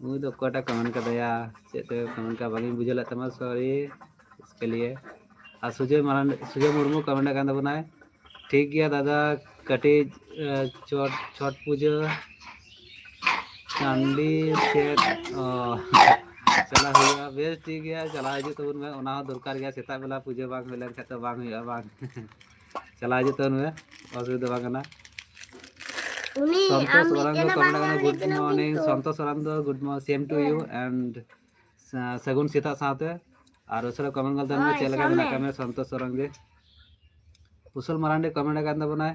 ᱩᱱᱤ ᱫᱚ ᱚᱠᱚᱭᱴᱟᱜ comment ᱠᱟᱫᱟᱭᱟ, ᱪᱮᱫ ᱛᱮ comment ᱠᱟᱫᱟ ᱵᱟᱹᱞᱤᱧ ᱵᱩᱡᱷᱟᱹᱣ ᱞᱮᱫ ᱛᱟᱢᱟ, sorry ᱤᱥᱠᱮ ᱞᱤᱭᱮ᱾ ᱟᱨ ᱥᱩᱡᱚᱭ ᱢᱟᱨᱟᱱᱰᱤ, ᱥᱩᱡᱚᱭ ᱢᱩᱨᱢᱩ comment ᱠᱟᱱ ᱛᱟᱵᱚᱱᱟᱭ, "ᱴᱷᱤᱠ ᱜᱮᱭᱟ ᱫᱟᱫᱟ, ᱠᱟᱹᱴᱤᱡ, ᱮ, ᱪᱷᱚᱴ, ᱪᱷᱚᱴ ᱯᱩᱡᱟᱹ ᱴᱟᱺᱰᱤ ᱥᱮᱫ, ᱚ, ᱪᱟᱞᱟᱜ ᱦᱩᱭᱩᱜᱼᱟ᱾" ᱵᱮᱥ, ᱴᱷᱤᱠ ᱜᱮᱭᱟ, ᱪᱟᱞᱟᱣ ᱦᱤᱡᱩᱜ ᱛᱟᱵᱚᱱ ᱢᱮ, ᱚᱱᱟ ᱦᱚᱸ ᱫᱚᱨᱠᱟᱨ ᱜᱮᱭᱟ᱾ ᱥᱮᱛᱟᱜ ᱵᱮᱞᱟ ᱯᱩᱡᱟᱹ ᱵᱟᱝ ᱦᱩᱭ ᱞᱮᱱᱠᱷᱟᱱ ᱫᱚ ᱵᱟᱝ ᱦᱩᱭᱩᱜᱼᱟ, ᱵᱟᱝ᱾ ᱪᱟᱞᱟᱣ ᱦᱤᱡᱩᱜ ᱛᱟᱵᱚᱱ ᱢᱮ, ᱚᱥᱩᱵᱤᱫᱷᱟ ᱵᱟᱝ ᱠᱟᱱᱟ᱾ ᱩᱱᱤ ᱥᱚᱱᱛᱳᱥ ᱟᱢ ᱚᱨᱟᱝ ᱫᱚ ᱢᱤᱫᱴᱮᱱ comment ᱵᱟᱝ ᱠᱟᱱᱟ, ᱟᱢ "Good ᱢᱤᱫᱴᱮᱱ morning, ᱠᱤᱱᱛᱩ ᱥᱚᱱᱛᱳᱥ ᱚᱨᱟᱝ ᱫᱚ, good morning, same to you and ᱥᱟᱹᱜᱩᱱ ᱥᱮᱛᱟᱜ ᱥᱟᱶᱛᱮ᱾ ᱟᱨ ᱩᱥᱟᱹᱨᱟ ᱠᱚᱢᱮᱱᱴ ᱜᱚᱞ ᱛᱟᱵᱚᱱ ᱢᱮ, ᱦᱳᱭ, ᱪᱮᱫ ᱞᱮᱠᱟ ᱢᱮᱱᱟᱜ ᱥᱟᱢᱱᱮ᱾ ᱠᱟᱜ ᱢᱮᱭᱟ ᱥᱚᱱᱛᱳᱥ ᱥᱚᱨᱮᱱ ᱜᱮ? ᱠᱩᱥᱚᱞ ᱢᱟᱨᱟᱱᱰᱤ ᱠᱚᱢᱮᱱᱴ ᱟᱠᱟᱱ ᱛᱟᱵᱚᱱᱟᱭ᱾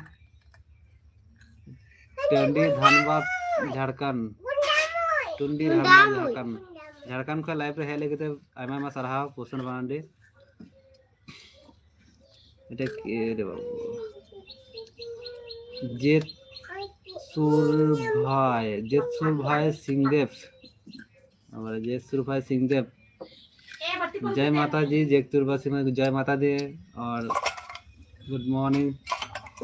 ᱴᱟᱺᱰᱤ ᱫᱷᱟᱱᱵᱟᱫᱽ, ᱡᱷᱟᱲᱠᱷᱚᱸᱰ᱾ ᱴᱩᱱᱰᱤ ᱫᱷᱟᱱᱵᱟᱫᱽ, ᱡᱷᱟᱲᱠᱷᱚᱸᱰ᱾ ᱡᱷᱟᱲᱠᱷᱚᱸᱰ ᱠᱷᱚᱱ ᱞᱟᱭᱤᱵᱷ ᱨᱮ ᱦᱮᱡ ᱞᱟᱹᱜᱤᱫ ᱛᱮ ᱟᱭᱢᱟ ᱟᱭᱢᱟ ᱥᱟᱨᱦᱟᱣ ᱠᱩᱥᱚᱞ ᱢᱟᱨᱟᱱᱰᱤ᱾ এটা কি রে বাবু? জেতসুর ভাই, জেতসুর ভাই সিংদেব। ᱟᱵᱟᱨ ᱡᱮ ᱥᱩᱨᱵᱷᱟᱭ ᱥᱤᱝᱫᱮᱵ, ᱡᱚᱭ ᱢᱟᱛᱟ ᱫᱤ, ᱡᱮᱠᱛᱩᱨᱵᱟᱥᱤ ᱢᱟ ᱡᱚᱭ ᱢᱟᱛᱟ ᱫᱤ, ᱟᱨ ᱜᱩᱰ ᱢᱚᱨᱱᱤᱝ᱾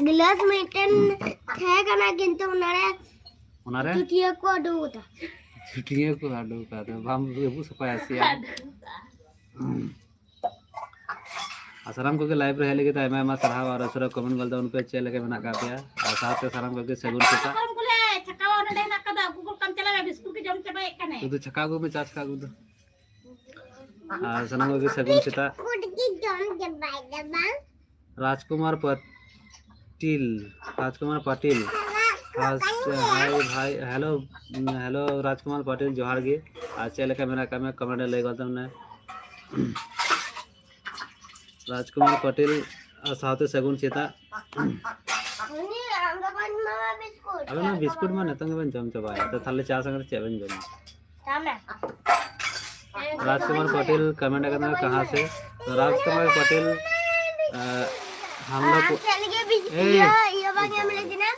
ᱜᱞᱟᱥ ᱢᱤᱫᱴᱮᱱ ᱛᱟᱦᱮᱸ ᱠᱟᱱᱟ, ᱠᱤᱱᱛᱩ ᱚᱱᱟᱨᱮ ᱚᱱᱟᱨᱮ? ᱪᱩᱴᱤᱭᱟᱹ ᱠᱚ ᱩᱰᱩᱠ ᱠᱟᱫᱟ᱾ ᱪᱩᱴᱤᱭᱟᱹ ᱠᱚ ᱩᱰᱩᱠ ᱠᱟᱫᱟ, ᱵᱟᱢ ᱟᱹᱵᱩ ᱥᱟᱯᱷᱟᱭᱟ ᱥᱮᱭᱟ᱾ ᱟᱨ ᱥᱟᱱᱟᱢ ᱠᱚᱜᱮ ᱞᱟᱭᱤᱵᱷ ᱨᱮ ᱦᱮᱡ ᱞᱟᱹᱜᱤᱫ ᱟᱭᱢᱟ ᱟᱭᱢᱟ ᱥᱟᱨᱦᱟᱣ, ᱟᱨ ᱩᱥᱟᱹᱨᱟ ᱠᱚᱢᱮᱱᱴ ᱜᱚᱞ ᱛᱟᱵᱚᱱ ᱯᱮ, ᱪᱮᱫ ᱞᱮᱠᱟ ᱢᱮᱱᱟᱜ ᱟᱠᱟᱫ ᱯᱮᱭᱟ, ᱟᱨ ᱥᱟᱶᱛᱮ ᱥᱟᱱᱟᱢ ᱠᱚᱜᱮ ᱥᱟᱹᱜᱩᱱ ᱥᱮᱛᱟᱜ᱾ ᱥᱟᱠᱟᱢ ᱠᱚᱞᱮ ᱪᱷᱟᱠᱟᱣᱟ, ᱱᱚᱰᱮ ᱦᱮᱱᱟᱜ ᱟᱠᱟᱫᱟ, ᱟᱹᱜᱩ ᱜᱚᱫ ᱠᱟᱢ, ᱪᱟᱞᱟᱜ ᱢᱮ, ᱵᱤᱥᱠᱩᱴ ᱜᱮ ᱡᱚᱢ ᱪᱟᱵᱟᱭᱮᱫ ᱠᱟᱱᱟᱭ᱾ ᱥᱩᱫᱷᱩ ᱪᱷᱟᱠᱟᱣ ᱟᱹᱜᱩ ᱢᱮ, ᱪᱟ ᱪᱷᱟᱠᱟᱣ ᱟᱹᱜᱩ ᱫᱚ᱾ ᱟᱨ ᱥᱟᱱᱟᱢ ᱠᱚᱜᱮ ᱥᱟᱹᱜᱩᱱ ᱥᱮᱛᱟᱜ᱾ ᱵᱤᱥᱠᱩᱴ ᱜᱮ ᱡᱚᱢ ᱪᱟᱵᱟᱭᱮᱫᱟ ᱵᱟᱝ? ᱨᱟᱡᱽᱠᱩᱢᱟᱨ ᱯᱟᱴᱤᱞ, ᱨᱟᱡᱽᱠᱩᱢᱟᱨ ᱯᱟᱴᱤᱞ, ᱟᱨ ᱥᱮ, ᱦᱟᱭ ᱵᱷᱟᱭ, ᱦᱮᱞᱳ, ᱦᱮᱞᱳ ᱨᱟᱡᱽᱠᱩᱢᱟᱨ ᱯᱟᱴᱤᱞ, ᱡᱚᱦᱟᱨ ᱜᱮ᱾ ᱟᱨ ᱪᱮᱫ ᱞᱮᱠᱟ ᱢᱮᱱᱟᱜ ᱟᱠᱟᱫ ᱢᱮᱭᱟ, ᱠᱚᱢᱮᱱᱴ ᱨᱮ ᱞᱟᱹᱭ ᱜᱚᱫ ᱛᱟᱵᱚᱱ ᱢᱮ᱾ ᱨᱟᱡᱽᱠᱩᱢᱟᱨ ᱯᱟᱴᱤᱞ, ᱟᱨ ᱥᱟᱶᱛᱮ ᱥᱟᱹᱜᱩᱱ ᱥᱮᱛᱟᱜ᱾ ᱩᱱᱤ ᱟᱢ ᱫᱚ ᱵᱟᱹᱧ ᱮᱢᱟᱢᱟ ᱵᱤᱥᱠᱩᱴ᱾ ᱟᱵᱮᱱ ᱢᱟ ᱵᱤᱥᱠᱩᱴ ᱢᱟ ᱱᱤᱛᱚᱝ ᱜᱮᱵᱮᱱ ᱡᱚᱢ ᱪᱟᱵᱟᱭᱟ, ᱛᱚ ᱛᱟᱦᱞᱮ ᱪᱟ ᱥᱟᱝ ᱨᱮ ᱪᱮᱫ ᱵᱮᱱ ᱡᱚᱢᱟ? ᱪᱟ ᱢᱮ᱾ ᱨᱟᱡᱽᱠᱩᱢᱟᱨ ᱯᱟᱴᱤᱞ ᱠᱚᱢᱮᱱᱴ ᱟᱠᱟᱫᱟ, ᱠᱟᱦᱟᱸ ᱥᱮ? ᱛᱚ ᱨᱟᱡᱽᱠᱩᱢᱟᱨ ᱯᱟᱴᱤᱞ, ᱟᱸ, ᱦᱟᱢ ᱞᱳᱜ ᱠᱚ, ᱟᱢ ᱪᱮᱫ ᱞᱟᱹᱜᱤᱫ ᱵᱤᱥ-, ᱮᱭ! ᱤᱭᱟᱹ, ᱤᱭᱟᱹ ᱵᱟᱝ ᱮᱢ ᱞᱮᱫᱤᱧᱟ?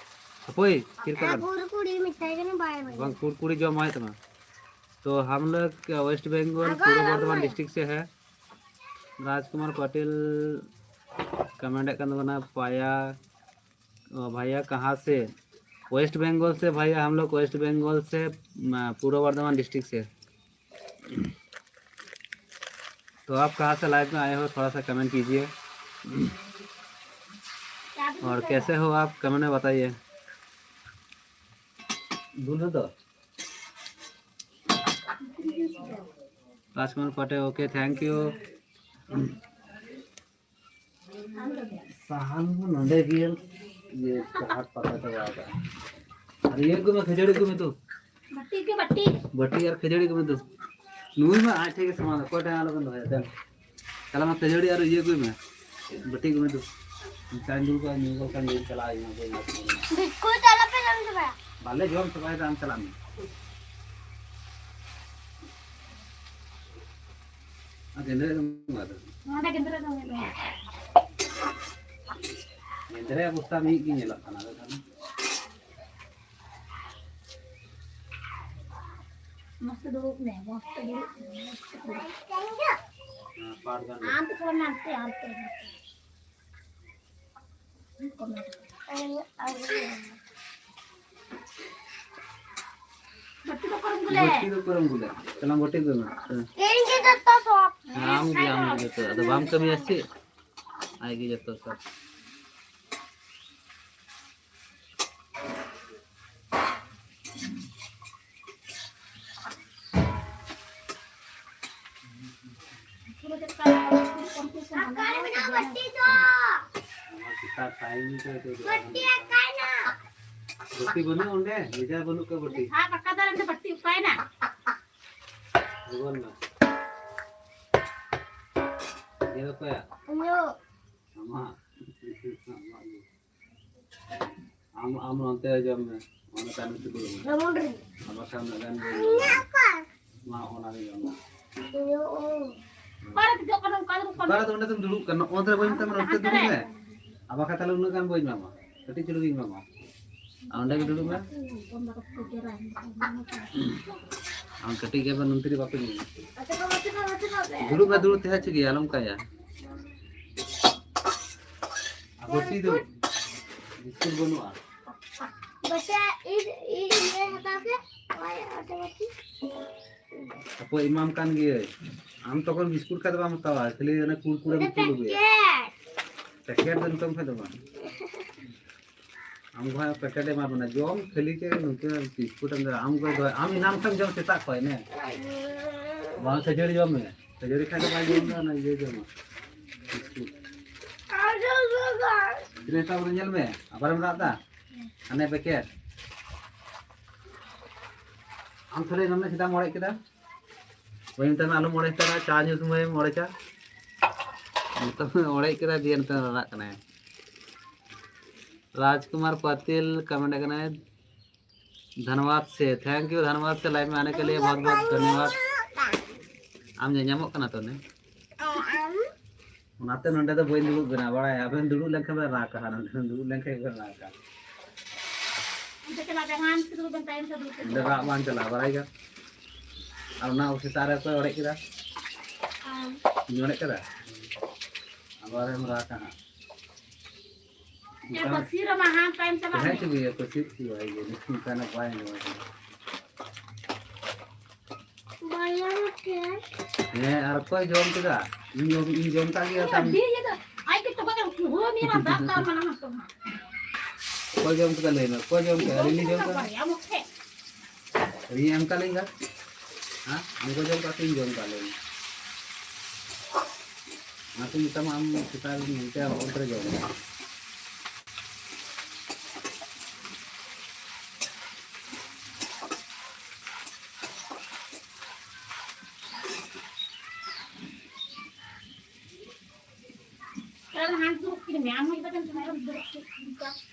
ᱦᱟᱯᱳᱭ, ᱛᱷᱤᱨ ᱠᱟᱜ ᱟᱨ ᱵᱮᱱ᱾ ᱠᱩᱨᱠᱩᱲᱤ ᱢᱮᱛᱟᱭ ᱠᱟᱱᱟ, ᱵᱟᱭ ᱮᱢᱟᱭ ᱵᱟᱝ, ᱠᱟᱱᱟ᱾ ᱠᱩᱨᱠᱩᱲᱤ ᱡᱚᱢ ᱦᱩᱭᱩᱜ ᱛᱟᱢᱟ᱾ ᱛᱚ ᱦᱟᱢ ᱞᱳᱜ ᱣᱮᱥᱴ ᱵᱮᱝᱜᱚᱞ, ᱟᱜᱟᱨ ᱯᱩᱨᱵᱚ ᱵᱚᱨᱫᱷᱚᱢᱟᱱ ᱟᱢᱟᱭ ᱰᱤᱥᱴᱨᱤᱠᱴ ᱥᱮ ᱦᱮ᱾ ᱨᱟᱡᱽᱠᱩᱢᱟᱨ ᱯᱟᱴᱤᱞ ᱠᱚᱢᱮᱱᱴ ᱮᱫ ᱠᱟᱱ ᱛᱟᱵᱚᱱᱟ, ᱯᱟᱭᱟ, ᱚ, ᱵᱷᱟᱭᱟ ᱠᱟᱦᱟᱸ ᱥᱮ? ᱳᱭᱮᱥᱴ ᱵᱮᱝᱜᱚᱞ ᱥᱮ ᱵᱷᱟᱭᱟ, ᱦᱟᱢ ᱞᱳᱜ ᱳᱭᱮᱥᱴ ᱵᱮᱝᱜᱚᱞ ᱥᱮ, ᱢᱟ, ᱯᱩᱨᱵᱚ ᱵᱚᱨᱫᱷᱚᱢᱟᱱ ᱰᱤᱥᱴᱨᱤᱠᱴ ᱥᱮ᱾ तो आप कहाँ से लाइव में आए हो, थोड़ा सा कमेंट कीजिए। और कैसे हो आप, कमेंट में बताइए। भूल हो तो। Rajkamal Patel, okay, thank you. ᱥᱟᱦᱟᱱ ᱦᱚᱸ ᱱᱚᱰᱮ ᱜᱮ, ᱤᱭᱟᱹ, ᱰᱟᱦᱟᱨ ᱯᱟᱛᱟ ᱪᱟᱵᱟ ᱟᱠᱟᱫᱼᱟ᱾ ᱟᱨ ᱤᱭᱟᱹ ᱟᱹᱜᱩ ᱢᱮ, ᱠᱷᱟᱹᱡᱟᱹᱲᱤ ᱟᱹᱜᱩ ᱢᱮ ᱛᱚ᱾ ᱵᱟᱹᱴᱤ ᱜᱮ ᱵᱟᱹᱴᱤ᱾ ᱵᱟᱹᱴᱤ ᱟᱨ ᱠᱷᱟᱹᱡᱟᱹᱲᱤ ᱟᱹᱜᱩ ᱢᱮ ᱛᱚ᱾ ᱱᱩᱭ ᱢᱟ ᱟᱡ ᱴᱷᱮᱡ ᱜᱮ ᱥᱟᱢᱟᱱ, ᱚᱠᱚᱭ ᱴᱷᱮᱱ ᱟᱞᱚᱵᱮᱱ ᱫᱚᱦᱚᱭᱟ, ᱫᱮᱱ᱾ ᱛᱟᱦᱞᱮ ᱢᱟ ᱠᱷᱟᱹᱡᱟᱹᱲᱤ ᱟᱨ ᱤᱭᱟᱹ ᱟᱹᱜᱩᱭ ᱢᱮ, ᱵᱟᱹᱴᱤ ᱟᱹᱜᱩᱭ ᱢᱮ ᱫᱩ᱾ ᱪᱟᱧ ᱫᱩᱞ ᱠᱚᱣᱟ, ᱧᱩ ᱜᱚᱫ ᱠᱟᱜ ᱜᱤᱧ, ᱪᱟᱞᱟᱜ ᱟᱹᱧ ᱦᱟᱸᱜ, ᱵᱟᱹᱧ ᱟᱹᱜᱩᱭᱟ᱾ ᱵᱤᱥᱠᱩᱴ ᱟᱞᱚᱯᱮ ᱡᱚᱢ ᱪᱟᱵᱟᱭᱟ᱾ ᱵᱟᱞᱮ ᱡᱚᱢ ᱪᱟᱵᱟᱭᱮᱫᱟ, ᱟᱢ ᱪᱟᱞᱟᱜ ᱢᱮ᱾ ᱟᱨ ᱜᱮᱸᱫᱽᱨᱮᱡ ᱫᱚ ᱵᱟᱝ ᱟᱫᱚ᱾ ᱱᱚᱰᱮ ᱜᱮᱸᱫᱽᱨᱮᱡ ᱫᱚ ᱵᱟᱝ᱾ ᱜᱮᱸᱫᱽᱨᱮᱡ ᱚᱵᱚᱥᱛᱟ ᱢᱤᱫ ᱜᱮ ᱧᱮᱞᱚᱜ ᱠᱟᱱᱟ, ᱟᱫᱚ ᱛᱟᱦᱞᱮ᱾ ᱢᱚᱡᱽ ᱛᱮ ᱫᱩᱲᱩᱵ ᱢᱮ, ᱢᱚᱡᱽ ᱛᱮ ᱫᱩᱲᱩᱵ ᱢᱮ, ᱢᱚᱡᱽ ᱛᱮ ᱫᱩᱲᱩᱵ ᱢᱮ᱾ ᱦᱮᱸ, ᱯᱟᱴ ᱜᱟᱱ ᱫᱚ᱾ ᱟᱢ ᱫᱚ ᱛᱷᱚᱲᱟ ᱱᱟᱱᱛᱮ, ᱦᱟᱱᱛᱮ, ᱦᱟᱱᱛᱮ᱾ ᱵᱟᱹᱴᱤ ᱫᱚ ᱚᱠᱟᱨᱮᱢ ᱜᱩᱞᱮ? ᱵᱟᱹᱴᱤ ᱫᱚ ᱚᱠᱟᱨᱮᱢ ᱜᱩᱞᱮ? ᱪᱟᱞᱟᱣ ᱵᱟᱹᱴᱤ ᱟᱹᱜᱩᱭ ᱢᱮ᱾ ᱦᱮᱸ᱾ ᱤᱧ ᱜᱮ ᱡᱚᱛᱚ ᱥᱚᱵ᱾ ᱦᱮᱸ, ᱟᱢ ᱜᱮ, ᱟᱢ ᱜᱮ ᱡᱚᱛᱚ᱾ ᱟᱫᱚ ᱵᱟᱢ ᱠᱟᱹᱢᱤᱭᱟ ᱥᱮ ᱪᱮᱫ? ᱟᱡ ᱜᱮ ᱡᱚᱛᱚ ᱥᱚᱵ᱾ ᱚᱠᱟᱨᱮ ᱢᱮᱱᱟᱜᱼᱟ ᱵᱟᱹᱴᱤ ᱫᱚ? ᱱᱚᱣᱟ ᱥᱮᱛᱟᱜ ᱴᱟᱭᱤᱢ ᱛᱮ ᱫᱚ ᱵᱟᱹᱴᱤ ᱚᱠᱟᱭᱮᱱᱟ? ᱵᱟᱹᱴᱤ ᱵᱟᱹᱱᱩᱜ ᱚᱸᱰᱮ? ᱵᱷᱮᱡᱟ ᱵᱟᱹᱱᱩᱜ ᱠᱚᱣᱟ ᱵᱟᱹᱴᱤ? ᱥᱟᱵ ᱟᱠᱟᱫᱟ ᱚᱸᱰᱮ ᱵᱟᱹᱴᱤ ᱚᱠᱟᱭᱮᱱᱟ? ᱨᱩᱣᱟᱹᱲ ᱢᱮ᱾ ᱤᱧᱟᱹᱜ᱾ ᱟᱢᱟᱜ᱾ ᱟᱢ, ᱟᱢ ᱚᱱᱛᱮ ᱡᱚᱢ ᱢᱮ, ᱚᱱᱟ ᱛᱟᱭᱱᱚᱢ ᱛᱮ ᱫᱩᱲᱩᱵ ᱢᱮ᱾ ᱡᱮᱢᱚᱱ ᱨᱮ᱾ ᱟᱢᱟᱜ ᱥᱟᱢᱱᱮ ᱜᱟᱱ ᱜᱮ᱾ ᱤᱧᱟᱹᱜ ᱚᱠᱟ? ᱢᱟ, ᱚᱱᱟ ᱜᱮ ᱡᱚᱢ ᱢᱮ᱾ ᱤᱧᱟᱹᱜ ᱚ᱾ ᱚᱠᱟᱨᱮ ᱫᱮᱡᱚᱜ ᱠᱟᱱᱟ? ᱚᱠᱟ ᱨᱮ, ᱚᱠᱟ ᱨᱮ? ᱚᱠᱟ ᱨᱮ ᱫᱚ ᱚᱸᱰᱮ ᱫᱚᱢ ᱫᱩᱲᱩᱵ ᱠᱟᱱᱟ? ᱚᱱᱛᱮ ᱨᱮ ᱵᱟᱹᱧ ᱢᱮᱛᱟᱢ ᱠᱟᱱᱟ, ᱚᱱᱛᱮ ᱫᱩᱲᱩᱵ ᱢᱮ᱾ ᱟᱨ ᱵᱟᱠᱷᱟᱡ ᱛᱟᱦᱞᱮ ᱩᱱᱟᱹᱜ ᱜᱟᱱ ᱵᱟᱹᱧ ᱮᱢᱟᱢᱟ, ᱠᱟᱹᱴᱤᱡ ᱪᱩᱞᱩᱝ ᱤᱧ ᱮᱢᱟᱢᱟ᱾ ᱟᱨ ᱚᱸᱰᱮ ᱜᱮ ᱫᱩᱲᱩᱵ ᱢᱮ᱾ ᱟᱢ ᱠᱟᱹᱴᱤᱡ ᱜᱮ ᱱᱚᱱᱛᱮ ᱨᱮ ᱵᱟᱯᱮ ᱧᱮᱞ᱾ ᱫᱩᱲᱩᱵ ᱢᱮ, ᱫᱩᱲᱩᱵ ᱛᱟᱦᱮᱸ ᱦᱚᱪᱚ ᱜᱮᱭᱟ, ᱟᱞᱚᱢ ᱠᱟᱭᱟ᱾ ᱟᱨ ᱵᱟᱹᱴᱤ ᱫᱚ ᱵᱤᱥᱠᱩᱴ ᱵᱟᱹᱱᱩᱜᱼᱟ᱾ ᱵᱟᱹᱴᱤ, ᱤᱧ, ᱤᱧ ᱤᱭᱟᱹ ᱦᱟᱛᱟᱣ ᱠᱮᱫ, ᱱᱚᱜᱼᱚᱭ ᱟᱴᱟ ᱵᱟᱹᱴᱤ᱾ ᱦᱟᱯᱳᱭ, ᱮᱢᱟᱢ ᱠᱟᱱ ᱜᱤᱭᱟᱹᱧ᱾ ᱟᱢ ᱛᱚᱠᱷᱚᱱ ᱵᱤᱥᱠᱩᱴ ᱠᱷᱟᱡ ᱫᱚ ᱵᱟᱢ ᱦᱟᱛᱟᱣᱟ, ᱠᱷᱟᱹᱞᱤ ᱚᱱᱟ ᱠᱩᱲᱠᱩᱲᱮᱢ ᱚᱱᱟ ᱠᱩᱞ ᱟᱹᱜᱩᱭᱟ᱾ ᱯᱮᱠᱮᱴ᱾ ᱯᱮᱠᱮᱴ ᱫᱚ ᱱᱤᱛᱚᱝ ᱠᱷᱟᱡ ᱫᱚ ᱵᱟᱝ᱾ ᱟᱢ ᱫᱚ ᱦᱟᱸᱜ ᱯᱮᱠᱮᱴ ᱮᱢᱟ ᱵᱚᱱᱟ, ᱡᱚᱢ ᱠᱷᱟᱹᱞᱤ ᱪᱮᱫ ᱱᱚᱛᱮ ᱵᱤᱥᱠᱩᱴ ᱮᱢ ᱫᱚᱦᱚᱭᱟ? ᱟᱢ ᱜᱚ ᱫᱚ, ᱟᱢ ᱮᱱᱟᱱ ᱠᱷᱚᱱ ᱡᱚᱢ ᱥᱮᱛᱟᱜ ᱠᱷᱚᱱ, ᱱᱮ᱾ ᱵᱟᱝ, ᱠᱷᱟᱹᱡᱟᱹᱲᱤ ᱡᱚᱢ ᱢᱮ᱾ ᱠᱷᱟᱹᱡᱟᱹᱲᱤ ᱠᱷᱟᱡ ᱫᱚ ᱵᱟᱭ ᱡᱚᱢ ᱮᱫᱟ, ᱚᱱᱟ ᱤᱭᱟᱹ ᱡᱚᱢᱟ᱾ ᱵᱤᱥᱠᱩᱴ᱾ ᱛᱤᱱᱟᱹᱜ ᱦᱟᱛᱟᱣ ᱠᱟᱫᱟ ᱧᱮᱞ ᱢᱮ, ᱟᱵᱟᱨᱮᱢ ᱨᱟᱜ ᱮᱫᱟ? ᱦᱟᱱᱮ ᱯᱮᱠᱮᱴ᱾ ᱟᱢ ᱛᱟᱦᱞᱮ ᱮᱱᱟᱱ ᱪᱮᱫᱟᱜ ᱮᱢ ᱚᱲᱮᱡ ᱠᱮᱫᱟ? ᱵᱟᱹᱧ ᱢᱮᱛᱟᱢᱟ ᱟᱞᱚᱢ ᱚᱲᱮᱡ ᱛᱟᱨᱟ, ᱪᱟ ᱧᱩ ᱥᱚᱢᱚᱭᱮᱢ ᱚᱲᱮᱡᱟ᱾ ᱱᱤᱛᱚᱜ ᱚᱲᱮᱡ ᱠᱮᱫᱟ, ᱫᱤᱭᱮ ᱱᱤᱛᱚᱜ ᱨᱟᱨᱟᱜ ᱠᱟᱱᱟᱭ᱾ ᱨᱟᱡᱽᱠᱩᱢᱟᱨ ᱯᱟᱛᱤᱞ ᱠᱚᱢᱮᱱᱴ ᱠᱟᱱᱟᱭ, "धन्यवाद से।" Thank you धन्यवाद से live में आने के लिए बहुत बहुत धन्यवाद। ᱟᱢ ᱧᱮᱧᱟᱢᱚᱜ ᱠᱟᱱᱟ ᱛᱚ ᱱᱮ? ᱚᱱᱟᱛᱮ ᱱᱚᱸᱰᱮ ᱫᱚ ᱵᱟᱹᱧ ᱫᱩᱲᱩᱵ ᱠᱟᱱᱟ, ᱵᱟᱲᱟᱭᱟ? ᱟᱵᱮᱱ ᱫᱩᱲᱩᱵ ᱞᱮᱱᱠᱷᱟᱱ ᱵᱮᱱ ᱨᱟᱜᱟ, ᱦᱟᱸᱜ ᱱᱚᱸᱰᱮ ᱵᱮᱱ ᱫᱩᱲᱩᱵ ᱞᱮᱱᱠᱷᱟᱱ ᱵᱮᱱ ᱨᱟᱜᱟ᱾ ᱚᱱᱛᱮ ᱪᱟᱞᱟᱜ ᱵᱮᱱ, ᱦᱟᱱᱛᱮ ᱫᱩᱲᱩᱵ ᱵᱮᱱ, ᱛᱟᱭᱚᱢ ᱥᱮᱫ ᱫᱩᱲᱩᱵ ᱵᱮᱱ᱾ ᱚᱸᱰᱮ ᱨᱟᱜ ᱵᱟᱝ ᱪᱟᱞᱟᱜᱼᱟ, ᱵᱟᱲᱟᱭ ᱜᱮ᱾ ᱟᱨ ᱚᱱᱟ ᱥᱮᱛᱟᱜ ᱨᱮ ᱚᱠᱚᱭ ᱚᱲᱮᱡ ᱠᱮᱫᱟ? ᱟᱢ᱾ ᱤᱧ ᱚᱲᱮᱡ ᱠᱮᱫᱟ? ᱟᱵᱟᱨᱮᱢ ᱨᱟᱜᱟ ᱦᱟᱸᱜ᱾ ᱮ, ᱯᱟᱹᱥᱤ ᱨᱮᱢᱟ ᱦᱟᱸᱜ ᱛᱟᱭᱚᱢ ᱪᱟᱞᱟᱜ ᱦᱮᱸ, ᱢᱮ᱾ ᱪᱮᱫ ᱤᱭᱟᱹ, ᱯᱟᱹᱥᱤ ᱪᱮᱫ ᱤᱭᱟᱹ, ᱱᱤᱛᱚᱜ ᱚᱱᱠᱟᱱᱟᱜ ᱵᱟᱭ ᱟᱸᱡᱚᱢ ᱠᱟᱱᱟ᱾ ᱦᱮᱸ, ᱟᱨ ᱚᱠᱚᱭ ᱡᱚᱢ ᱠᱮᱫᱟ? ᱤᱧ ᱡᱚᱢ, ᱤᱧ ᱡᱚᱢ ᱠᱟᱜ ᱜᱮᱭᱟ, ᱠᱷᱟᱱ᱾ ᱟᱹᱰᱤ ᱤᱭᱟᱹ ᱫᱚ, ᱟᱡ ᱜᱮ ᱛᱚᱠᱚ ᱫᱚ ᱩᱱᱠᱩ ᱦᱚᱸ ᱢᱮᱱᱟ ᱫᱟᱜ ᱛᱟᱞ ᱢᱟᱱᱟ ᱦᱚᱸ ᱛᱚ ᱦᱟᱸᱜ᱾ ᱚᱠᱚᱭ ᱡᱚᱢ ᱠᱮᱫᱟ ᱞᱟᱹᱭ ᱢᱮ, ᱚᱠᱚᱭ ᱡᱚᱢ ᱠᱮᱫᱟ? ᱟᱹᱞᱤᱧ ᱞᱤᱧ ᱡᱚᱢ ᱠᱮᱫᱟ? ᱵᱟᱨᱭᱟ ᱢᱚᱜᱽ ᱴᱷᱮᱡ᱾ ᱟᱹᱞᱤᱧ ᱮᱢ ᱠᱟᱜ ᱞᱤᱧ ᱫᱟ? ᱦᱮᱸ? ᱟᱢ ᱠᱚ ᱡᱚᱢ ᱠᱟᱜ ᱛᱤᱧ ᱡᱚᱢ ᱠᱟᱜ ᱞᱤᱧ᱾ ᱚᱱᱟᱛᱮ ᱢᱮᱛᱟᱢᱟ ᱟᱢ ᱥᱮᱛᱟᱜ ᱨᱮ ᱧᱮᱞ ᱛᱮ ᱟᱢ ᱚᱱᱛᱮ ᱨᱮ ᱡᱚᱢ ᱢᱮ᱾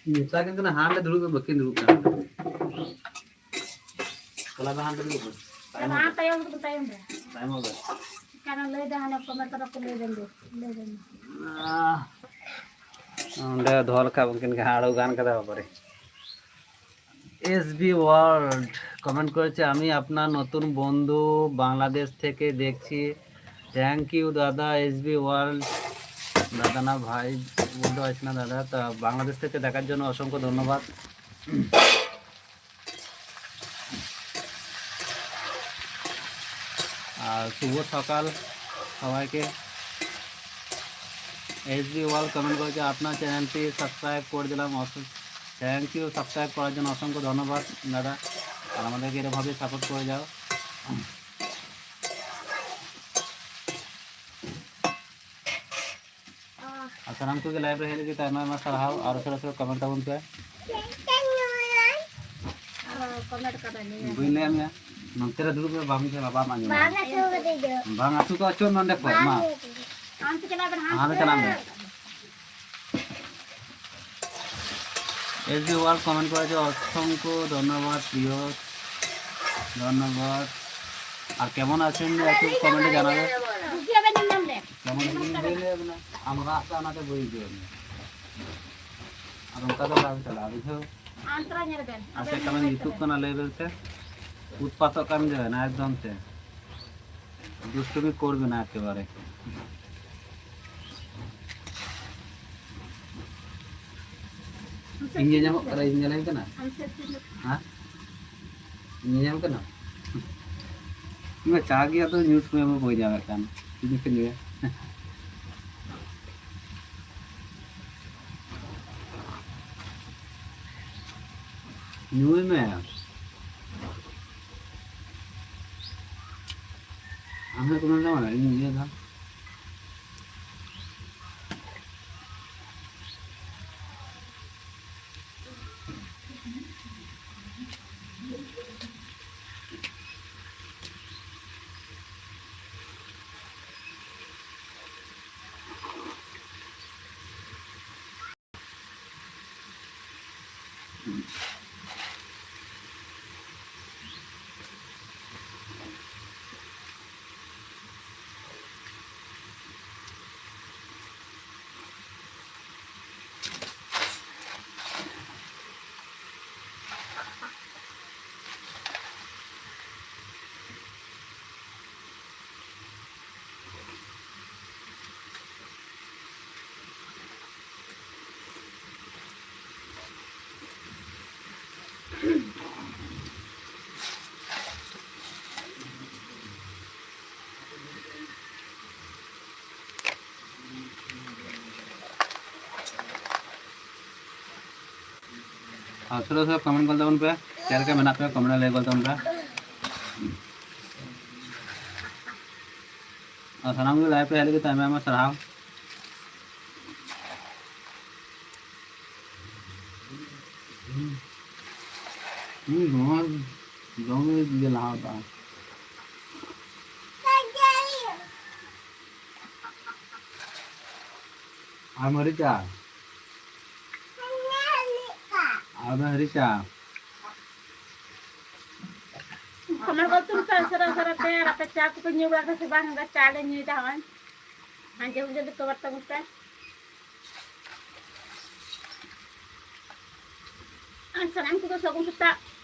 ᱢᱮᱛᱟ ᱠᱤᱱ ᱠᱟᱱᱟ, ᱦᱟᱸᱰᱮ ᱫᱩᱲᱩᱵ ᱢᱮ, ᱵᱟᱹᱠᱤᱱ ᱫᱩᱲᱩᱵ ᱠᱟᱱᱟ᱾ ᱛᱟᱦᱚᱞᱮ ᱫᱚ ᱦᱟᱸᱰᱮ ᱫᱩᱲᱩᱵ ᱢᱮ᱾ ᱛᱟᱭᱚᱢ ᱨᱮ᱾ ᱛᱟᱭᱚᱢ ᱨᱮ᱾ ᱛᱟᱭᱚᱢ ᱨᱮ᱾ ᱠᱟᱨᱚᱱ ᱞᱟᱹᱭ ᱫᱟ ᱦᱟᱱᱮ ᱠᱚ ᱢᱮᱛᱟ ᱠᱚ ᱞᱟᱹᱭ ᱫᱟ, ᱞᱟᱹᱭ ᱫᱟ᱾ ᱟᱦ, ᱚᱸᱰᱮ ᱫᱚᱦᱚ ᱞᱮᱠᱷᱟᱡ ᱩᱱᱠᱤᱱ ᱜᱮ ᱦᱟᱸᱜ ᱟᱹᱰᱤ ᱜᱟᱱ ᱠᱟᱫᱟ ᱵᱟᱵᱟᱨᱮ᱾ এসবি ওয়ার্ল্ড কমেন্ট করেছে, "আমি আপনার নতুন বন্ধু, বাংলাদেশ থেকে দেখছি।" থ্যাংক ইউ দাদা, এসবি ওয়ার্ল্ড, দাদা না ভাই বলতে পারছি না দাদা, তা বাংলাদেশ থেকে দেখার জন্য অসংখ্য ধন্যবাদ। আর শুভ সকাল সবাইকে। এসবি ওয়ার্ল্ড কমেন্ট করেছে, "আপনার চ্যানেলটি সাবস্ক্রাইব করে দিলাম।" থ্যাংক ইউ, সাবস্ক্রাইব করার জন্য অসংখ্য ধন্যবাদ দাদা, আর আমাদেরকে এরভাবে সাপোর্ট করে যাও। ᱟᱨ ᱥᱟᱱᱟᱢ ᱠᱚᱜᱮ ᱞᱟᱭᱤᱵᱷ ᱨᱮ ᱦᱮᱡ ᱞᱟᱹᱜᱤᱫ ᱛᱮ ᱟᱭᱢᱟ ᱟᱭᱢᱟ ᱥᱟᱨᱦᱟᱣ᱾ ᱟᱨ ᱩᱥᱟᱹᱨᱟ ᱩᱥᱟᱹᱨᱟ ᱠᱚᱢᱮᱱᱴ ᱛᱟᱵᱚᱱ ᱯᱮ᱾ ᱟᱨᱚ ᱠᱚᱢᱮᱱᱴ ᱠᱟᱫᱟ ᱱᱤᱭᱟᱹ᱾ ᱵᱟᱹᱧ ᱞᱟᱹᱭᱟᱫ ᱢᱮᱭᱟ? ᱱᱚᱱᱛᱮ ᱨᱮ ᱫᱩᱲᱩᱵ ᱢᱮ, ᱵᱟᱢ ᱧᱮᱞᱟ, ᱵᱟᱢ ᱟᱸᱡᱚᱢᱟ᱾ ᱵᱟᱝ ᱟᱹᱪᱩᱨ ᱠᱟᱛᱮ ᱫᱚ᱾ ᱵᱟᱝ ᱟᱹᱪᱩᱨ ᱠᱚ ᱟᱹᱪᱩᱨ ᱱᱚᱸᱰᱮ ᱠᱷᱚᱡ, ᱢᱟ᱾ ᱦᱟᱱᱛᱮ ᱪᱟᱞᱟᱜ ᱵᱮᱱ, ᱦᱟᱱᱛᱮ ᱪᱟᱞᱟᱜ ᱢᱮ᱾ এস ডি ওয়ার্ল্ড কমেন্ট করেছে, অসংখ্য ধন্যবাদ প্রিয়, ধন্যবাদ। আর কেমন আছেন একটু কমেন্টে জানাবে। বুঝিয়ে বেন নাম লে। কেমন আছেন? আমরা আপনাকে বই দিয়ে। ᱟᱨ ᱚᱱᱠᱟ ᱫᱚ ᱵᱟᱝ ᱪᱟᱞᱟᱜᱼᱟ, ᱵᱩᱡᱷᱟᱹᱣ? ᱟᱱᱛᱨᱟ ᱧᱮᱞ ᱵᱮᱱ᱾ ᱟᱪᱪᱷᱟ, ᱠᱟᱹᱢᱤ ᱡᱩᱛᱩᱜ ᱠᱟᱱᱟ, ᱞᱟᱹᱭ ᱵᱮᱱ ᱥᱮ᱾ ᱩᱛᱯᱟᱛᱚᱜ ᱠᱟᱱ ᱜᱮ ᱢᱮᱱᱟᱜᱼᱟ ᱮᱠᱫᱚᱢ ᱛᱮ᱾ ᱫᱩᱥᱴᱩᱢᱤ ᱠᱚᱨ ᱢᱮᱱᱟᱜᱼᱟ ᱮᱠᱮᱵᱟᱨᱮ᱾ ᱤᱧ ᱧᱮᱞ ᱧᱟᱢᱚᱜ ᱠᱟᱱᱟ, ᱤᱧ ᱧᱮᱞ ᱧᱟᱢ ᱠᱟᱱᱟ? ᱦᱮᱸ? ᱧᱮᱧᱟᱢ ᱠᱟᱱᱟ? ᱤᱧ ᱢᱟ ᱪᱟ ᱜᱮ ᱟᱫᱚ ᱧᱩ ᱥᱚᱢᱚᱭ ᱢᱟ ᱵᱟᱹᱧ ᱧᱟᱢᱮᱫ ᱠᱟᱱ᱾ ᱪᱤᱞᱤ ᱠᱚ ᱧᱩᱭᱟ? ᱧᱩᱭ ᱢᱮ᱾ ᱟᱢ ᱦᱚᱸ ᱠᱳᱱᱳ ᱧᱟᱢᱟ, ᱤᱧ ᱤᱭᱟᱹ ᱫᱟ᱾ ᱟᱨ ᱥᱚᱨᱟᱥᱚᱨᱤ ᱠᱚᱢᱮᱱᱴ ᱜᱚᱞ ᱛᱟᱵᱚᱱ ᱯᱮ, ᱪᱮᱫ ᱞᱮᱠᱟ ᱢᱮᱱᱟᱜ ᱯᱮᱭᱟ ᱠᱚᱢᱮᱱᱴ ᱨᱮ ᱞᱟᱹᱭ ᱜᱚᱞ ᱛᱟᱵᱚᱱ ᱯᱮ᱾ ᱟᱨ ᱥᱟᱱᱟᱢ ᱜᱮ ᱞᱟᱭᱤᱵᱷ ᱨᱮ ᱦᱮᱡ ᱞᱟᱹᱜᱤᱫ ᱛᱮ ᱟᱭᱢᱟ ᱟᱭᱢᱟ ᱥᱟᱨᱦᱟᱣ᱾ ᱦᱩᱸ, ᱱᱚᱣᱟ ᱫᱚᱢᱮ ᱜᱮ ᱞᱟᱦᱟ ᱠᱟᱜᱼᱟ᱾ ᱟᱨ ᱢᱟᱹᱨᱤᱪᱟ᱾ ᱟᱨ ᱢᱟᱹᱨᱤᱪᱟ᱾ ᱠᱚᱢᱮᱱᱴ ᱜᱚᱞ ᱛᱩᱢ ᱯᱮ ᱩᱥᱟᱹᱨᱟ ᱩᱥᱟᱹᱨᱟ ᱛᱮ, ᱟᱨ ᱟᱯᱮ ᱪᱟ ᱠᱚᱯᱮ ᱧᱩ ᱵᱟᱲᱟ ᱠᱮᱫᱟ ᱥᱮ ᱵᱟᱝ? ᱪᱟ ᱞᱮ ᱧᱩᱭᱮᱫᱟ ᱦᱚᱸᱜᱼᱚᱭ᱾ ᱦᱟᱸ, ᱡᱚᱞᱫᱤ ᱡᱚᱞᱫᱤ ᱠᱚᱢᱮᱱᱴ ᱛᱟᱵᱚᱱ ᱯᱮ᱾ ᱟᱨ ᱥᱟᱱᱟᱢ ᱠᱚᱜᱮ ᱥᱟᱹᱜᱩᱱ ᱥᱮᱛᱟᱜ᱾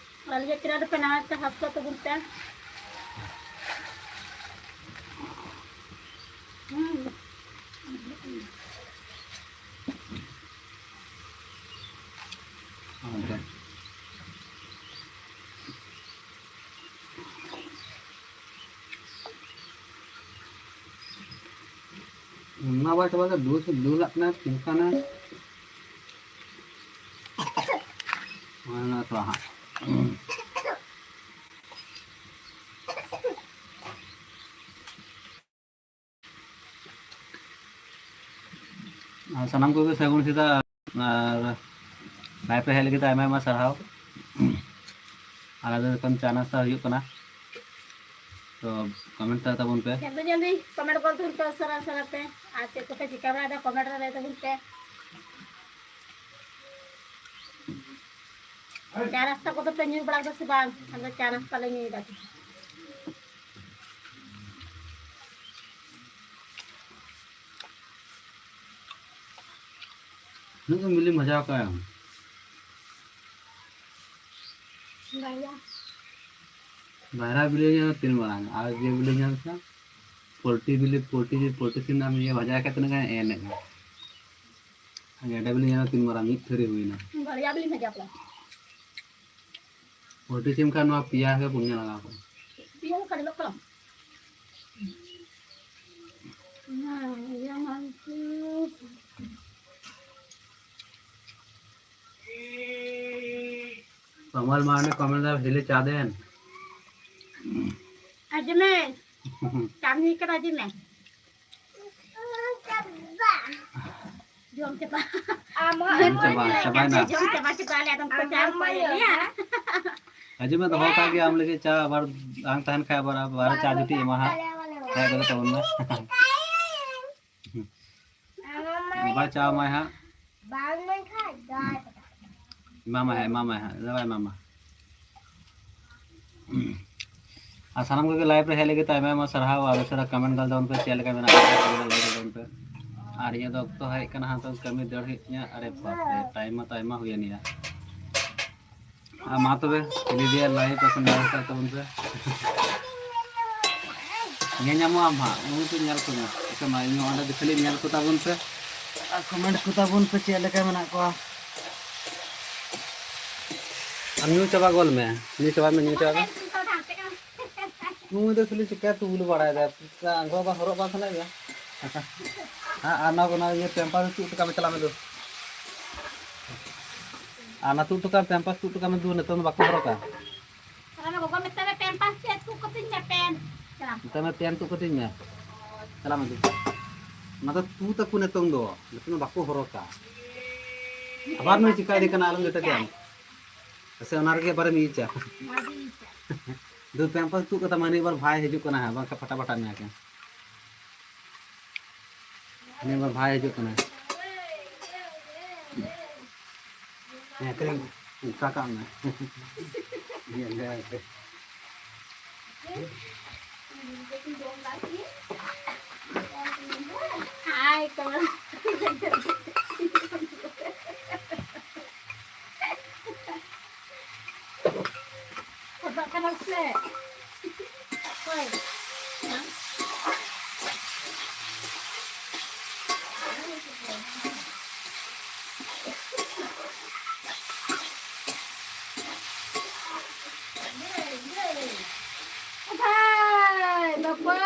ᱟᱨ ᱟᱞᱮᱭᱟᱜ ᱪᱮᱱᱮᱞ ᱨᱮᱯᱮ ᱱᱟᱣᱟ ᱠᱷᱟᱱ ᱥᱟᱵᱥᱠᱨᱟᱭᱤᱵ ᱛᱟᱵᱚᱱ ᱯᱮ᱾ ᱦᱩᱸ᱾ ᱟᱪᱪᱷᱟ᱾ ᱚᱱᱟ ᱵᱟᱭ ᱪᱟᱵᱟ ᱠᱮᱫᱟ, ᱫᱩ ᱥᱮ ᱫᱩ ᱞᱟᱠᱷ ᱠᱟᱱᱟ, ᱪᱤᱱᱛᱟ ᱱᱟ᱾ ᱚᱱᱟ ᱛᱚ ᱦᱟᱸᱜ᱾ ᱟᱨ ᱥᱟᱱᱟᱢ ᱠᱚᱜᱮ ᱥᱟᱹᱜᱩᱱ ᱥᱮᱛᱟᱜ᱾ ᱟᱨ ᱞᱟᱭᱤᱵᱷ ᱨᱮ ᱦᱮᱡ ᱞᱟᱹᱜᱤᱫ ᱛᱮ ᱟᱭᱢᱟ ᱟᱭᱢᱟ ᱥᱟᱨᱦᱟᱣ᱾ ᱟᱞᱟᱫᱟ ᱨᱚᱠᱚᱢ ᱪᱟ ᱱᱟᱥᱛᱟ ᱦᱩᱭᱩᱜ ᱠᱟᱱᱟ, ᱛᱚ ᱠᱚᱢᱮᱱᱴ ᱛᱟᱵᱚᱱ ᱯᱮ᱾ ᱡᱚᱞᱫᱤ ᱡᱚᱞᱫᱤ ᱠᱚᱢᱮᱱᱴ ᱜᱚᱞ ᱛᱟᱵᱚᱱ ᱯᱮ ᱩᱥᱟᱹᱨᱟ ᱩᱥᱟᱹᱨᱟ ᱛᱮ᱾ ᱟᱨ ᱪᱮᱫ ᱠᱚᱯᱮ ᱪᱤᱠᱟᱹ ᱵᱟᱲᱟᱭᱮᱫᱟ, ᱠᱚᱢᱮᱱᱴ ᱨᱮ ᱞᱟᱹᱭ ᱛᱟᱵᱚᱱ ᱯᱮ᱾ ᱪᱟ ᱱᱟᱥᱛᱟ ᱠᱚᱫᱚ ᱯᱮ ᱧᱩ ᱵᱟᱲᱟ ᱠᱮᱫᱟ ᱥᱮ ᱵᱟᱝ? ᱟᱫᱚ ᱪᱟ ᱱᱟᱥᱛᱟ ᱞᱮ ᱧᱩᱭᱮᱫᱟ᱾ ᱛᱤᱱᱟᱹᱜ ᱜᱟᱱ ᱵᱤᱞᱤᱢ ᱵᱷᱟᱡᱟᱣ ᱠᱟᱜᱼᱟ? ᱵᱟᱨᱭᱟ᱾ ᱵᱟᱭᱨᱟ ᱵᱤᱞᱤ ᱧᱟᱢ ᱛᱤᱱ ᱢᱟᱨᱟᱝ, ᱟᱨ ᱡᱮ ᱵᱤᱞᱤ ᱧᱟᱢ ᱠᱷᱟᱱ ᱯᱳᱞᱴᱤ ᱵᱤᱞᱤ, ᱯᱳᱞᱴᱤ ᱡᱤᱞ, ᱯᱳᱞᱴᱤ ᱥᱤᱢ ᱧᱟᱢ ᱤᱭᱟᱹ ᱵᱷᱟᱡᱟ ᱠᱟᱛᱮ ᱛᱤᱱᱟᱹᱜ ᱜᱟᱱ ᱮᱱᱮᱡ᱾ ᱟᱨ ᱜᱮᱰᱮ ᱵᱤᱞᱤ ᱧᱟᱢ ᱛᱤᱱ ᱢᱟᱨᱟᱝ, ᱢᱤᱫ ᱛᱷᱟᱹᱨᱤ ᱦᱩᱭᱱᱟ᱾ ᱵᱟᱨᱭᱟ ᱵᱤᱞᱤ ᱵᱷᱟᱡᱟ ᱠᱚᱣᱟ᱾ ᱯᱳᱞᱴᱤ ᱥᱤᱢ ᱠᱷᱟᱱ ᱱᱚᱣᱟ ᱯᱮᱭᱟ ᱥᱮ ᱯᱩᱱᱭᱟ ᱞᱟᱜᱟᱣ ᱠᱚᱜᱼᱟ᱾ ᱯᱮᱭᱟ ᱞᱮᱠᱟ ᱧᱮᱞᱚᱜ ᱠᱟᱱᱟ᱾ ᱦᱮᱸ, ᱤᱭᱟᱹ ᱢᱟ ᱩᱱᱠᱩ ᱠᱚᱢᱚᱞ ᱢᱟᱨᱰᱤ ᱠᱚᱢᱮᱱᱴ ᱫᱟ, ᱦᱤᱞᱤ ᱪᱟ ᱫᱮᱱ᱾ ᱟᱸᱡᱚᱢ ᱢᱮ, ᱪᱟ ᱧᱩᱭ ᱠᱟᱱᱟ, ᱟᱸᱡᱚᱢ ᱢᱮ᱾ ᱡᱚᱢ ᱪᱟᱵᱟ᱾ ᱟᱢᱟᱜ ᱡᱚᱢ ᱪᱟᱵᱟ, ᱪᱟᱵᱟᱭᱮᱱᱟ᱾ ᱡᱚᱢ ᱪᱟᱵᱟ ᱠᱮᱫᱟ ᱞᱮ, ᱟᱫᱚᱢ ᱠᱚ ᱪᱟ ᱠᱚ ᱞᱟᱹᱭᱟ᱾ ᱦᱤᱡᱩᱜ ᱢᱮ, ᱫᱚᱦᱚ ᱠᱟᱜ ᱜᱮᱭᱟ ᱟᱢ ᱞᱟᱹᱜᱤᱫ ᱪᱟ, ᱟᱵᱟᱨ ᱵᱟᱝ ᱛᱟᱦᱮᱱ ᱠᱷᱟᱡ ᱟᱵᱟᱨ, ᱟᱵᱟᱨ ᱪᱟ ᱡᱩᱴᱤ ᱮᱢᱟ ᱦᱟᱸᱜ᱾ ᱦᱮᱡ ᱠᱟᱛᱮ ᱛᱟᱵᱚᱱ ᱢᱮ᱾ ᱟᱵᱟᱨ ᱪᱟ ᱮᱢᱟᱭ ᱦᱟᱸᱜ᱾ ᱵᱟᱝ ᱢᱮᱱᱠᱷᱟᱱ ᱫᱚ ᱮᱢᱟᱢᱟᱭ ᱦᱟᱸᱜ, ᱮᱢᱟᱢᱟᱭ ᱦᱟᱸᱜ, ᱫᱟᱫᱟᱭ ᱮᱢᱟᱢᱟ᱾ ᱟᱨ ᱥᱟᱱᱟᱢ ᱠᱚᱜᱮ live ᱨᱮ ᱦᱮᱡ ᱞᱟᱹᱜᱤᱫ ᱛᱮ ᱟᱭᱢᱟ ᱟᱭᱢᱟ ᱥᱟᱨᱦᱟᱣ, ᱟᱨ ᱩᱥᱟᱹᱨᱟ comment ᱜᱟᱞ ᱛᱟᱵᱚᱱ ᱯᱮ, ᱪᱮᱫ ᱞᱮᱠᱟ ᱢᱮᱱᱟᱜ ᱯᱮᱭᱟ, comment ᱜᱟᱞ ᱛᱟᱵᱚᱱ ᱯᱮ᱾ ᱟᱨ ᱤᱧᱟᱹᱜ ᱫᱚ ᱚᱠᱛᱚ ᱦᱮᱡ ᱠᱟᱱᱟ ᱦᱟᱸᱜ, ᱛᱚ ᱠᱟᱹᱢᱤ ᱫᱟᱹᱲ ᱦᱩᱭᱩᱜ ᱛᱤᱧᱟᱹ᱾ ᱟᱨᱮ ᱵᱟᱯ ᱨᱮ, time ᱢᱟ ᱛᱚ ᱟᱭᱢᱟ ᱦᱩᱭᱮᱱ ᱜᱮᱭᱟ᱾ ᱟᱨ ᱢᱟ ᱛᱚᱵᱮ, ᱞᱤᱞᱤᱭᱟ live ᱮᱠᱷᱚᱱ ᱧᱮᱞ ᱦᱟᱛᱟᱲ ᱛᱟᱵᱚᱱ ᱯᱮ᱾ ᱧᱮᱞ ᱧᱟᱢᱚᱜ ᱟᱢ ᱦᱟᱸᱜ, ᱩᱱᱤ ᱯᱮ ᱧᱮᱞ ᱠᱚᱢᱟ᱾ ᱟᱪᱪᱷᱟ, ᱢᱟ ᱤᱧ ᱦᱚᱸ ᱚᱸᱰᱮ ᱫᱚ ᱠᱷᱟᱹᱞᱤ ᱧᱮᱞ ᱠᱚ ᱛᱟᱵᱚᱱ ᱯᱮ᱾ ᱟᱨ comment ᱠᱚ ᱛᱟᱵᱚᱱ ᱯᱮ, ᱪᱮᱫ ᱞᱮᱠᱟ ᱢᱮᱱᱟᱜ ᱠᱚᱣᱟ᱾ ᱟᱢ ᱧᱩ ᱪᱟᱵᱟ ᱜᱚᱫ ᱢᱮ, ᱧᱩ ᱪᱟᱵᱟᱭ ᱢᱮ, ᱧᱩ ᱪᱟᱵᱟᱭ ᱢᱮ᱾ ᱱᱩᱭ ᱫᱚ ᱠᱷᱟᱹᱞᱤ ᱪᱤᱠᱟᱹ ᱛᱩᱞ ᱵᱟᱲᱟᱭᱮᱫᱟᱭ, ᱟᱸᱜᱽᱨᱚᱵ ᱵᱟᱝ ᱦᱚᱨᱚᱜ ᱵᱟᱝ ᱥᱟᱱᱟᱭᱮᱫ ᱢᱮᱭᱟ? ᱦᱮᱸ, ᱟᱨ ᱱᱚᱣᱟ ᱠᱚ, ᱱᱚᱣᱟ ᱤᱭᱟᱹ pampers ᱛᱩᱫ ᱦᱚᱴᱚ ᱠᱟᱜ ᱢᱮ, ᱪᱟᱞᱟᱜ ᱢᱮ ᱫᱩ᱾ ᱟᱨ ᱚᱱᱟ ᱛᱩᱫ ᱦᱚᱴᱚ ᱠᱟᱜ, pampers ᱛᱩᱫ ᱦᱚᱴᱚ ᱠᱟᱜ ᱢᱮ ᱫᱩ, ᱱᱤᱛᱚᱝ ᱫᱚ ᱵᱟᱠᱚ ᱦᱚᱨᱚᱜᱟ᱾ ᱟᱨ ᱚᱱᱟ ᱜᱚᱜᱚ ᱢᱮᱛᱟᱭ ᱢᱮ, pampers ᱪᱮᱫ ᱛᱩᱫ ᱠᱟᱹᱛᱤᱧ ᱢᱮ, pen᱾ ᱪᱟᱞᱟᱜ ᱢᱮ᱾ ᱢᱮᱛᱟᱭ ᱢᱮ, pen ᱛᱩᱫ ᱠᱟᱹᱛᱤᱧ ᱢᱮ᱾ ᱪᱟᱞᱟᱜ ᱢᱮ ᱫᱩ᱾ ᱚᱱᱟ ᱫᱚ ᱛᱩᱫ ᱟᱠᱚ ᱱᱤᱛᱚᱝ ᱫᱚ, ᱱᱤᱛᱚᱝ ᱫᱚ ᱵᱟᱠᱚ ᱦᱚᱨᱚᱜᱟ᱾ ᱟᱵᱟᱨ ᱱᱩᱭ ᱪᱤᱠᱟᱹᱭᱮᱫᱮ ᱠᱟᱱᱟ, ᱟᱞᱚᱢ ᱡᱚᱴᱮᱫᱮᱭᱟ᱾ ᱥᱮ ᱚᱱᱟ ᱨᱮᱜᱮ ᱟᱵᱟᱨᱮᱢ ᱤᱭᱟᱹᱪᱟ᱾ ᱫᱩ, pampers ᱛᱩᱫ ᱠᱟᱛᱟᱢᱟ, ᱱᱤᱭᱟᱹ ᱵᱟᱨ ᱵᱷᱟᱭ ᱦᱤᱡᱩᱜ ᱠᱟᱱᱟ ᱦᱟᱸᱜ, ᱵᱟᱝᱠᱷᱟᱱ ᱯᱷᱟᱴᱟ ᱯᱷᱟᱴᱟ ᱢᱮᱭᱟ ᱠᱤᱱ᱾ ᱱᱤᱭᱟᱹ ᱵᱟᱨ ᱵᱷᱟᱭ ᱦᱤᱡᱩᱜ ᱠᱟᱱᱟ᱾ ᱦᱮᱸ, ᱠᱟᱹᱴᱤᱡ ᱚᱱᱠᱟ ᱠᱟᱜ ᱢᱮ᱾ ᱧᱮᱞ ᱞᱮ ᱢᱮ᱾ ᱦᱟᱭ, ᱠᱚᱢᱚᱞ᱾ ᱯᱷᱚᱴᱚᱜ ᱠᱟᱱᱟ ᱥᱮ? ᱦᱳᱭ᱾ ᱵᱷᱟᱭ, ᱵᱟᱵᱟ᱾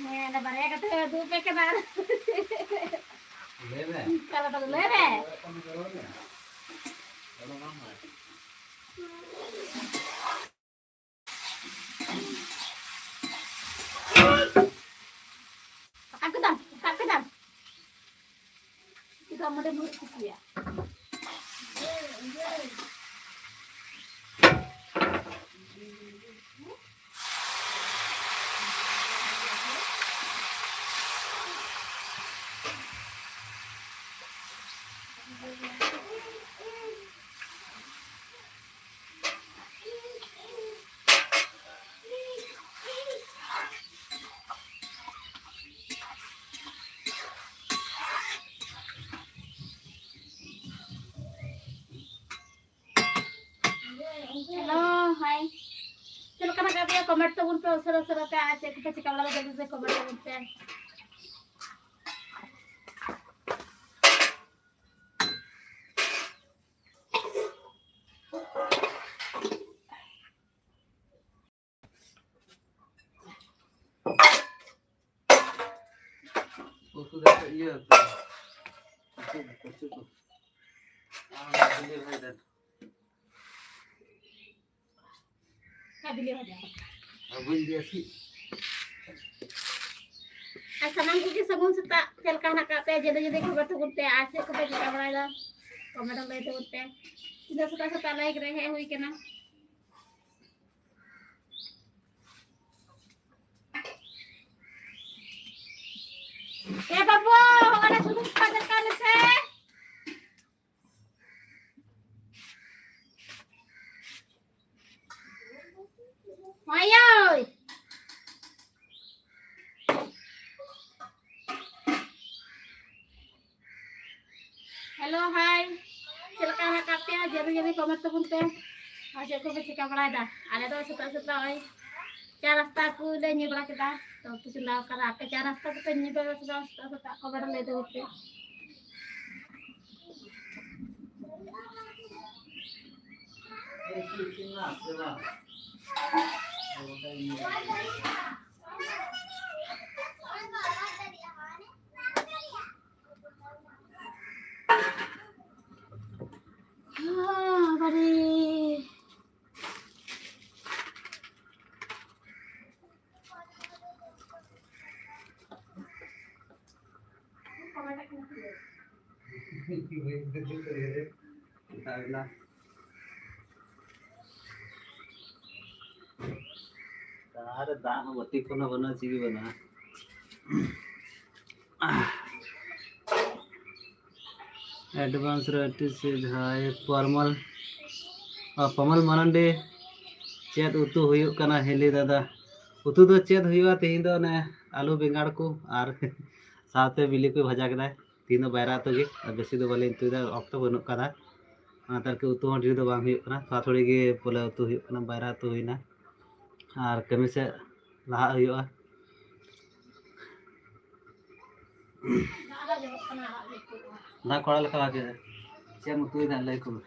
ᱦᱮᱸ, ᱚᱱᱟ ᱵᱟᱨᱭᱟ ᱠᱟᱛᱮ ᱩᱫᱩᱜ ᱯᱮ ᱠᱟᱱᱟ᱾ ᱞᱟᱹᱭ ᱢᱮ᱾ ᱛᱟᱦᱞᱮ ᱛᱟᱦᱞᱮ ᱞᱟᱹᱭ ᱢᱮ᱾ ᱨᱟᱠᱟᱵ ᱠᱮᱫᱟᱢ, ᱨᱟᱠᱟᱵ ᱠᱮᱫᱟᱢ᱾ ᱪᱮᱫᱟᱜ ᱢᱟᱱᱮ ᱱᱩᱱᱟᱹᱜ ᱠᱩᱠᱞᱤᱭᱟ? Hello, hi. ᱪᱮᱫ ᱞᱮᱠᱟ ᱢᱮᱱᱟᱜ ᱟᱠᱟᱫ ᱯᱮᱭᱟ? Comment ᱛᱟᱵᱚᱱ ᱯᱮ ᱩᱥᱟᱹᱨᱟ ᱩᱥᱟᱹᱨᱟ ᱛᱮ᱾ ᱟᱨ ᱪᱮᱫ ᱠᱚᱯᱮ ᱪᱤᱠᱟ ᱵᱟᱲᱟᱭᱮᱫᱟ, ᱡᱚᱞᱫᱤ ᱡᱚᱞᱫᱤ comment ᱛᱟᱵᱚᱱ ᱯᱮ᱾ ᱩᱛᱩ ᱫᱚ ᱤᱭᱟᱹ ᱩᱛᱩ᱾ ᱩᱛᱩ ᱫᱚ ᱠᱚᱪᱩ ᱩᱛᱩ᱾ ᱟᱨ ᱵᱤᱞᱤ ᱵᱷᱟᱡᱟ᱾ ᱟᱨ ᱵᱤᱞᱤ ᱵᱷᱟᱡᱟ᱾ ᱟᱨ ᱵᱟᱹᱧ ᱤᱫᱤᱭᱟ ᱥᱤ᱾ ᱟᱨ ᱥᱟᱱᱟᱢ ᱠᱚᱜᱮ ᱥᱟᱹᱜᱩᱱ ᱥᱮᱛᱟᱜ᱾ ᱪᱮᱫ ᱞᱮᱠᱟ ᱦᱮᱱᱟᱜ ᱟᱠᱟᱫ ᱯᱮᱭᱟ? ᱡᱩᱫᱟᱹ ᱡᱩᱫᱟᱹ ᱠᱷᱚᱵᱚᱨ ᱛᱟᱵᱚᱱ ᱯᱮ᱾ ᱟᱨ ᱪᱮᱫ ᱠᱚᱯᱮ ᱪᱤᱠᱟ ᱵᱟᱲᱟᱭᱮᱫᱟ? Comment ᱨᱮ ᱞᱟᱹᱭ ᱛᱟᱵᱚᱱ ᱯᱮ᱾ ᱪᱮᱫᱟᱜ ᱥᱮᱛᱟᱜ ᱥᱮᱛᱟᱜ live ᱨᱮ ᱦᱮᱡ ᱦᱩᱭ ᱠᱟᱱᱟ? ᱮ ᱵᱟᱹᱵᱩ, ᱚᱸᱰᱮ ᱥᱩᱱᱩᱢ ᱠᱚ ᱡᱚᱴᱟᱣ ᱢᱮᱥᱮ᱾ ᱦᱳᱭ, ᱳᱭ᱾ Hello, hi. ᱪᱮᱫ ᱞᱮᱠᱟ ᱦᱮᱱᱟᱜ ᱟᱠᱟᱫ ᱯᱮᱭᱟ? ᱡᱚᱞᱫᱤ ᱡᱚᱞᱫᱤ comment ᱛᱟᱵᱚᱱ ᱯᱮ᱾ ᱟᱨ ᱪᱮᱫ ᱠᱚᱯᱮ ᱪᱤᱠᱟ ᱵᱟᱲᱟᱭᱮᱫᱟ? ᱟᱞᱮ ᱫᱚ ᱥᱮᱛᱟᱜ ᱥᱮᱛᱟᱜ ᱳᱭ ᱪᱟ ᱱᱟᱥᱛᱟ ᱠᱚᱞᱮ ᱧᱩ ᱵᱟᱲᱟ ᱠᱮᱫᱟ᱾ ᱛᱚ, ᱩᱛᱩ ᱪᱚᱸᱫᱟ ᱟᱠᱟᱫᱟ᱾ ᱟᱯᱮ ᱪᱟ ᱱᱟᱥᱛᱟ ᱠᱚᱯᱮ ᱧᱩ ᱵᱟᱲᱟ ᱠᱮᱫᱟ ᱥᱮᱛᱟᱜ ᱥᱮᱛᱟᱜ? Comment ᱨᱮ ᱞᱟᱹᱭ ᱛᱟᱵᱚᱱ ᱯᱮ᱾ ᱦᱟᱸ, ᱵᱟᱵᱟᱨᱮ᱾ ᱟᱨ ᱫᱟᱜ ᱦᱚᱸ ᱵᱟᱹᱛᱤ ᱠᱷᱚᱱ ᱦᱚᱸ ᱵᱟᱹᱱᱩᱜᱼᱟ, ᱪᱮᱫ ᱜᱮ ᱵᱟᱹᱱᱩᱜᱼᱟ᱾ Advance royalty ᱥᱮ ᱡᱟᱦᱟᱸᱭ ᱯᱚᱨᱢᱚᱞ, ᱚ, ᱯᱚᱢᱚᱞ ᱢᱟᱨᱟᱱᱰᱤ, ᱪᱮᱫ ᱩᱛᱩ ᱦᱩᱭᱩᱜ ᱠᱟᱱᱟ ᱦᱤᱞᱤ ᱫᱟᱫᱟ? ᱩᱛᱩ ᱫᱚ ᱪᱮᱫ ᱦᱩᱭᱩᱜᱼᱟ ᱛᱮᱦᱮᱧ ᱫᱚ? ᱚᱱᱮ ᱟᱹᱞᱩ ᱵᱮᱸᱜᱟᱲ ᱠᱚ ᱟᱨ ᱥᱟᱶᱛᱮ ᱵᱤᱞᱤ ᱠᱚ ᱵᱷᱟᱡᱟ ᱠᱮᱫᱟᱭ᱾ ᱛᱮᱦᱮᱧ ᱫᱚ ᱵᱟᱭᱨᱟ ᱩᱛᱩ ᱜᱮ, ᱟᱨ ᱵᱮᱥᱤ ᱫᱚ ᱵᱟᱞᱮ ᱩᱛᱩᱭᱮᱫᱟ, ᱚᱠᱛᱚ ᱵᱟᱹᱱᱩᱜ ᱠᱟᱫᱟ᱾ ᱚᱱᱟᱛᱮ ᱟᱨᱠᱤ ᱩᱛᱩ ᱦᱚᱸ ᱰᱷᱮᱨ ᱫᱚ ᱵᱟᱝ ᱦᱩᱭᱩᱜ ᱠᱟᱱᱟ, ᱛᱷᱚᱲᱟ ᱛᱷᱚᱲᱤ ᱜᱮ ᱵᱚᱞᱮ ᱩᱛᱩ ᱦᱩᱭᱩᱜ ᱠᱟᱱᱟ, ᱵᱟᱭᱨᱟ ᱩᱛᱩ ᱦᱩᱭᱱᱟ᱾ ᱟᱨ ᱠᱟᱹᱢᱤ ᱥᱮᱫ ᱞᱟᱦᱟᱜ ᱦᱩᱭᱩᱜᱼᱟ᱾ ᱫᱟᱜ ᱠᱚᱲᱟ ᱞᱮᱠᱟ ᱵᱷᱟᱜᱮ᱾ ᱪᱮᱫ ᱮᱢ ᱩᱛᱩᱭᱮᱫᱟ ᱞᱟᱹᱭ ᱠᱚᱢᱮ᱾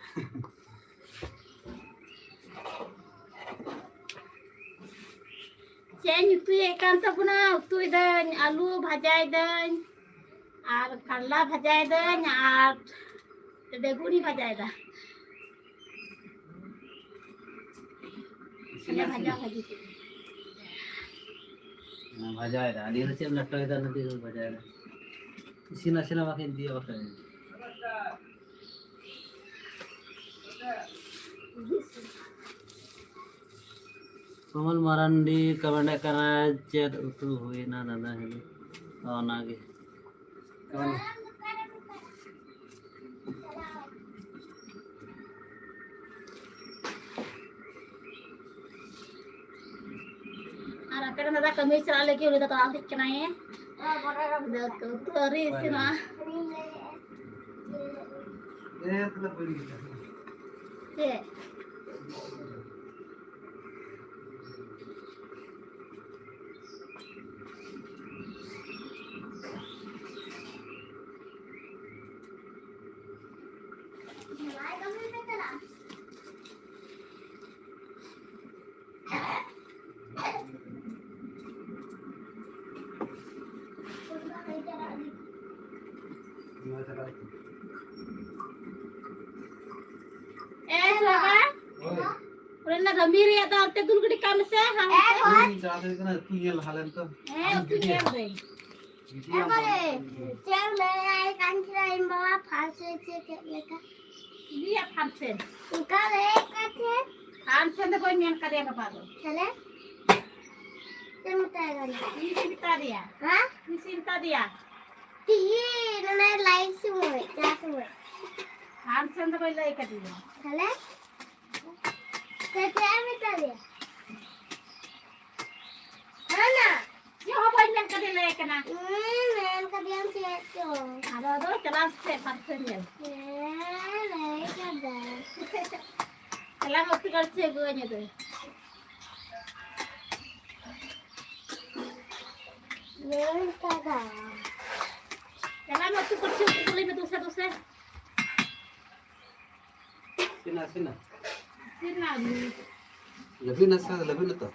ᱪᱮᱫ ᱤᱧ ᱩᱛᱩᱭᱮᱫ ᱠᱟᱱ ᱛᱟᱵᱚᱱᱟ? ᱩᱛᱩᱭᱮᱫᱟᱹᱧ ᱟᱹᱞᱩ ᱵᱷᱟᱡᱟᱭᱮᱫᱟᱹᱧ, ᱟᱨ ᱠᱟᱨᱞᱟ ᱵᱷᱟᱡᱟᱭᱮᱫᱟᱹᱧ, ᱟᱨ ᱵᱮᱜᱩᱱᱤ ᱵᱷᱟᱡᱟᱭᱮᱫᱟ᱾ ᱤᱥᱤᱱ ᱵᱷᱟᱡᱟ ᱟᱥᱮ? ᱵᱷᱟᱡᱤ ᱠᱮᱫᱟ᱾ ᱦᱮᱸ, ᱵᱷᱟᱡᱟᱭᱮᱫᱟ᱾ ᱟᱹᱰᱤ ᱪᱮᱫ ᱮᱢ ᱞᱮᱴᱚᱭᱮᱫᱟ? ᱚᱱᱟ ᱛᱮᱜᱮ ᱵᱷᱟᱡᱟᱭᱮᱫᱟ᱾ ᱤᱥᱤᱱ ᱟᱥᱮᱱᱟ ᱵᱟᱠᱷᱟᱱ ᱤᱫᱤᱭᱟ ᱵᱟᱠᱷᱟᱱ᱾ ᱠᱚᱢᱚᱞ ᱢᱟᱨᱟᱱᱰᱤ ᱠᱚᱢᱮᱱᱴ ᱠᱟᱱᱟ, "ᱪᱮᱫ ᱩᱛᱩ ᱦᱩᱭᱱᱟ ᱫᱟᱫᱟ ᱦᱤᱞᱳᱜ?" ᱚᱱᱟᱜᱮ᱾ ᱠᱚᱢᱚᱞ᱾ ᱟᱨ ᱟᱯᱮ ᱨᱮᱱ ᱫᱟᱫᱟ ᱠᱟᱹᱢᱤ ᱪᱟᱞᱟᱜ ᱞᱟᱹᱜᱤᱫ, ᱩᱱᱤ ᱫᱚ ᱛᱟᱲᱟᱢ ᱦᱮᱡ ᱠᱟᱱᱟᱭ᱾ ᱫᱟᱹᱞ ᱩᱛᱩ ᱟᱹᱣᱨᱤ ᱤᱥᱤᱱᱚᱜᱼᱟ᱾ ᱪᱮᱫ? ᱮ ᱵᱟᱵᱟ, ᱚᱱᱟ ᱨᱟᱢᱤ ᱨᱮᱭᱟᱜ ᱫᱚ ᱚᱱᱛᱮ ᱫᱩᱞ ᱜᱤᱰᱤ ᱠᱟᱜ ᱢᱮᱥᱮ, ᱦᱟᱸᱜ ᱚᱱᱛᱮ᱾ ᱤᱧ ᱪᱟᱞᱟᱣ ᱦᱩᱭ ᱠᱟᱱᱟ, ᱩᱛᱩ ᱧᱮᱞ ᱞᱟᱦᱟ ᱞᱮᱱ ᱛᱚ᱾ ᱦᱮᱸ, ᱩᱛᱩ ᱧᱮᱞ ᱫᱟᱹᱧ᱾ ᱮ ᱵᱟᱵᱟ, ᱪᱮᱫ ᱮᱢ ᱞᱟᱹᱭᱟ? ᱤᱧ ᱵᱟᱵᱟ ᱯᱷᱟᱥ ᱦᱚᱭᱮ ᱪᱮ ᱪᱮᱫ ᱞᱮᱠᱟ? ᱪᱤᱞᱤᱭᱟᱜ function? ᱚᱱᱠᱟ ᱞᱟᱹᱭ ᱠᱟᱛᱮ᱾ Function ᱫᱚ ᱵᱟᱹᱧ ᱢᱮᱱ ᱠᱟᱫᱮᱭᱟ ᱵᱟᱵᱟ ᱫᱚ᱾ ᱛᱟᱦᱞᱮ? ᱪᱮᱫ ᱢᱮᱛᱟᱭ ᱠᱟᱱᱟ? ᱛᱤᱥ ᱢᱮᱛᱟ ᱫᱮᱭᱟ? ᱦᱮᱸ? ᱛᱤᱥ ᱢᱮᱛᱟ ᱫᱮᱭᱟ? ᱛᱤᱦᱤᱧ ᱚᱱᱟ live ᱥᱚᱢᱚᱭ, ᱪᱟ ᱥᱚᱢᱚᱭ᱾ Function ᱫᱚ ᱵᱟᱹᱧ ᱞᱟᱹᱭ ᱠᱟᱫᱮᱭᱟ᱾ ᱛᱟᱦᱞᱮ? ᱛᱚ ᱪᱮᱫ ᱮᱢ ᱢᱮᱛᱟ ᱫᱮᱭᱟ? ᱦᱟᱱᱟ᱾ ᱪᱮᱫ ᱦᱚᱸ ᱵᱟᱹᱧ ᱢᱮᱱ ᱠᱟᱫᱮ, ᱞᱟᱹᱭ ᱠᱟᱱᱟ᱾ ᱦᱮᱸ, ᱢᱮᱱ ᱠᱟᱫᱮᱭᱟᱢ ᱪᱮᱫ ᱪᱚ᱾ ᱟᱫᱚ, ᱟᱫᱚ ᱪᱟᱞᱟᱣ ᱥᱮ function ᱧᱮᱞ᱾ ᱦᱮᱸ, ᱞᱟᱹᱭ ᱠᱟᱫᱮᱭᱟᱢ᱾ ᱪᱟᱞᱟᱣ ᱢᱮ ᱩᱛᱩ ᱠᱟᱲᱪᱷᱤ ᱟᱹᱜᱩᱣᱟᱹᱧ ᱢᱮ ᱫᱚ᱾ ᱪᱟᱞᱟᱣ ᱢᱮ ᱩᱛᱩ ᱠᱟᱲᱪᱷᱤ ᱟᱹᱜᱩ ᱞᱟᱹᱭ ᱢᱮ ᱫᱩᱥᱮ ᱫᱩᱥᱮ᱾ ᱥᱤᱱᱟ, ᱥᱤᱱᱟ᱾ ᱥᱤᱱᱟ ᱟᱹᱜᱩ᱾ ᱞᱟᱹᱵᱤᱫ ᱱᱟᱥᱮ, ᱞᱟᱹᱵᱤᱫ ᱱᱟᱛᱚ᱾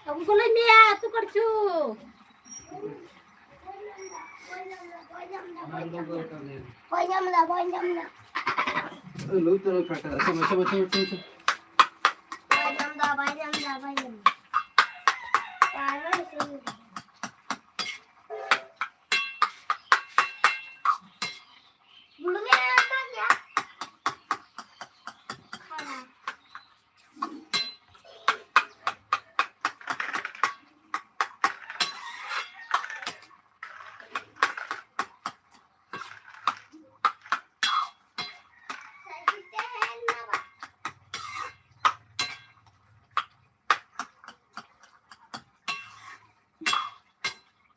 ᱟᱹᱜᱩ ᱠᱚ ᱞᱟᱹᱭ ᱢᱮᱭᱟ ᱩᱛᱩ ᱠᱟᱲᱪᱷᱤ᱾ ᱵᱟᱭ ᱧᱟᱢ ᱮᱫᱟ, ᱵᱟᱭ ᱧᱟᱢ ᱮᱫᱟ᱾ ᱞᱩ ᱛᱚ ᱯᱷᱟᱴᱟ᱾ ᱟᱪᱪᱷᱟ, ᱢᱟᱪᱷᱟ, ᱢᱟᱪᱷᱟ, ᱢᱟᱪᱷᱟ, ᱢᱟᱪᱷᱟ᱾ ᱵᱟᱭ ᱧᱟᱢ ᱮᱫᱟ, ᱵᱟᱭ ᱧᱟᱢ ᱮᱫᱟ, ᱵᱟᱭ ᱧᱟᱢ ᱮᱫᱟ᱾ ᱟᱨᱦᱚᱸ ᱤᱥᱤᱱ ᱮᱫᱟ᱾ ᱵᱩᱞᱩᱝ ᱮ ᱮᱢ ᱟᱠᱟᱫ ᱜᱮᱭᱟ᱾ ᱠᱷᱟᱨᱟ᱾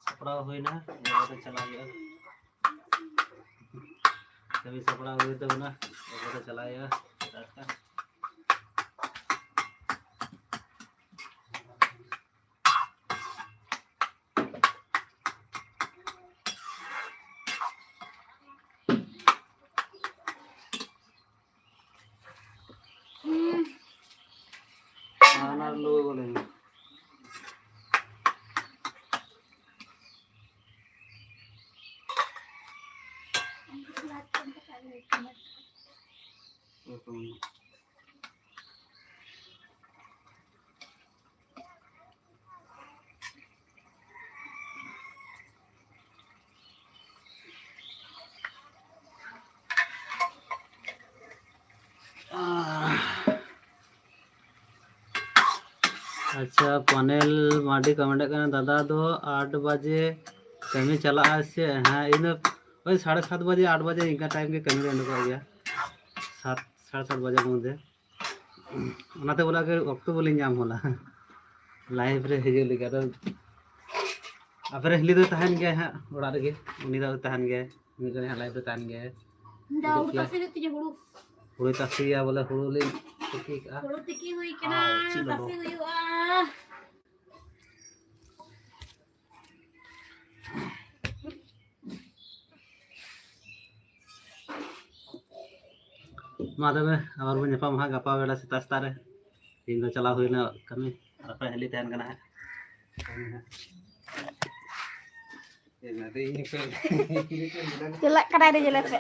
ᱥᱟᱯᱲᱟᱣ ᱦᱩᱭᱱᱟ, ᱮᱵᱟᱨ ᱫᱚ ᱪᱟᱞᱟᱜ ᱦᱩᱭᱩᱜᱼᱟ᱾ ᱠᱟᱹᱢᱤ ᱥᱟᱯᱲᱟᱣ ᱦᱩᱭ ᱛᱟᱵᱚᱱᱟ, ᱮᱵᱟᱨ ᱫᱚ ᱪᱟᱞᱟᱜ ᱦᱩᱭᱩᱜᱼᱟ᱾ ᱟᱨ ᱚᱱᱟ ᱞᱩ ᱵᱚᱞᱮ᱾ ᱟᱪᱪᱷᱟ, ᱯᱟᱱᱮᱞ ᱢᱟᱨᱰᱤ ᱠᱚᱢᱮᱱᱴ ᱠᱟᱱᱟ, ᱫᱟᱫᱟ ᱫᱚ ᱟᱴ ᱵᱟᱡᱮ ᱠᱟᱹᱢᱤ ᱪᱟᱞᱟᱜᱼᱟ ᱥᱮ? ᱦᱮᱸ, ᱤᱧ ᱫᱚ ᱳᱭ ᱥᱟᱲᱮ ᱥᱟᱛ ᱵᱟᱡᱮ, ᱟᱴ ᱵᱟᱡᱮ ᱤᱱᱠᱟ ᱴᱟᱭᱤᱢ ᱜᱮ ᱠᱟᱹᱢᱤ ᱨᱮ ᱩᱰᱩᱠᱚᱜ ᱜᱮᱭᱟ, ᱥᱟᱛ, ᱥᱟᱲᱮ ᱥᱟᱛ ᱵᱟᱡᱮ ᱢᱚᱫᱽᱫᱷᱮ᱾ ᱚᱱᱟᱛᱮ ᱵᱚᱞᱮ ᱟᱜᱮ ᱚᱠᱛᱚ ᱵᱟᱹᱞᱤᱧ ᱧᱟᱢ ᱦᱚᱞᱟ ᱞᱟᱭᱤᱵᱷ ᱨᱮ ᱦᱤᱡᱩᱜ ᱞᱟᱹᱜᱤᱫ᱾ ᱟᱫᱚ ᱟᱯᱮ ᱨᱮᱱ ᱦᱤᱞᱤ ᱫᱚ ᱛᱟᱦᱮᱱ ᱜᱮᱭᱟᱭ ᱦᱟᱸᱜ ᱚᱲᱟᱜ ᱨᱮᱜᱮ, ᱩᱱᱤ ᱫᱚ ᱛᱟᱦᱮᱱ ᱜᱮᱭᱟᱭ, ᱢᱤᱫ ᱜᱷᱟᱹᱲᱤᱡ ᱦᱟᱸᱜ ᱞᱟᱭᱤᱵᱷ ᱨᱮ ᱛᱟᱦᱮᱱ ᱜᱮᱭᱟᱭ᱾ ᱫᱟ ᱦᱩᱲᱩ ᱛᱟᱥᱮ ᱦᱩᱭᱩᱜ ᱛᱤᱧᱟ, ᱦᱩᱲᱩ᱾ ᱦᱩᱲᱩ ᱛᱟᱥᱮᱭᱟ ᱵᱚᱞᱮ, ᱦᱩᱲᱩ ᱞᱤᱧ ᱛᱤᱠᱤ ᱠᱟᱜᱼᱟ᱾ ᱦᱩᱲᱩ ᱛᱤᱠᱤ ᱦᱩᱭ ᱠᱟᱱᱟ, ᱟᱨ ᱪᱮᱫ ᱞᱚᱞᱚ᱾ ᱛᱟᱥᱮ ᱦᱩᱭᱩᱜᱼᱟ᱾ ᱢᱟ ᱛᱚᱵᱮ, ᱟᱵᱟᱨ ᱵᱚᱱ ᱧᱟᱯᱟᱢᱟ ᱦᱟᱸᱜ ᱜᱟᱯᱟ ᱵᱮᱲᱟ ᱥᱮᱛᱟᱜ ᱥᱮᱛᱟᱜ ᱨᱮ᱾ ᱛᱮᱦᱮᱧ ᱫᱚ ᱪᱟᱞᱟᱣ ᱦᱩᱭᱱᱟ ᱠᱟᱹᱢᱤ, ᱟᱨ ᱚᱠᱚᱭ ᱦᱟᱹᱞᱤ ᱛᱟᱦᱮᱱ ᱠᱟᱱᱟ ᱦᱟᱸᱜ᱾ ᱪᱟᱞᱟᱜ ᱠᱟᱱᱟᱭ ᱨᱮ, ᱧᱮᱞᱮ ᱯᱮ᱾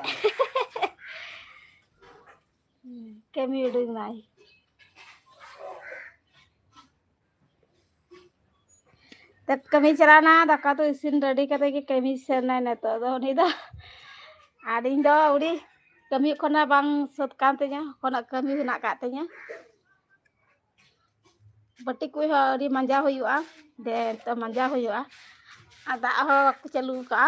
ᱠᱟᱹᱢᱤ ᱩᱰᱩᱠ ᱱᱟᱭ᱾ ᱛᱮ ᱠᱟᱹᱢᱤ ᱪᱟᱞᱟᱣᱱᱟ, ᱫᱟᱠᱟ ᱩᱛᱩ ᱤᱥᱤᱱ ᱨᱮᱰᱤ ᱠᱟᱛᱮ ᱜᱮ ᱠᱟᱹᱢᱤ ᱥᱮᱱ ᱱᱟᱭ ᱱᱤᱛᱚᱜ ᱫᱚ ᱩᱱᱤ ᱫᱚ᱾ ᱟᱨ ᱤᱧ ᱫᱚ ᱟᱹᱣᱲᱤ ᱠᱟᱹᱢᱤ ᱠᱷᱚᱱᱟᱜ ᱵᱟᱝ ᱥᱟᱹᱛ ᱠᱟᱱ ᱛᱤᱧᱟᱹ, ᱮᱠᱷᱚᱱᱟᱜ ᱠᱟᱹᱢᱤ ᱦᱮᱱᱟᱜ ᱠᱟᱜ ᱛᱤᱧᱟᱹ᱾ ᱵᱟᱹᱴᱤ ᱠᱚ ᱦᱚᱸ ᱟᱹᱣᱨᱤ ᱢᱟᱸᱡᱟᱣ ᱦᱩᱭᱩᱜᱼᱟ, ᱫᱮ ᱱᱤᱛᱚᱜ ᱢᱟᱸᱡᱟᱣ ᱦᱩᱭᱩᱜᱼᱟ᱾ ᱟᱨ ᱫᱟᱜ ᱦᱚᱸ ᱵᱟᱠᱚ ᱪᱟᱹᱞᱩ ᱠᱟᱜᱼᱟ᱾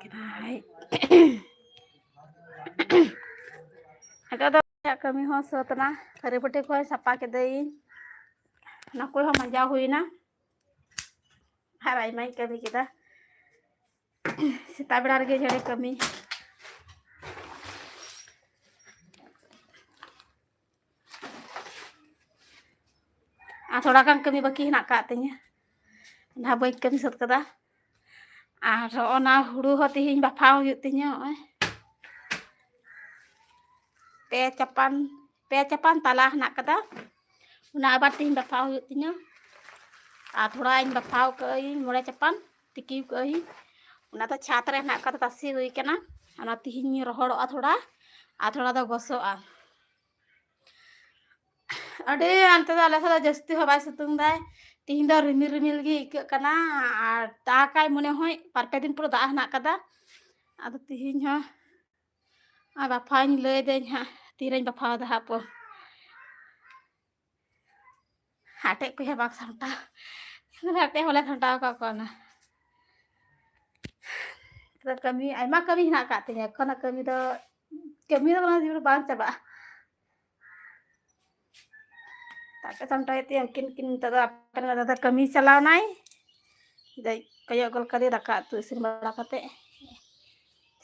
ᱠᱮᱫᱟᱭ᱾ ᱱᱤᱛᱚᱜ ᱫᱚ ᱤᱧᱟᱹᱜ ᱠᱟᱹᱢᱤ ᱦᱚᱸ ᱥᱟᱹᱛ ᱮᱱᱟ᱾ ᱛᱷᱟᱹᱨᱤ ᱵᱟᱹᱴᱤ ᱠᱚᱦᱚᱸ ᱥᱟᱯᱷᱟ ᱠᱮᱫᱟᱹᱧ, ᱚᱱᱟ ᱠᱚᱦᱚᱸ ᱢᱟᱸᱡᱟᱣ ᱦᱩᱭᱱᱟ, ᱟᱨ ᱟᱭᱢᱟᱧ ᱠᱟᱹᱢᱤ ᱠᱮᱫᱟ᱾ ᱥᱮᱛᱟᱜ ᱵᱮᱲᱟ ᱨᱮᱜᱮ ᱡᱷᱟᱲᱮ ᱠᱟᱹᱢᱤ᱾ ᱟᱨ ᱛᱷᱚᱲᱟ ᱜᱟᱱ ᱠᱟᱹᱢᱤ ᱵᱟᱹᱠᱤ ᱦᱮᱱᱟᱜ ᱟᱠᱟᱫ ᱛᱤᱧᱟᱹ, ᱡᱟᱦᱟᱸ ᱵᱟᱹᱧ ᱠᱟᱹᱢᱤ ᱥᱟᱹᱛ ᱠᱟᱫᱟ᱾ ᱟᱨ ᱚᱱᱟ ᱦᱩᱲᱩ ᱦᱚᱸ ᱛᱮᱦᱮᱧ ᱵᱟᱯᱷᱟᱣ ᱦᱩᱭᱩᱜ ᱛᱤᱧᱟᱹ᱾ ᱱᱚᱜᱼᱚᱭ ᱯᱮ ᱪᱟᱯᱟᱱ, ᱯᱮ ᱪᱟᱯᱟᱱ ᱛᱟᱞᱟ ᱦᱮᱱᱟᱜ ᱠᱟᱫᱟ, ᱚᱱᱟ ᱟᱵᱟᱨ ᱛᱮᱦᱮᱧ ᱵᱟᱯᱷᱟᱣ ᱦᱩᱭᱩᱜ ᱛᱤᱧᱟᱹ᱾ ᱟᱨ ᱛᱷᱚᱲᱟᱧ ᱵᱟᱯᱷᱟᱣ ᱠᱟᱜ ᱟᱹᱧ, ᱢᱚᱬᱮ ᱪᱟᱯᱟᱱ ᱛᱤᱠᱤᱣ ᱠᱟᱜ ᱟᱹᱧ᱾ ᱚᱱᱟ ᱫᱚ ᱪᱷᱟᱫᱽ ᱨᱮ ᱦᱮᱱᱟᱜ ᱟᱠᱟᱫᱟ, ᱛᱟᱥᱮ ᱦᱩᱭ ᱠᱟᱱᱟ᱾ ᱚᱱᱟ ᱛᱤᱦᱤᱧ ᱨᱚᱦᱚᱲᱚᱜᱼᱟ ᱛᱷᱚᱲᱟ, ᱟᱨ ᱛᱷᱚᱲᱟ ᱫᱚ ᱜᱚᱥᱚᱜᱼᱟ᱾ ᱟᱹᱰᱤ ᱟᱱᱛᱮ ᱫᱚ ᱟᱞᱮ ᱥᱮᱫ ᱫᱚ ᱡᱟᱹᱥᱛᱤ ᱦᱚᱸ ᱵᱟᱭ ᱥᱤᱛᱩᱝ ᱫᱟᱭ᱾ ᱛᱤᱦᱤᱧ ᱫᱚ ᱨᱤᱢᱤᱞ ᱨᱤᱢᱤᱞ ᱜᱮ ᱟᱹᱭᱠᱟᱹᱜ ᱠᱟᱱᱟ, ᱟᱨ ᱫᱟᱜᱟᱭ ᱢᱚᱱᱮ ᱦᱚᱭ, ᱵᱟᱨ ᱯᱮ ᱫᱤᱱ ᱯᱚᱨᱮ ᱫᱟᱜ ᱦᱮᱱᱟᱜ ᱠᱟᱫᱟ᱾ ᱟᱫᱚ ᱛᱤᱦᱤᱧ ᱦᱚᱸ ᱟᱨ ᱵᱟᱯᱷᱟᱣᱤᱧ ᱞᱟᱹᱭ ᱫᱟᱹᱧ ᱦᱟᱸᱜ, ᱛᱤᱨᱮᱧ ᱵᱟᱯᱷᱟᱣ ᱫᱟ ᱦᱟᱸᱜ ᱯᱚ᱾ ᱦᱟᱴᱮᱡ ᱠᱚ ᱦᱮᱸ ᱵᱟᱝ ᱥᱟᱢᱴᱟᱣ᱾ ᱦᱟᱴᱮᱡ ᱦᱚᱸᱞᱮ ᱥᱟᱢᱴᱟᱣ ᱟᱠᱟᱫ ᱠᱚᱣᱟ ᱚᱱᱟ᱾ ᱛᱚᱵᱮ ᱠᱟᱹᱢᱤ, ᱟᱭᱢᱟ ᱠᱟᱹᱢᱤ ᱦᱮᱱᱟᱜ ᱟᱠᱟᱫ ᱛᱤᱧᱟᱹ᱾ ᱮᱠᱷᱚᱱ ᱠᱟᱹᱢᱤ ᱫᱚ, ᱠᱟᱹᱢᱤ ᱫᱚ ᱵᱟᱝ, ᱡᱤᱵᱚᱱ ᱵᱟᱝ ᱪᱟᱵᱟᱜᱼᱟ᱾ ᱛᱟᱯᱮ ᱥᱟᱢᱴᱟᱣᱮᱫ ᱛᱤᱧᱟᱹ, ᱩᱱᱠᱤᱱ, ᱠᱤᱱ ᱱᱤᱛᱚᱜ ᱫᱚ ᱟᱯᱮ ᱨᱮᱱ ᱫᱟᱫᱟ ᱠᱟᱹᱢᱤ ᱪᱟᱞᱟᱣ ᱱᱟᱭ᱾ ᱫᱟᱹᱭ ᱠᱚᱭᱚᱜ ᱜᱚᱞ ᱠᱟᱫᱮ, ᱫᱟᱠᱟ ᱩᱛᱩ ᱤᱥᱤᱱ ᱵᱟᱲᱟ ᱠᱟᱛᱮ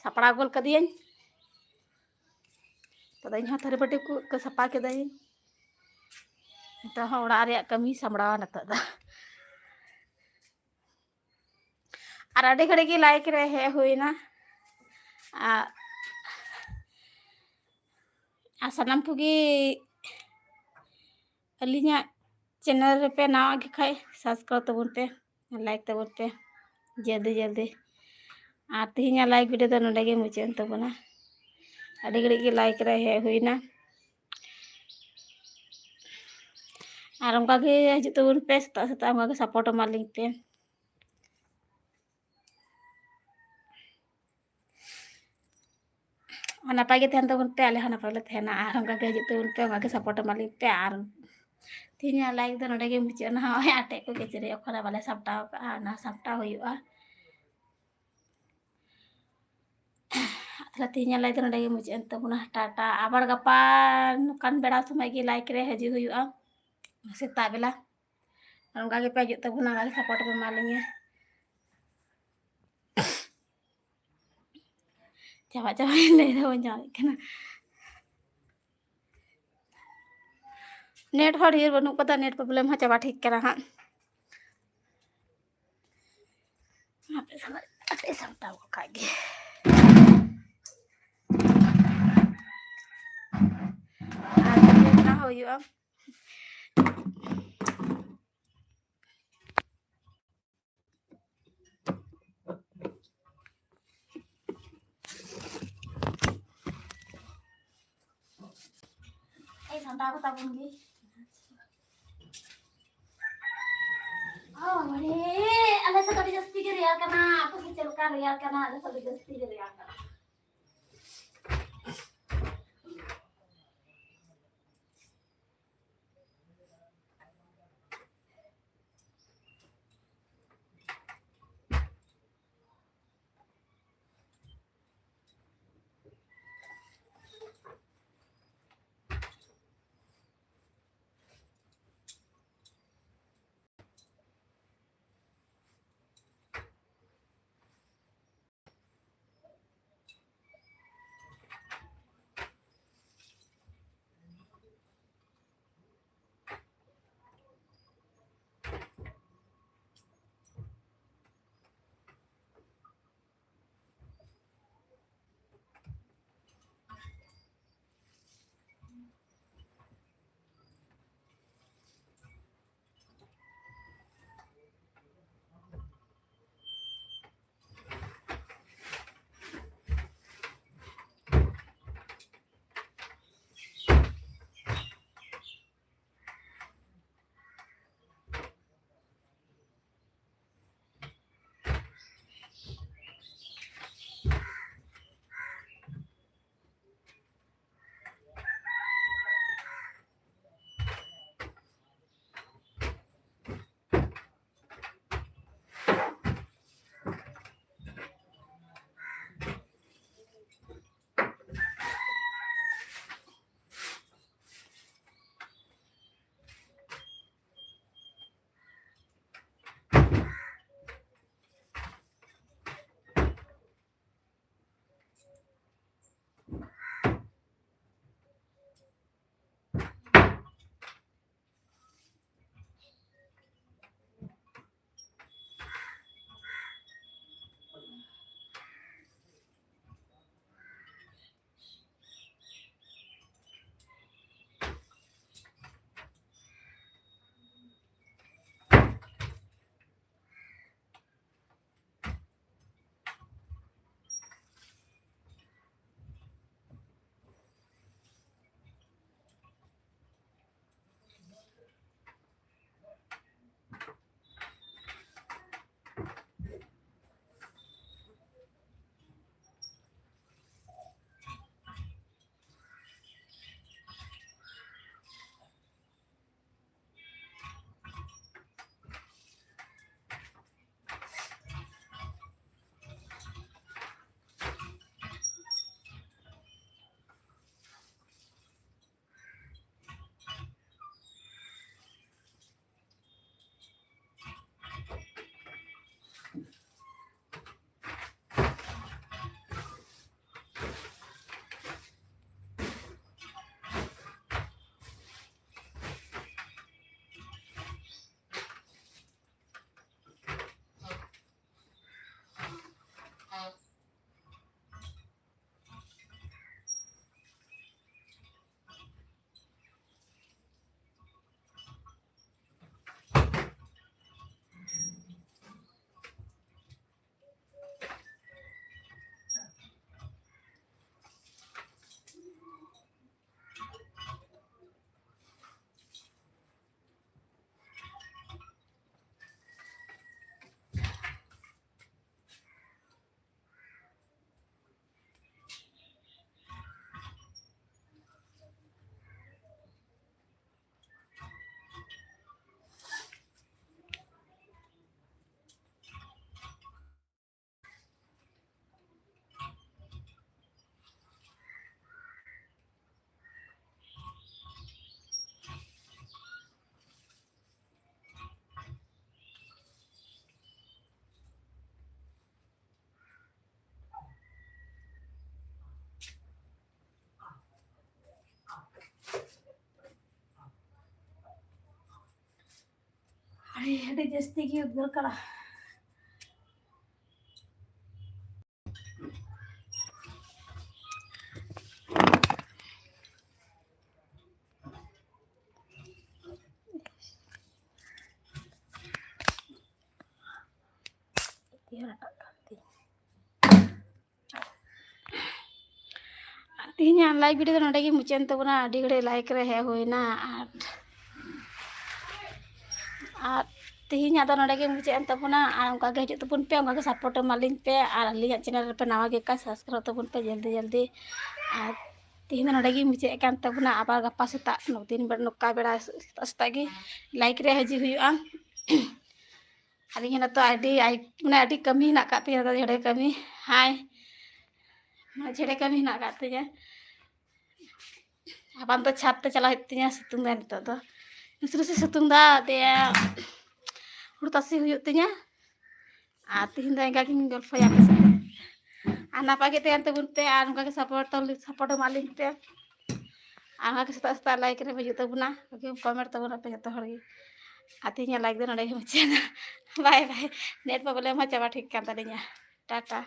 ᱥᱟᱯᱲᱟᱣ ᱜᱚᱞ ᱠᱟᱫᱮᱭᱟᱹᱧ᱾ ᱛᱚᱵᱮ ᱤᱧ ᱦᱚᱸ ᱛᱷᱟᱹᱨᱤ ᱵᱟᱹᱴᱤ ᱠᱚ ᱥᱟᱯᱷᱟ ᱠᱮᱫᱟᱹᱧ᱾ ᱱᱤᱛᱚᱜ ᱦᱚᱸ ᱚᱲᱟᱜ ᱨᱮᱭᱟᱜ ᱠᱟᱹᱢᱤ ᱥᱟᱢᱵᱲᱟᱣᱟ ᱱᱤᱛᱚᱜ ᱫᱚ᱾ ᱟᱨ ᱟᱹᱰᱤ ᱜᱷᱟᱹᱲᱤᱡ ᱜᱮ ᱞᱟᱭᱤᱠ ᱨᱮ ᱦᱮᱡ ᱦᱩᱭᱱᱟ᱾ ᱟᱨ, ᱟᱨ ᱥᱟᱱᱟᱢ ᱠᱚᱜᱮ ᱟᱹᱞᱤᱧᱟᱜ ᱪᱮᱱᱮᱞ ᱨᱮᱯᱮ ᱱᱟᱣᱟ ᱜᱮ ᱠᱷᱟᱡ ᱥᱟᱵᱥᱠᱨᱟᱭᱤᱵ ᱛᱟᱵᱚᱱ ᱯᱮ, ᱞᱟᱭᱤᱠ ᱛᱟᱵᱚᱱ ᱯᱮ ᱡᱚᱞᱫᱤ ᱡᱚᱞᱫᱤ᱾ ᱟᱨ ᱛᱮᱦᱮᱧᱟᱜ ᱞᱟᱭᱤᱵᱷ ᱵᱷᱤᱰᱤᱭᱳ ᱫᱚ ᱱᱚᱰᱮ ᱜᱮ ᱢᱩᱪᱟᱹᱫ ᱮᱱ ᱛᱟᱵᱚᱱᱟ᱾ ᱟᱹᱰᱤ ᱜᱷᱟᱹᱲᱤᱡ ᱜᱮ ᱞᱟᱭᱤᱠ ᱨᱮ ᱦᱮᱡ ᱦᱩᱭᱱᱟ᱾ ᱟᱨ ᱚᱱᱠᱟ ᱜᱮ ᱦᱤᱡᱩᱜ ᱛᱟᱵᱚᱱ ᱯᱮ, ᱥᱮᱛᱟᱜ ᱥᱮᱛᱟᱜ ᱚᱱᱠᱟ ᱜᱮ ᱥᱟᱯᱳᱨᱴ ᱮᱢᱟ ᱞᱤᱧ ᱯᱮ᱾ ᱟᱨ ᱱᱟᱯᱟᱭ ᱜᱮ ᱛᱟᱦᱮᱱ ᱛᱟᱵᱚᱱ ᱯᱮ, ᱟᱞᱮ ᱦᱚᱸ ᱱᱟᱯᱟᱭ ᱞᱮ ᱛᱟᱦᱮᱱᱟ᱾ ᱟᱨ ᱚᱱᱠᱟ ᱜᱮ ᱦᱤᱡᱩᱜ ᱛᱟᱵᱚᱱ ᱯᱮ, ᱚᱱᱠᱟ ᱜᱮ ᱥᱟᱯᱳᱨᱴ ᱮᱢᱟ ᱞᱤᱧ ᱯᱮ᱾ ᱟᱨ ᱛᱮᱦᱮᱧᱟᱜ ᱞᱟᱭᱤᱵᱷ ᱫᱚ ᱱᱚᱰᱮ ᱜᱮ ᱢᱩᱪᱟᱹᱫ ᱮᱱᱟ᱾ ᱦᱚᱸᱜᱼᱚᱭ ᱟᱴᱮᱫ ᱠᱚ ᱠᱤᱪᱨᱤᱡ ᱚᱠᱷᱚᱱ ᱵᱟᱞᱮ ᱥᱟᱢᱴᱟᱣ ᱠᱟᱜᱼᱟ, ᱚᱱᱟ ᱥᱟᱢᱴᱟᱣ ᱦᱩᱭᱩᱜᱼᱟ᱾ ᱛᱟᱦᱞᱮ ᱛᱮᱦᱮᱧᱟᱜ ᱞᱟᱭᱤᱵᱷ ᱫᱚ ᱱᱚᱰᱮ ᱜᱮ ᱢᱩᱪᱟᱹᱫ ᱮᱱ ᱛᱟᱵᱚᱱᱟ᱾ ᱴᱟᱴᱟ᱾ ᱟᱵᱟᱨ ᱜᱟᱯᱟ ᱱᱚᱝᱠᱟᱱ ᱵᱮᱲᱟ ᱥᱚᱢᱚᱭ ᱜᱮ ᱞᱟᱭᱤᱵᱷ ᱨᱮ ᱦᱤᱡᱩᱜ ᱦᱩᱭᱩᱜᱼᱟ, ᱥᱮᱛᱟᱜ ᱵᱮᱞᱟ᱾ ᱟᱨ ᱚᱱᱠᱟ ᱜᱮᱯᱮ ᱦᱤᱡᱩᱜ ᱛᱟᱵᱚᱱᱟ, ᱚᱱᱠᱟ ᱜᱮ ᱥᱟᱯᱳᱨᱴ ᱯᱮ ᱮᱢᱟ ᱞᱤᱧᱟ᱾ ᱪᱟᱵᱟ ᱪᱟᱵᱟᱭᱮᱱ ᱞᱟᱹᱭ ᱫᱚ ᱵᱟᱹᱧ ᱪᱟᱵᱟᱭᱮᱫ ᱠᱟᱱᱟ᱾ ᱱᱮᱴ ᱦᱚᱸ ᱰᱷᱮᱨ ᱵᱟᱹᱱᱩᱜ ᱠᱟᱫᱟ, ᱱᱮᱴ ᱯᱨᱚᱵᱞᱮᱢ ᱦᱚᱸ ᱪᱟᱵᱟ ᱴᱷᱤᱠ ᱠᱟᱱᱟ ᱦᱟᱸᱜ᱾ ᱦᱟᱯᱮ ᱥᱟᱢ-, ᱦᱟᱯᱮ ᱥᱟᱢᱴᱟᱣ ᱜᱚᱫ ᱠᱟᱜ ᱜᱮ᱾ ᱟᱨ ᱚᱱᱟ ᱦᱚᱸ ᱦᱩᱭᱩᱜᱼᱟ᱾ ᱚᱱᱟ ᱠᱚ ᱛᱟᱵᱚᱱ ᱜᱮ᱾ ᱚ, ᱢᱟᱱᱮ, ᱟᱞᱮ ᱥᱮᱫ ᱫᱚ ᱟᱹᱰᱤ ᱡᱟᱹᱥᱛᱤ ᱜᱮ ᱨᱮᱭᱟᱲ ᱠᱟᱱᱟ᱾ ᱟᱯᱮ ᱥᱮᱫ ᱪᱮᱫ ᱞᱮᱠᱟ ᱨᱮᱭᱟᱲ ᱠᱟᱱᱟ? ᱟᱞᱮ ᱥᱮᱫ ᱫᱚ ᱡᱟᱹᱥᱛᱤ ᱜᱮ ᱨᱮᱭᱟᱲ ᱠᱟᱱᱟ᱾ ᱟᱹᱰᱤ ᱡᱟᱹᱥᱛᱤ ᱜᱮ ᱩᱫᱽᱜᱟᱹᱨ ᱠᱟᱱᱟ᱾ ᱛᱤ ᱦᱚᱸ ᱨᱟᱠᱟᱵ ᱠᱟᱱ ᱛᱤᱧ᱾ ᱛᱮᱦᱮᱧᱟᱜ live video ᱫᱚ ᱱᱚᱰᱮ ᱜᱮ ᱢᱩᱪᱟᱹᱫ ᱮᱱ ᱛᱟᱵᱚᱱᱟ᱾ ᱟᱹᱰᱤ ᱜᱷᱟᱹᱲᱤᱡ live ᱨᱮ ᱦᱮᱡ ᱦᱩᱭᱱᱟ᱾ ᱟᱨ, ᱟᱨ ᱛᱮᱦᱮᱧᱟᱜ ᱫᱚ ᱱᱚᱰᱮ ᱜᱮ ᱢᱩᱪᱟᱹᱫ ᱮᱱ ᱛᱟᱵᱚᱱᱟ᱾ ᱟᱨ ᱚᱱᱠᱟ ᱜᱮ ᱦᱤᱡᱩᱜ ᱛᱟᱵᱚᱱ ᱯᱮ, ᱚᱱᱠᱟ ᱜᱮ support ᱮᱢᱟ ᱞᱤᱧ ᱯᱮ᱾ ᱟᱨ ᱟᱹᱞᱤᱧᱟᱜ channel ᱨᱮᱯᱮ ᱱᱟᱣᱟ ᱜᱮ ᱠᱷᱟᱡ subscribe ᱛᱟᱵᱚᱱ ᱯᱮ ᱡᱚᱞᱫᱤ ᱡᱚᱞᱫᱤ᱾ ᱟᱨ ᱛᱮᱦᱮᱧ ᱫᱚ ᱱᱚᱰᱮ ᱜᱮ ᱢᱩᱪᱟᱹᱫ ᱠᱟᱱ ᱛᱟᱵᱚᱱᱟ᱾ ᱟᱵᱟᱨ ᱜᱟᱯᱟ ᱥᱮᱛᱟᱜ ᱫᱤᱱ ᱵᱮᱲᱟ ᱱᱚᱝᱠᱟ ᱵᱮᱲᱟ ᱥᱮᱛᱟᱜ ᱥᱮᱛᱟᱜ ᱜᱮ live ᱨᱮ ᱦᱤᱡᱩᱜ ᱦᱩᱭᱩᱜᱼᱟ᱾ ᱟᱹᱞᱤᱧ ᱦᱚᱸ ᱱᱤᱛᱚᱜ ᱟᱹᱰᱤ ᱟᱭ-, ᱢᱟᱱᱮ ᱟᱹᱰᱤ ᱠᱟᱹᱢᱤ ᱦᱮᱱᱟᱜ ᱟᱠᱟᱫ ᱛᱤᱧᱟᱹ, ᱱᱤᱛᱚᱜ ᱡᱷᱮᱲᱮ ᱠᱟᱹᱢᱤ᱾ ᱦᱟᱭ, ᱢᱟᱱᱮ ᱡᱷᱮᱲᱮ ᱠᱟᱹᱢᱤ ᱦᱮᱱᱟᱜ ᱟᱠᱟᱫ ᱛᱤᱧᱟᱹ᱾ ᱟᱵᱟᱨ ᱫᱚ ᱪᱷᱟᱫᱽ ᱛᱮ ᱪᱟᱞᱟᱣ ᱦᱩᱭᱩᱜ ᱛᱤᱧᱟᱹ, ᱥᱤᱛᱩᱝ ᱫᱟᱭ ᱱᱤᱛᱚᱜ ᱫᱚ᱾ ᱱᱟᱥᱮ ᱱᱟᱥᱮ ᱥᱤᱛᱩᱝ ᱫᱟ, ᱫᱤᱭᱮ ᱦᱩᱲᱩ ᱛᱟᱥᱮ ᱦᱩᱭᱩᱜ ᱛᱤᱧᱟᱹ᱾ ᱟᱨ ᱛᱤᱦᱤᱧ ᱫᱚ ᱤᱱᱠᱟ ᱜᱤᱧ ᱜᱚᱞᱯᱷᱚᱭᱟ ᱟᱯᱮ ᱥᱟᱛᱮ᱾ ᱟᱨ ᱱᱟᱯᱟᱭ ᱜᱮ ᱛᱟᱦᱮᱱ ᱛᱟᱵᱚᱱ ᱯᱮ, ᱟᱨ ᱚᱱᱠᱟ ᱜᱮ support ᱛᱟᱞᱤᱧ, support ᱮᱢᱟ ᱞᱤᱧ ᱯᱮ᱾ ᱟᱨ ᱚᱱᱠᱟ ᱜᱮ ᱥᱮᱛᱟᱜ ᱥᱮᱛᱟᱜ live ᱨᱮ ᱦᱤᱡᱩᱜ ᱛᱟᱵᱚᱱᱟ, comment ᱛᱟᱵᱚᱱ ᱟᱯᱮ ᱡᱚᱛᱚ ᱦᱚᱲ ᱜᱮ᱾ ᱟᱨ ᱛᱮᱦᱮᱧᱟᱜ live ᱫᱚ ᱱᱚᱰᱮ ᱜᱮ ᱢᱩᱪᱟᱹᱫ ᱮᱱᱟ᱾ Bye bye᱾ Net problem ᱦᱚᱸ ᱪᱟᱵᱟ ᱴᱷᱤᱠ ᱠᱟᱱ ᱛᱟᱹᱞᱤᱧᱟ᱾ ᱴᱟᱴᱟ᱾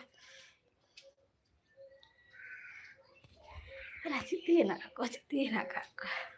ᱮᱨᱟ, ᱪᱮᱫ ᱛᱮ ᱦᱮᱱᱟᱜ ᱠᱟᱜ ᱠᱚᱣᱟ, ᱪᱮᱫ ᱛᱮ ᱦᱮᱱᱟᱜ ᱠᱟᱜ ᱠᱚᱣᱟ?